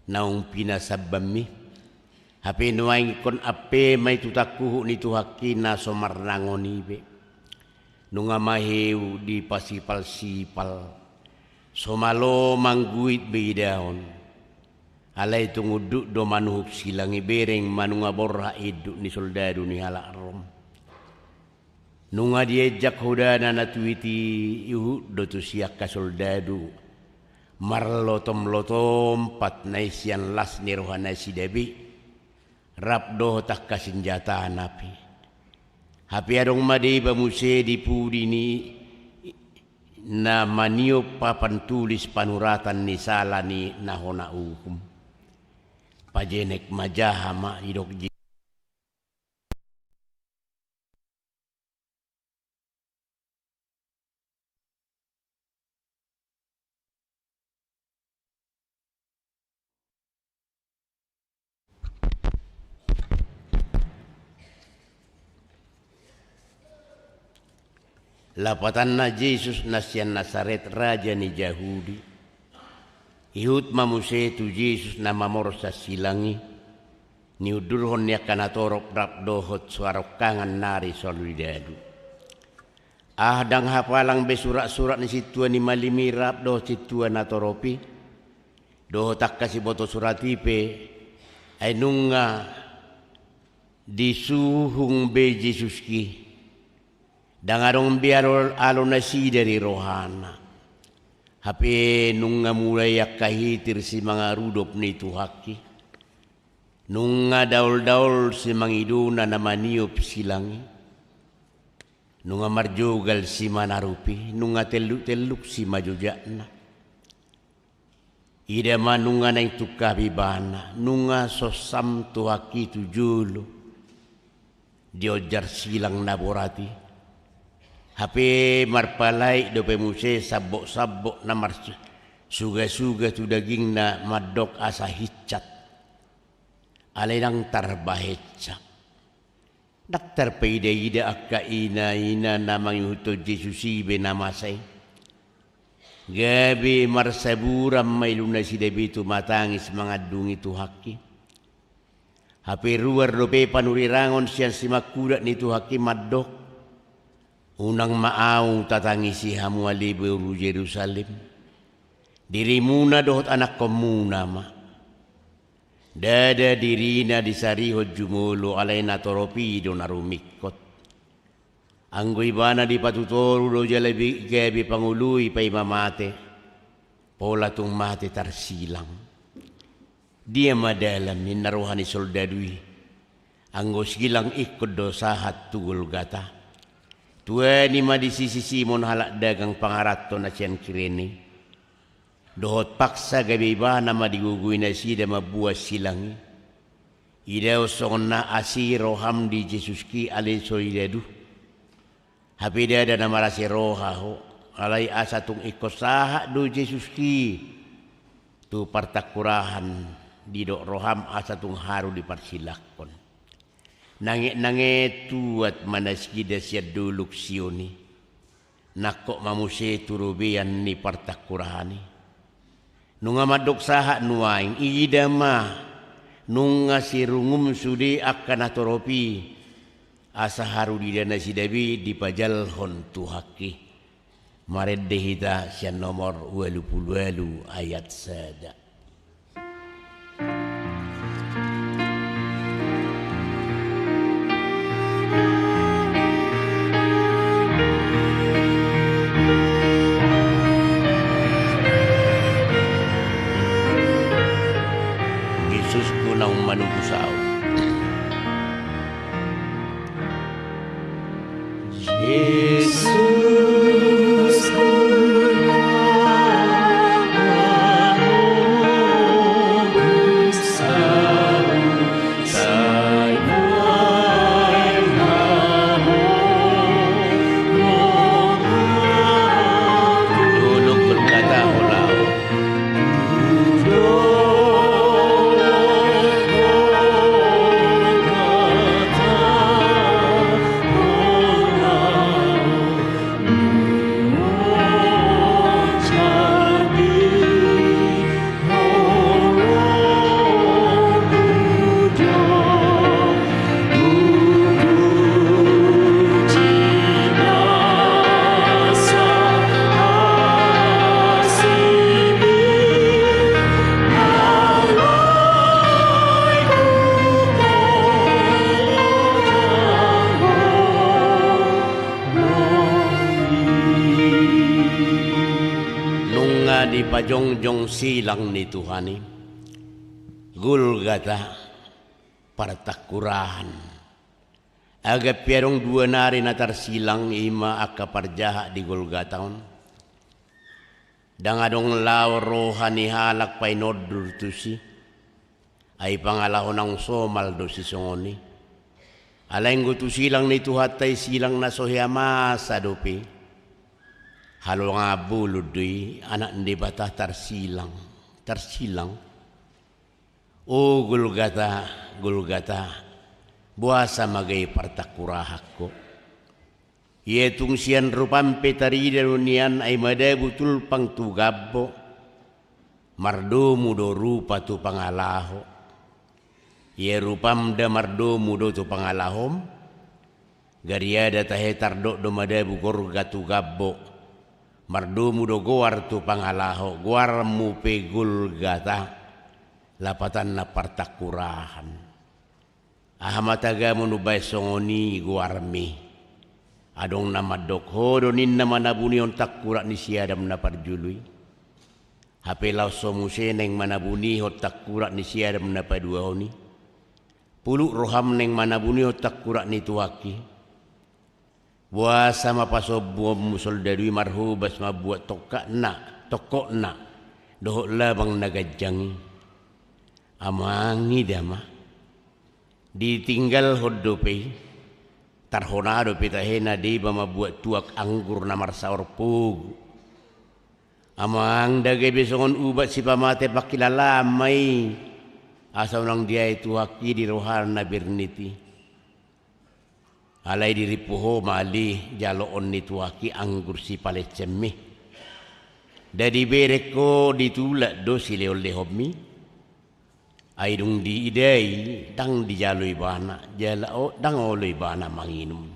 naung pinasambanmi. Hape nuaeng ingkon ampe ma i tutang huhut ni Tuhangki na so marnangon i be. Nunga maheu dipasipalsipal, so malo mangguit be idaon. Alai tung unduk do manuhuk silang i, bereng ma nunga borhat induk ni soldadu ni halak Rom. Nunga dienjak hodana na tuit i, ihut do tusi angka soldadu marlotomlotom pat na i sian las ni rohanasida be, rap dohot angka sinjatana pe. Hape adong ma deba muse di pudi ni na maniop papan tulis panuratan ni sala ni na hona uhum. Pajenek ma, jaha ma, didok Je- Lapatanna, Jesus na sian Nasaret, raja ni Jahudi. Ihut ma muse tu Jesus na mamorsan silang i, niundurhon ni angka natorop rap dohot suarongkangan nari soldadu. Aha ndang hapalang be suratsurat ni sintua ni malim i rap dohot sintua natorop i, dohot angka siboto surat i pe, ai nunga disuhung be Jesuski. Ndang adong be alo, alo nasida di rohana. Hape nunga mulai angka hitir simangarudop ni Tuhangki. Nunga daoldaol simangidona na maniop silang i. Nunga marjogal simanarupi, nunga telluktelluk simajojakna. Ida ma nunga naeng tungkap ibana, nunga sonsam Tuhangki tu jolo dionjar silang na borat i. Hape marpalait dope muse sambotsambot na marsugasuga tu dagingna mandok asa hinsat. Alai ndang tarbahensa. Ndang tarpaidaida angka inaina na mangihuthon Jesus i be na masa i. Gabe marsaburan ma ilunasida be tumatangis mangandungi Tuhangki. Hape ruar dope panurirangon sian simangkudat ni Tuhangki mandok: Unang ma ahu tatangisi hamu ale boru Jerusalem. Dirimuna dohot anakkonmuna ma. Ndada dirina disarihon jumolo, alai natorop i do na rumingkot. Anggo ibana dipatutoru do jala be gabe pangoloi paima mate, pola tung mate tarsilang. Dia ma dalan ninna roha ni soldadu i, anggo silang ingkon do sahat tu Golgata. Tuani ma di sisi Simon halak dagang pangaranto na sian Kirene. Dohot paksa gabe ibana ma digogoi nasida mamboan silang i. Idaon songon na asi roham di Jesuski ale soidadu. Hape ndada na marasi roha ho, alai asa tung ingkon sahat do Jesuski tu partangkurahan, didok roham asa tung haru diparsilangkon. Nangetnanget tuat ma nasida sian dolok Sion i. Nangkok ma muse tu robean ni partangkurahan i. Nunga mandok sahat nuaeng, ida ma, nunga sirungum sude angka natorop i, asa haru diida nasida be dipajalhon Tuhangki. Marende hita sian nomor ualu pulu ualu ayat sada. Jesusku naung manobus ahu. Pajongjong silang ni Tuhan i. Golgata, partangkurahan. Agak pe adong dua nari na tarsilang, i ma angka parjahat di Golgata on. Ndang adong laho roha ni halak painondur tusi. Ai pangalaho naung somal do sisongon i. Alai anggo tu silang ni Tuhanta i, silang na so hea masa dope. Halongangan bolon do i, Anak ni Debata tarsilang, tarsilang. O Golgata, Golgata, boasa ma gabe partangkurahan ho? Ia tung sian rupam pe tarida do nian, ai madabu tulpang tu gambok, mardomu do rupa tu pangalaho. Ia rupam da mardomu do tu pangalahom, gariada tahe tardok do madabu gorga tu gambok, mardomu do goar tu pangalaho, goarmu pe Golgata, lapatanna partangkurahan. Aha ma tagamon umbahen songon i goarmi? Adong na mandok, ho do ninna manabunihon tangkurak ni si Adam na parjolo i. Hape laos ho muse naeng manabunihon tangkurak ni si Adam na paduahon i. Puluk roham naeng manabunihon tangkurak ni Tuhangki. Boasa ma pasombuonmu soldadu i marhobas mambuat tongkatna, tongkotna, dohot labang na ganjang i? Amang, ida ma. Ditinggalhon dope i. Tarhona dope tahe na deba mambuat tuak anggur na marsaor pogu. Amang, ndang gabe songon ubat sipamate pangkilalaan ma i. Asa unang diae Tuhangki di rohana na bernit i. Alai dirimpu ho ma ale jaloon ni Tuhangki anggur sipalensem i. Nda dibereng ho, ditulak do silehonlehonmi. Ai dung diida i, ndang dijalo ibana, jala o, ndang olo ibana manginum.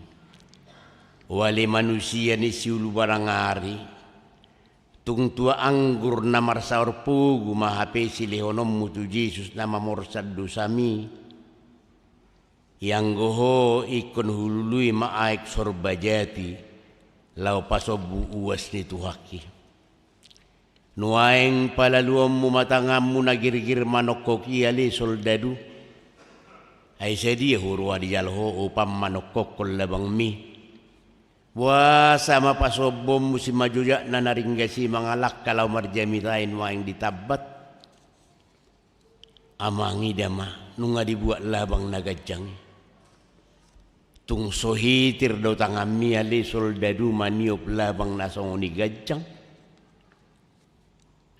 O ale manusia ni siulu barang ari, tung tuak anggur na marsaor pogu ma hape silehononmu tu Jesus na mamorsan dosami. Ianggo ho ingkon hulului ma aek sorba jati, laho pasombu uas ni Tuhangki. Nuaeng palaluonmu ma tanganmu na girgir manongkok i ale soldadu. Ai sadia huroha dijalo ho upam manongkokkon labangmi? Boasa ma pasombuonmu simanjujak na na ringgas i mangalangka laho marjamita i nuaeng ditambat? Amang, ida ma, nunga dibuat labang na ganjang i. Tung so hitir do tanganmi ale soldadu maniop labang na songon i ganjang.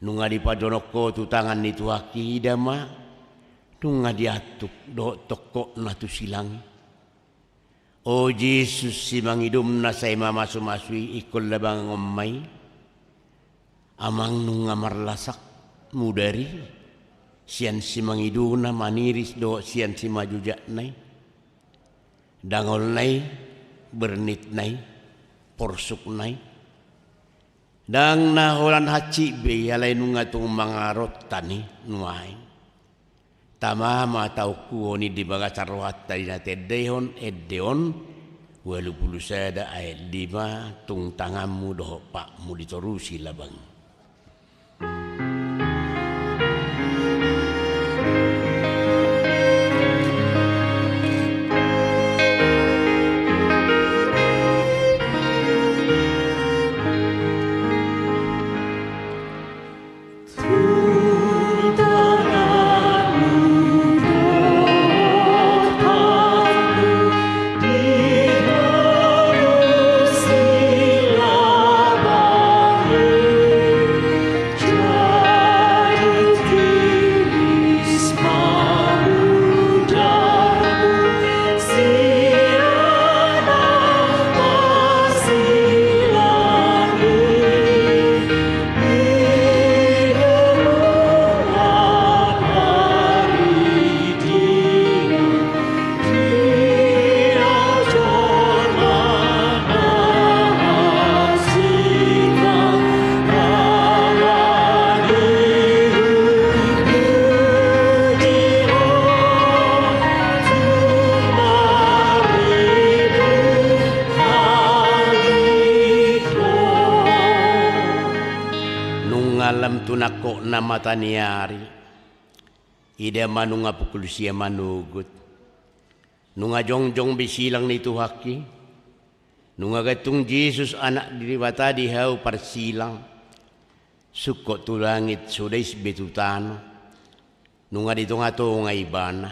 Nunga dipajonok ho tu tangan ni Tuhangki, ida ma, nunga diantuk dohot tongkotna tu silang i. O Jesus, simangidona sai mamasumasu i, ingkon labangon ma i. Amang, nunga marlasak mudar i sian simangidona maniris dohot sian simanjujakna i. Dangolna i, bernitna i, porsukna i. Ndang na holan hansit be i, alai nunga tung mangarontan i nuaeng. Tama ma taungkuhon i di bagasan rohanta di na taendehon ende on ualu pulu sada ayat lima, tung tanganmu dohot patmu ditorusi labang i. Tu nangkok na mata ni ari, ida ma nunga pukul sia manogot. Nunga jongjong be silang ni Tuhanki. Nunga gantung Jesus Anak ni Debata di hau parsilang. Sungkot tu langit, so dais be tu tano. Nunga di tongatonga Ibana.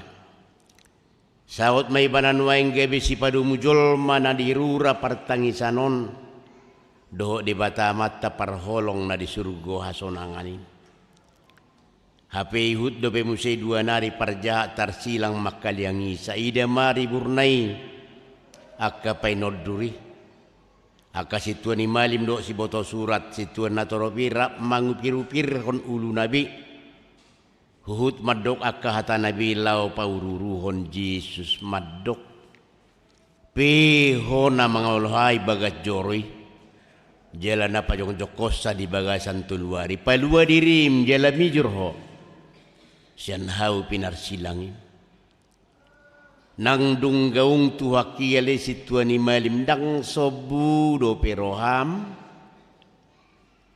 Saut ma Ibana nuaeng gabe sipadomu jolma na di rura partangisan on, dohot Debata Amanta parholong na di surgo hasonangan i. Hape ihut dope muse dua nari parjahat tarsilang mangkaliangisa, ida ma riburna i, angka painondur i. Angka sintua ni malim dohot siboto surat, sintua na torop i rap mangupirupirhon uluna be. Huhut mandok angka hatana be laho paururuhon Jesus, mandok: Pe ho na mangalohai bagas joro i, jala na pajongjongkonsa di bagasan tolu ari, palua dirim jala mijur ho sian hau pinarsilang i. Nang dung gaung Tuhanki ale sintua ni malim, ndang sombu dope roham?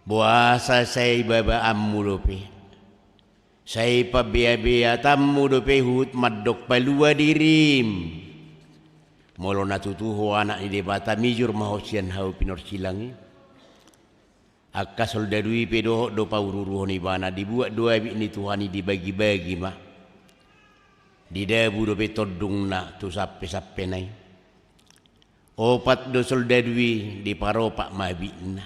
Boasa sai babaanmu dope, sai pabeabeatanmu dope huhut mandok palua dirim? Molo na tutu ho Anak ni Debata, mijur ma ho sian hau pinarsilang i. Angka soldadu i pe dohot do paururuhon Ibana, dibuat do abit ni Tuhan i, dibagibagi ma. Didabu dope tondungna tu sampesampena i. Opat do soldadu i, diparopak ma abitna.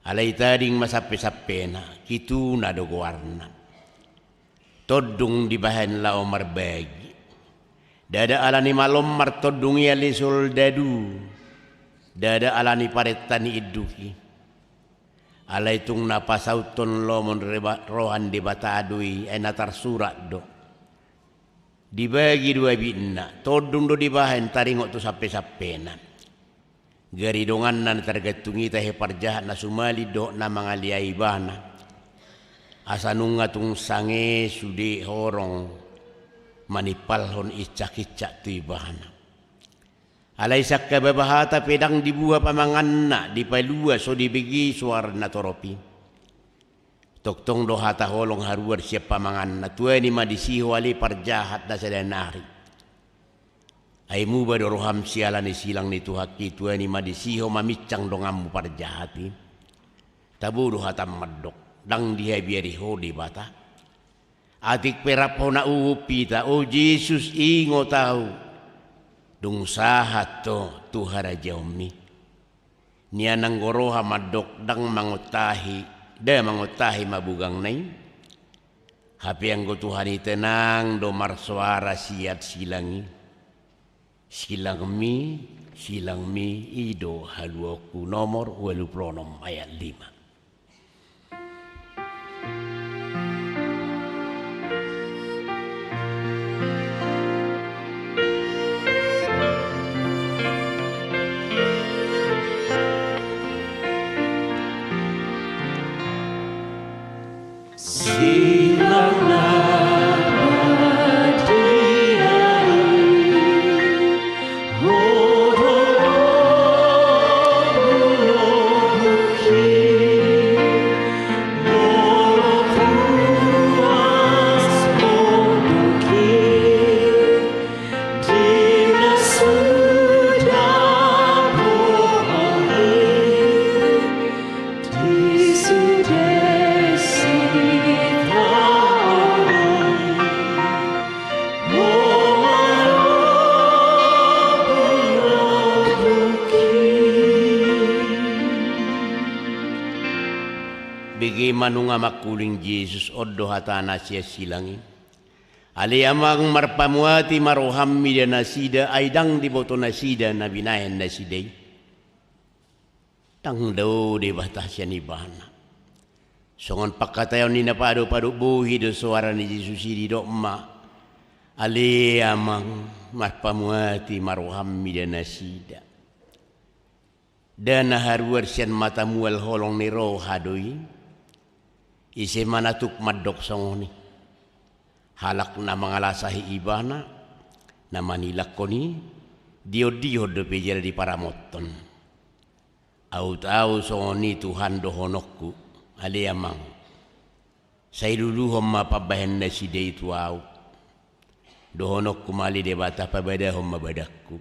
Alai tading ma sampesampena, kituna do goarna. Tondung dibahen laho marbagi. Ndada ala ni malom martondung i ale soldadu, ndada ala ni parenta ni induk i. Alai tung na pasauthon lomo ni Deba-, roha ni Debata do i, ai na tarsurat do. Dibagi do abitna, tondung do dibahen taringot tu sampesampena. Gari donganna na targantung i, tahe parjahat na sumalin dohot na mangaliai ibana. Asa nunga tung sange sude horong manimpalhon insakinsak tu ibana. Alai sian angka baba hata pe ndang dibuha pamanganna, dipalua, so dibege soara na torop i. Tongtong do hata holong haruar sian pamanganna, tuani ma disi ho ale parjahat na sada nari. Ai muba do roham siala ni silang ni Tuhanki, tuani ma disi ho maminsang donganmu parjahat i. Tabo do hata mandok, ndang dihabiari ho Debata. Atik pe rap hona uhum hita, o Jesus, ingot ahu, dung sahat ho tu harajaonmi. Nian anggo roha mandok ndang mangontahi, nda mangontahi ma bugangna i. Hape anggo Tuhan i tenang do marsoara sian silang i. Silangmi, silangmi, i do haluaonku, nomor ualu pulu onom ayat lima. Bege ma nunga mangkuling Jesus, on do hatana sian silang i. Ale Amang, marpamuati ma roham mida nasida, ai ndang diboto nasida na binahen nasida i. Ndang dao Debata sian ibana. Songon pangkataion ni na padopadop bohi do soara ni Jesus i, didok ma: Ale Amang, marpamuati ma roham mida nasida. Nda na haruar sian mata mual, holong ni roha do i. Ise ma na tuk mandok songon i? Halak na mangalasahi ibana, na manilangkon i, diondihon dope jala diparamothon. Aut ahu songon i Tuhan dohononku, Ale Amang, sai luluhon ma pambahen nasida i tu ahu. Dohononku ma ale Debata, pabadahon ma badanku.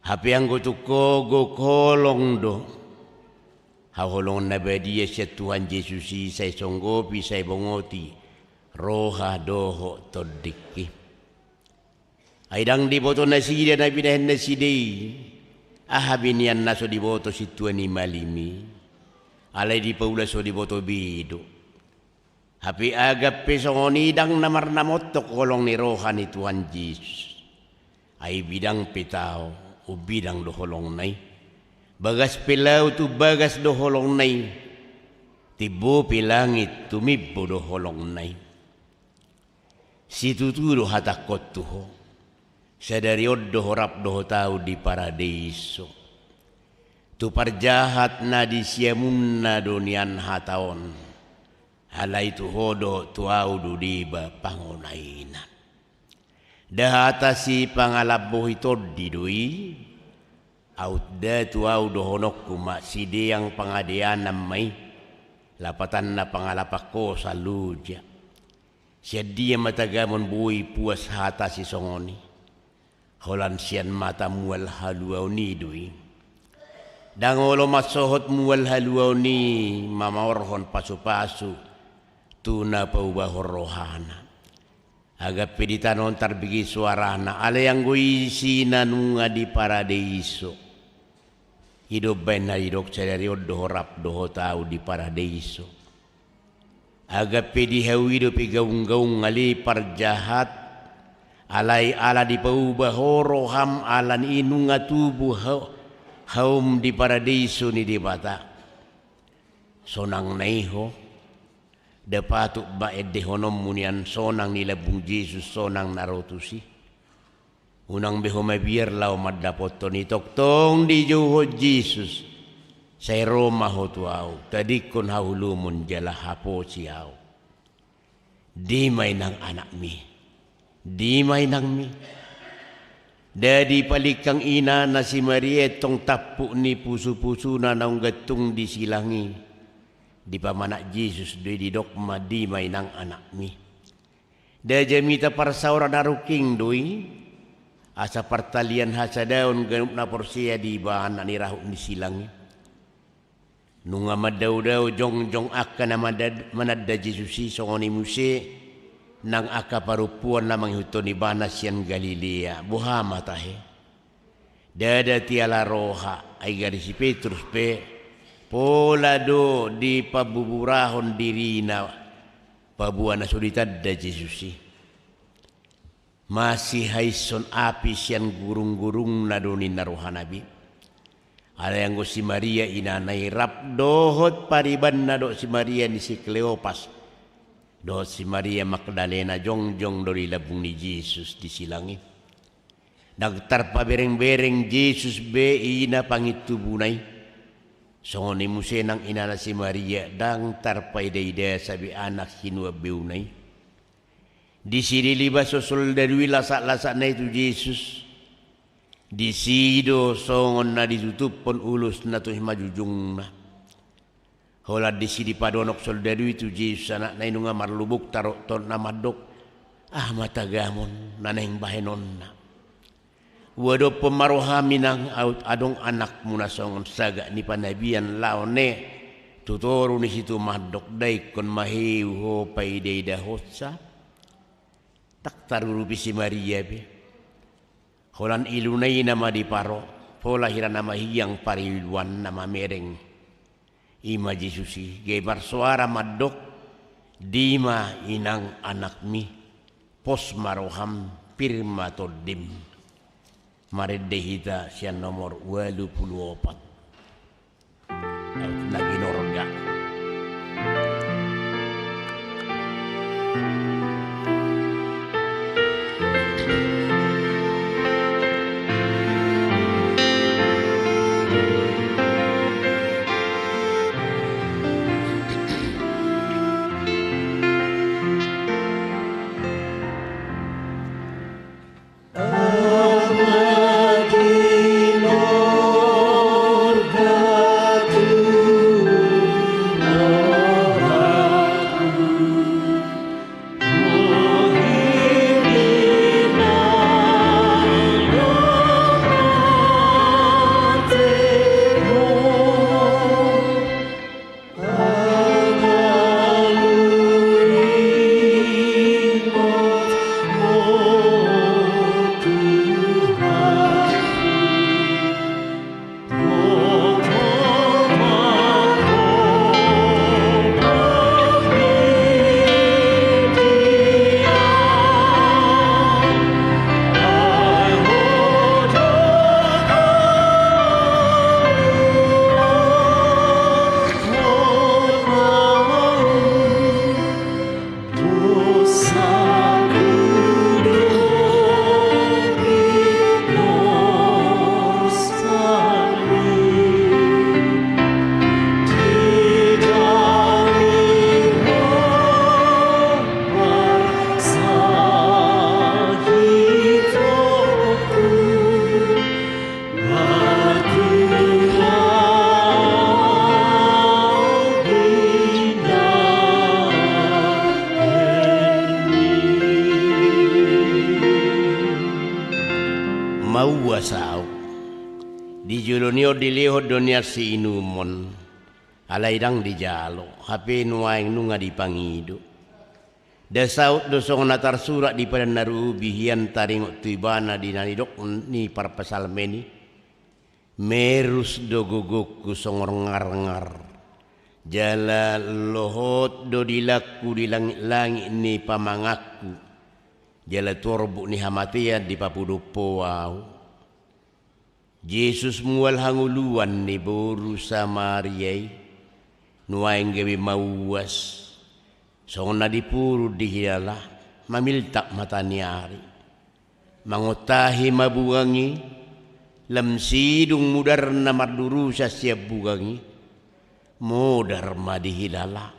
Hape anggo tung gok holong do, haholongon na badia sian Tuhan Jesus i sai songgopi, sai bongoti roha dohot tondingki. Ai ndang diboto nasida na binahen nasida i, aha be nian na so diboto sintua ni malim i, alai dipaula so diboto be do. Hape agap pe songon i ndang na marnamontok holong ni roha ni Tuhan Jesus. Ai bidang pe tao, umbidang do holongna i. Bagas pe laut umbagas do holongna i. Timbo pe langit tumimbo do holongna i. Situtu do hatangkon tu ho. Sadari on do ho rap dohot ahu di paradeiso. Tu parjahat na di siamunna do nian hata on. Alai tu ho dohot tu ahu do deba pangonainan. Nda hata sipangalambohi tondi do i. Aut nda tu ahu dohononku ma sideang pangadeanan ma i. Lapatanna pangalapan hosa loja. Sian dia ma tagamon boi puas hata sisongon i? Holan sian mata mual haluaon i do i. Ndang olo mansohot mual haluaon i mamaorhon pasupasu tu na paubahon rohana. Agap pe di tano on tarbege soarana, alai anggo isina nunga di paradeiso. I do umbahen na didok sadari on do ho rap dohot ahu di paradeiso. Agap pe di hau i dope gaunggaung ale parjahat, alai ala dipauba ho roham ala ni i nunga tubu ha-, haum di paradeiso ni Debata. Sonang na i ho, nda patut ba endehononmu nian sonang ni lambung Jesus sonang na ro tusi. Unang be ho mabiar laho mandapothon i, tongtong dijouhon Jesus. Sai ro ma ho tu ahu, tadingkon hahulumon jala haposi ahu. Dima inang anakmi. Dima inangmi. Nda dipalingkang inana si Maria i tong tampuk ni pusupusuna naung gantung di silang i. Dipamanat Jesus do i, didok ma dima inang anakmi. Nda jamita parsaoran na rungking do i, asa partalian hasadaon ganup na porsea di ibana ni rahut ni silang i. Nunga mandaodao jongjong angka na manda-, mananda Jesus i songon i muse nang angka parompuan na mangihuthon ibana sian Galilea. Boha ma tahe? Ndada tiala roha, ai gari si Petrus pe, pola do dipabuburahon dirina paboa na so ditanda Jesus i. Masihaishon api sian gurunggurungna do ninna rohana be. Alai anggo si Maria inana i rap dohot paribanna dohot si Maria ni si Kleopas dohot si Maria Magdalena jongjong do di lambung ni Jesus di silang i. Ndang tarpaberengbereng Jesus be ina pangintubuna i. Songon i muse nang inana si Maria ndang tarpaidaidasa be anak sinuambeuna i. Disi dilibas soldadu i lasaklasak na i tu Jesus. Disi do songon na ditutuphon ulos na tu simanjujungna. Holan disi dipadonok soldadu i tu Jesus anakna i nunga marlubuk taroktonna mandok, aha ma tagamon na naeng bahenonna? Uadophon ma roham inang, aut adong anakmu na songon sagak ni panabian laho ne tu toru ni situmandok, da ingkon maheu ho paidaidahonsa. Ndang tarurupi si Maria be. Holan iluna i nama diparo, pola hira nama hiang pariluan nama mereng. Ima Jesus i gabe marsoara mandok, dima inang anakmi, pos ma roham, pir ma tondim. Marende hita sian nomor ualu pulu opat. Na ginorga. Di jolo ni on dilehon do nian siinumon, alai ndang dijalo, hape nuaeng nunga dipangido. Nda saut do songon na tarsurat di Padan na Rubi, hian taringot tu ibana di na nidok ni parpsalmen i: Merus do gogongku songon ngarngar, jala lohot do dilangku di langit-langit ni pamanganku, jala tu orbuk ni hamatean dipapudomhon ho ahu. Jesus mual hangoluan ni boru Samaria i, nuaeng gabe mauas, songon na dipurun dihilala, mamiltak mata ni ari. Mangontahi ma bugang i, lam sidung mudarna mardurusan sian bugang i, modar ma dihilala,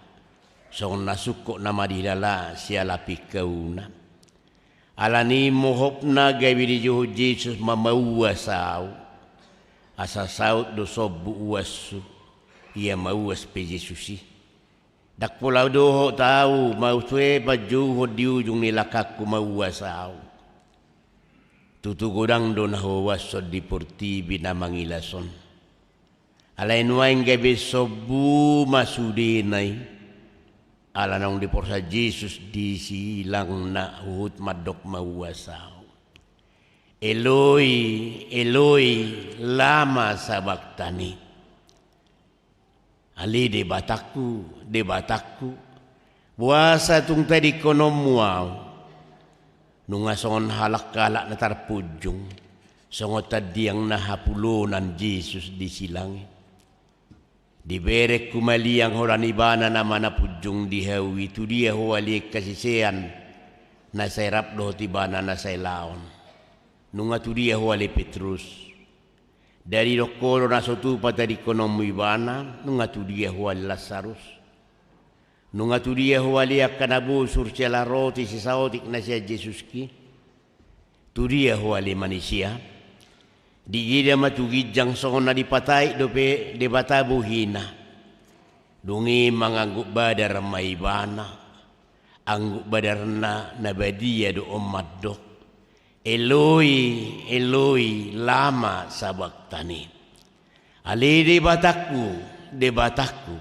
songon na sungkot nama dihilala siala pingkauna. Alani i mohopna gabe dijou Jesus ma mauas ahu, asa saut do sombu uashu, ia mauas pe Jesus i. Ndang pola dohot ahu muse manjouhon di ujung ni langkangku mauas ahu. Tutu godang do na huuashon di portibi na mangilas on. Alai nuaeng gabe sombu ma sudena i, ala naung diporsan Jesus di silangna huhut mandok mauas ahu. Eloi, Eloi, lama sabaktani. Ale Debatangku, Debatangku, boasa tung tadingkononmu ahu? Nunga songon halak-halak na tarpunjung, songon tandiang na hapulonan Jesus di silang i. Diberengku ma liang holan ibana nama na punjung di hau i, tudia ho ale angka sisean na sai rap dohot ibana na sai laon? Nunga tudia ho ale Petrus? Nda didok ho do na so tupa tadingkononmu ibana? Nunga tudia ho ale Lasarus? Nunga tudia ho ale angka na bosur siala roti sisaotik na sian Jesus i? Tudia ho ale manisia? Diida ma tu ginjang songon na dipataik dope Debata bohina. Dung i mangangguk badar ma ibana. Angguk badarna na badia do on mandok: Eloi, Eloi, lama sabaktani. Ale Debatangku, Debatangku,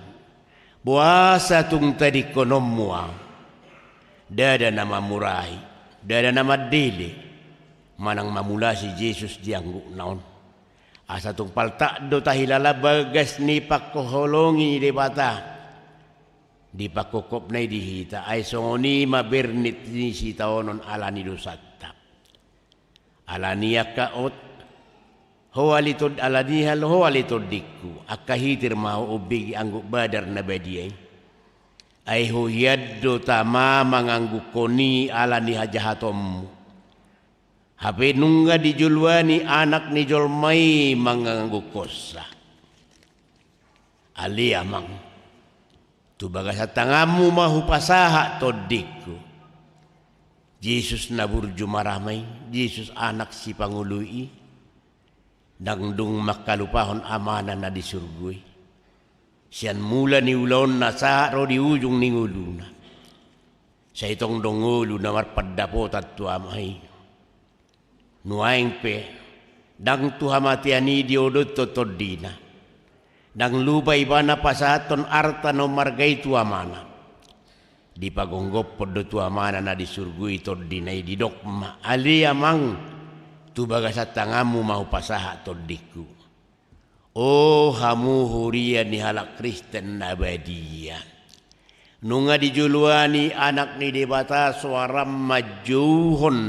boasa tung tadingkononmu ahu? Ndada na mamurahi, ndada na mandele manang mamulasi Jesus di anggukna on. Asa tung paltak do tahilala bagas ni pangkaholongi ni Debata di pangkophopna i di hita, ai songon i ma bernit ni sitaonon ala ni dosanta. Alani i angka hot, ho ale tond-, alani i ho ale tondingku, angka hitir ma ho umbege angguk badar na badia i. Ai ho hian do tama manganggukhon i ala ni hajahatonmu. Hape nunga dijoloani Anak ni jolma i manganggukhonsa. Ale Amang, tu bagasan tanganmu ma hupasahat tondingku. Jesus na burju marame i, Jesus Anak sipangoloi i, ndang dung mangkalupahon Amana na di surgo i. Sian mula ni ulaonna sahat ro di ujung ni ngoluna, sai tong do ngolu na marpandapotan tu Ama i. Nuaeng pe, ndang tu hamatean i diodothon tondina. Ndang lupa ibana pasahathon arta na ummarga i tu Amana. Dipagomgophon do tu Amana na di surgo i tondina i, didok ma: Ale Amang, tu bagasan tanganmu ma hupasahat tondingku. O hamu huria ni halak Kristen na badia, nunga dijoloani Anak ni Debata soaran manjouhon,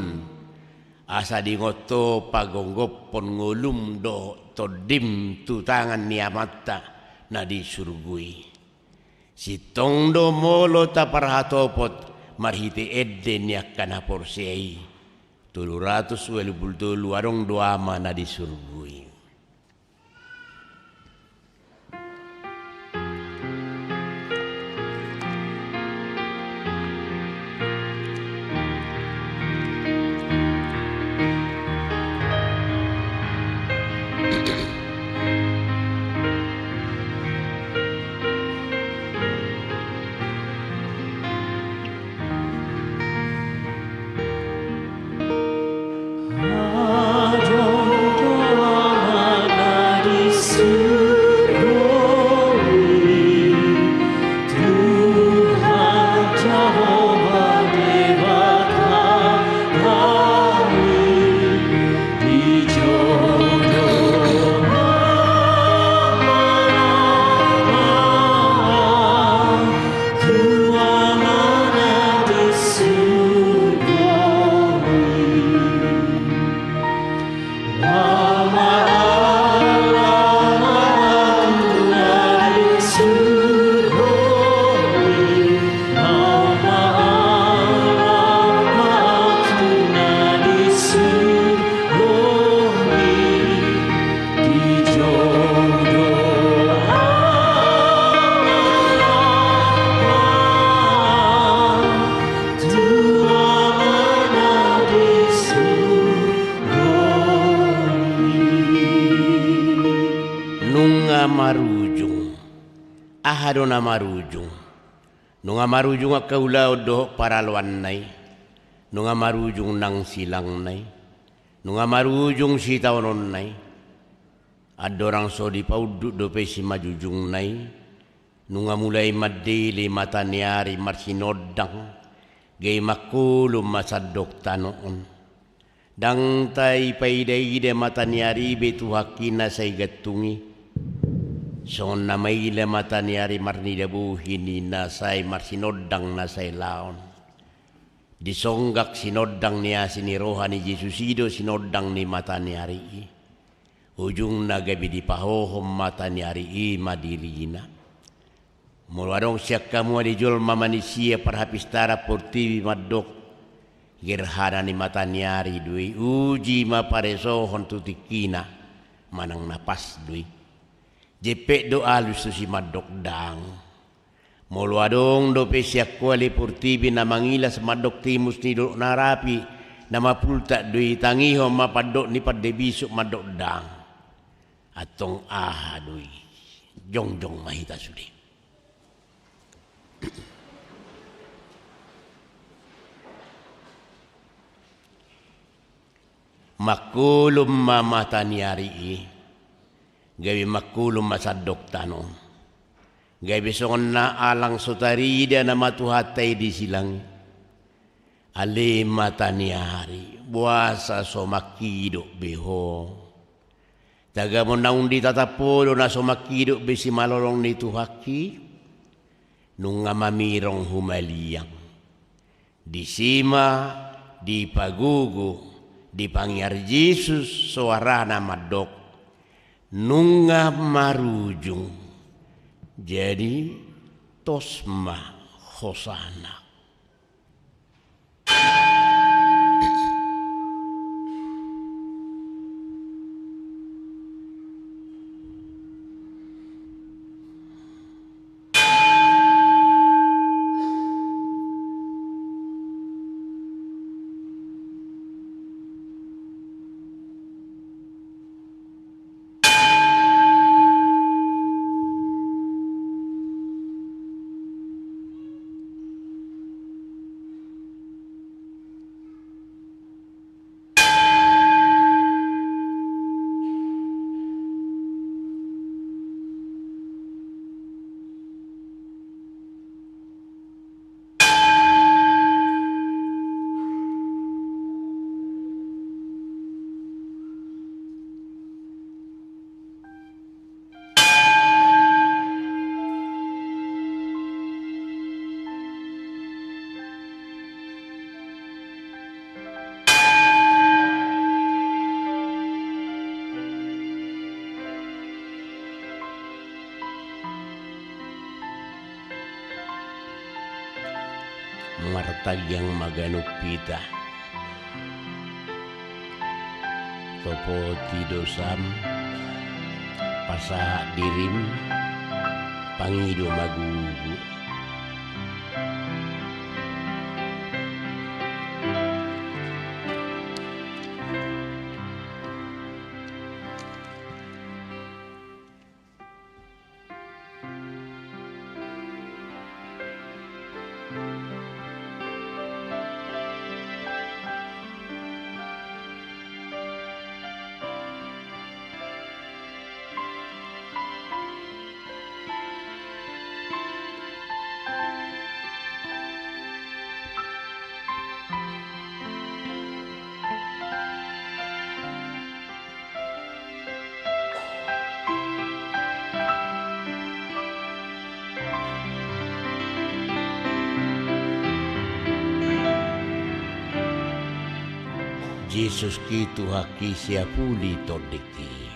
asa diingot ho pagomgophon ngolum dohot tondim tu tangan ni Amanta na di surgo i. Sintong do molo taparhatopot marhite ende ni angka na porsea i. Tolu ratus ualu pulu tolu, adong do Ama na di surgo i. Nunga marujung. Aha do na marujung? Nunga marujung angka ulaon dohot paraloanna i. Nunga marujung nang silangna i. Nunga marujung sitaononna i. Andorang so dipaunduk dope simanjujungna i, nunga mulai mandele mata ni ari marsinondang, gabe mangkolom ma sandok tano on. Ndang taipaida-ida mata ni ari i be tu haki na sai gantung i. Songon na maila mata ni ari marnida bohi ni na sai marsinondang na sai laon. Disonggak sinondang ni asi ni roha ni Jesus i do sinondang ni mata ni ari i. Ujungna gabe dipahohom mata ni ari i ma dirina. Molo adong sian hamu ale jolma manisia parhapistaran portibi mandok, gerhana ni mata ni ari do i, uji ma paresohon tu tingkina, manang na pas do i. Jempek do alus tu si mandok ndang. Molo adong dope sian ho ale portibi na mangilas mandok timus ni dolok na rapi, na mapultak do i, tangihon ma pandok ni pande bisuk mandok ndang. Antong aha do i? Jongjong ma hita sude. Mangkolom ma mata ni ari i, gabe mangkolom ma sandok tano. Gabe songon na alang so tarida nama Tuhanta i di silang i. Ale mata ni ari, boasa so mangkidok be ho? Tagamon naung ditatap ho do na so mangkidok be simalolong ni Tuhanki? Nunga mamirong humaliang. Disi ma dipagogo, dipangiar Jesus soarana mandok, nunga marujung. Jadi tos ma hosana. Martangiang ma ganup hita. Topoti dosam, pasahat dirim, pangido ma gogo. Jesus ki Tuhanki siapuli tondingki.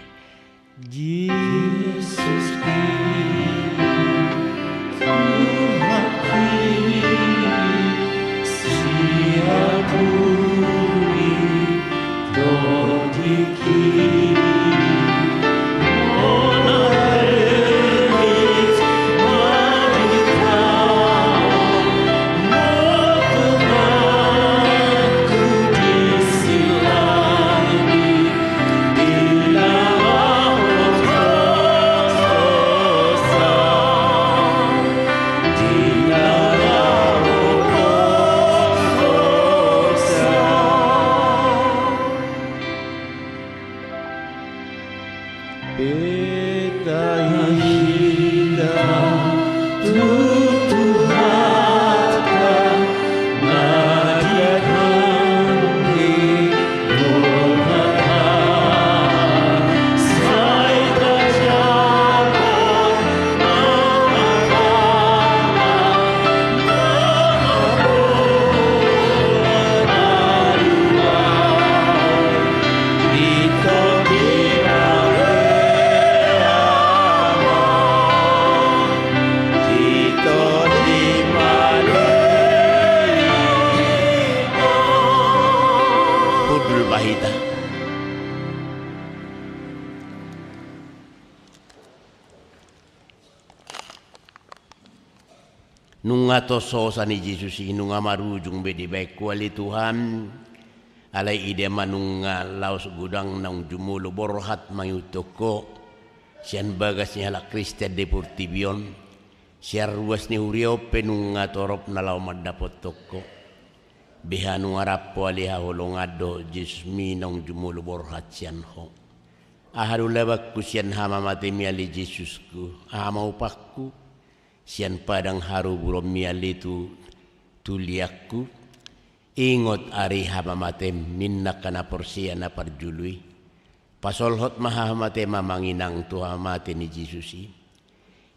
Jesus ki Tuhanki siapuli tondingki. Hundul ma hita. Nunga tos hosa ni Jesus i, nunga marujung be dibaen Ho ale Tuhan. Alai ida ma nunga laos godang naung jumolo borhat mangihuthon Ho sian bagas ni halak Kristen di portibi on, sian ruas ni huria on pe nunga torop na laho mandapothon Ho. Beha nunga rap Ho ale haholongan dohot Jesusmi naung jumolo borhat sian Ho. Aha do labangku sian hamamateMi ale Jesusku, aha ma upangku sian padang haruburonMi ale tu tuliangku? Ingot ari hamamateM, ninna angka na porsea na parjolo i. Pasolhot ma hamamate, amang inang, tu hamamate ni Jesus i.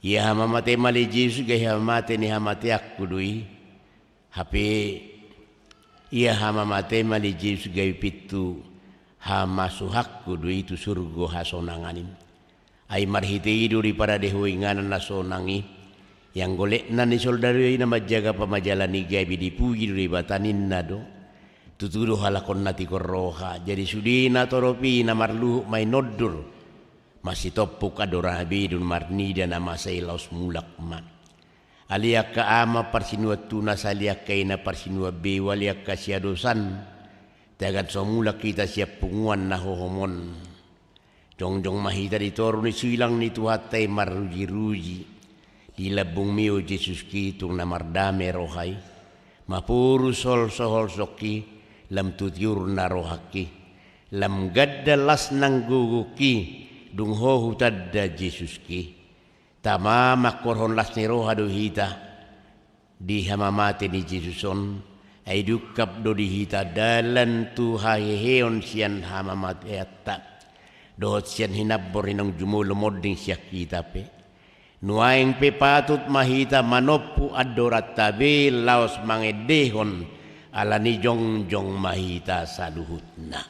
Ia hamamateM ale Jesus gabe hamamate ni hamateanku do i. Hape ia hamamateM ale Jesus gabe pintu hamasuhanku do i tu surgo hasonangan i. Ai marhite i do diparade Ho inganan na sonang i. Ianggo letnan ni soldadu i na manjaga pamajalan i gabe dipuji do Debata, ninna do. Tutu do halak on na tingkos roha. Jadi sude na torop i na marluhut ma i nondur. Masitompuk andorang be dung marnida na masa i laos mulak ma. Ale angka ama parsinuan tunas, ale angka ina parsinuan beo, ale angka siadosan. Tagan so mulak hita sian punguan na hohom on. Jongjong ma hita di toru ni siulang ni Tuhanta i marrujiruji. Di lambungMi o Jesus Kristus tung na mardame roha i. Maporus holsoholsongki, lam tu tiurna rohangki. Lam ganda las nang gogongki, dung Ho hutanda Jesuski. Tama, mangkorhon las ni roha do hita di hamamate ni Jesus on, ai diungkap do di hita dalan tu haheheon sian hamamateanta, dohot sian hinambor ni naung jumolo monding sian hita pe. Nuaeng pe patut ma hita manompu andoranta be laos mangendehon, ala ni jongjong ma hita saluhutna.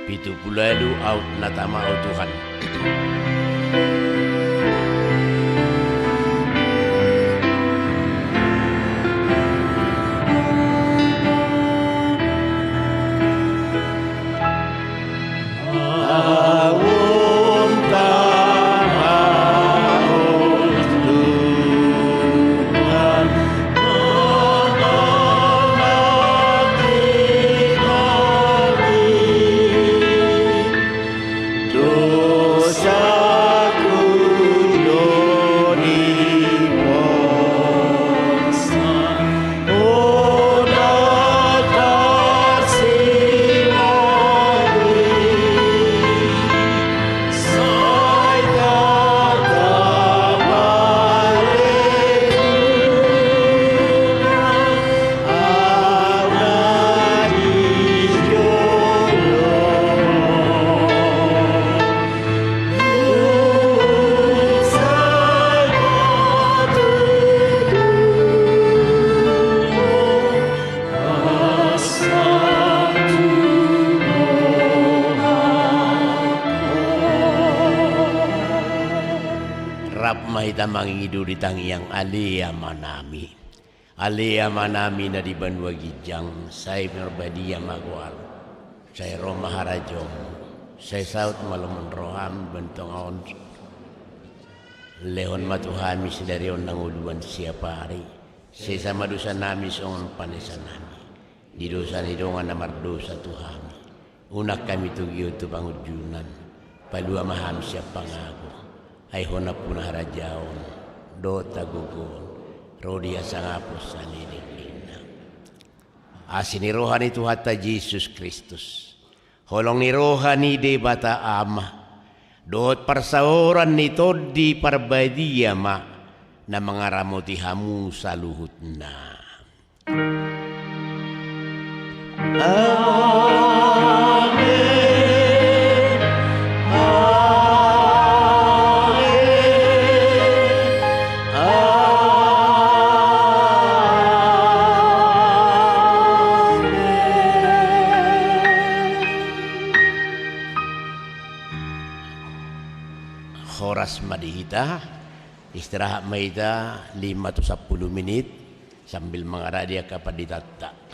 Pitu pulu ualu. Aut na tama, o Tuhan. Rap ma hita mangido di tangiang. Ale Amanami. Ale Amanami na di banua ginjang, sai pinarbadia ma goarMu, sai ro ma harajaonMu, sai saut ma lomo ni rohaM sian tonga on. Lehon ma tu hami sadari on hangoluan siapari. Sesa ma dosanami songon panesanami di dosa ni dongan na mardosa tu hami. Unang hami togihon tu pangunjunan. Palua ma hami sian pangago. Ai Ho nampuna harajaon dohot hagogoon ro di hasangapon saleleng ni lelengna. Asi ni roha ni Tuhanta Jesus Kristus, holong ni roha ni Debata Ama, dohot parsaoran ni Tondi Parbadia ma na mangaramoti hamu saluhutna. Amen. Amen. Amen. Horas ma di hita, istirahat ma hita lima tu sampulu minit sambil mangarade angka panditanta.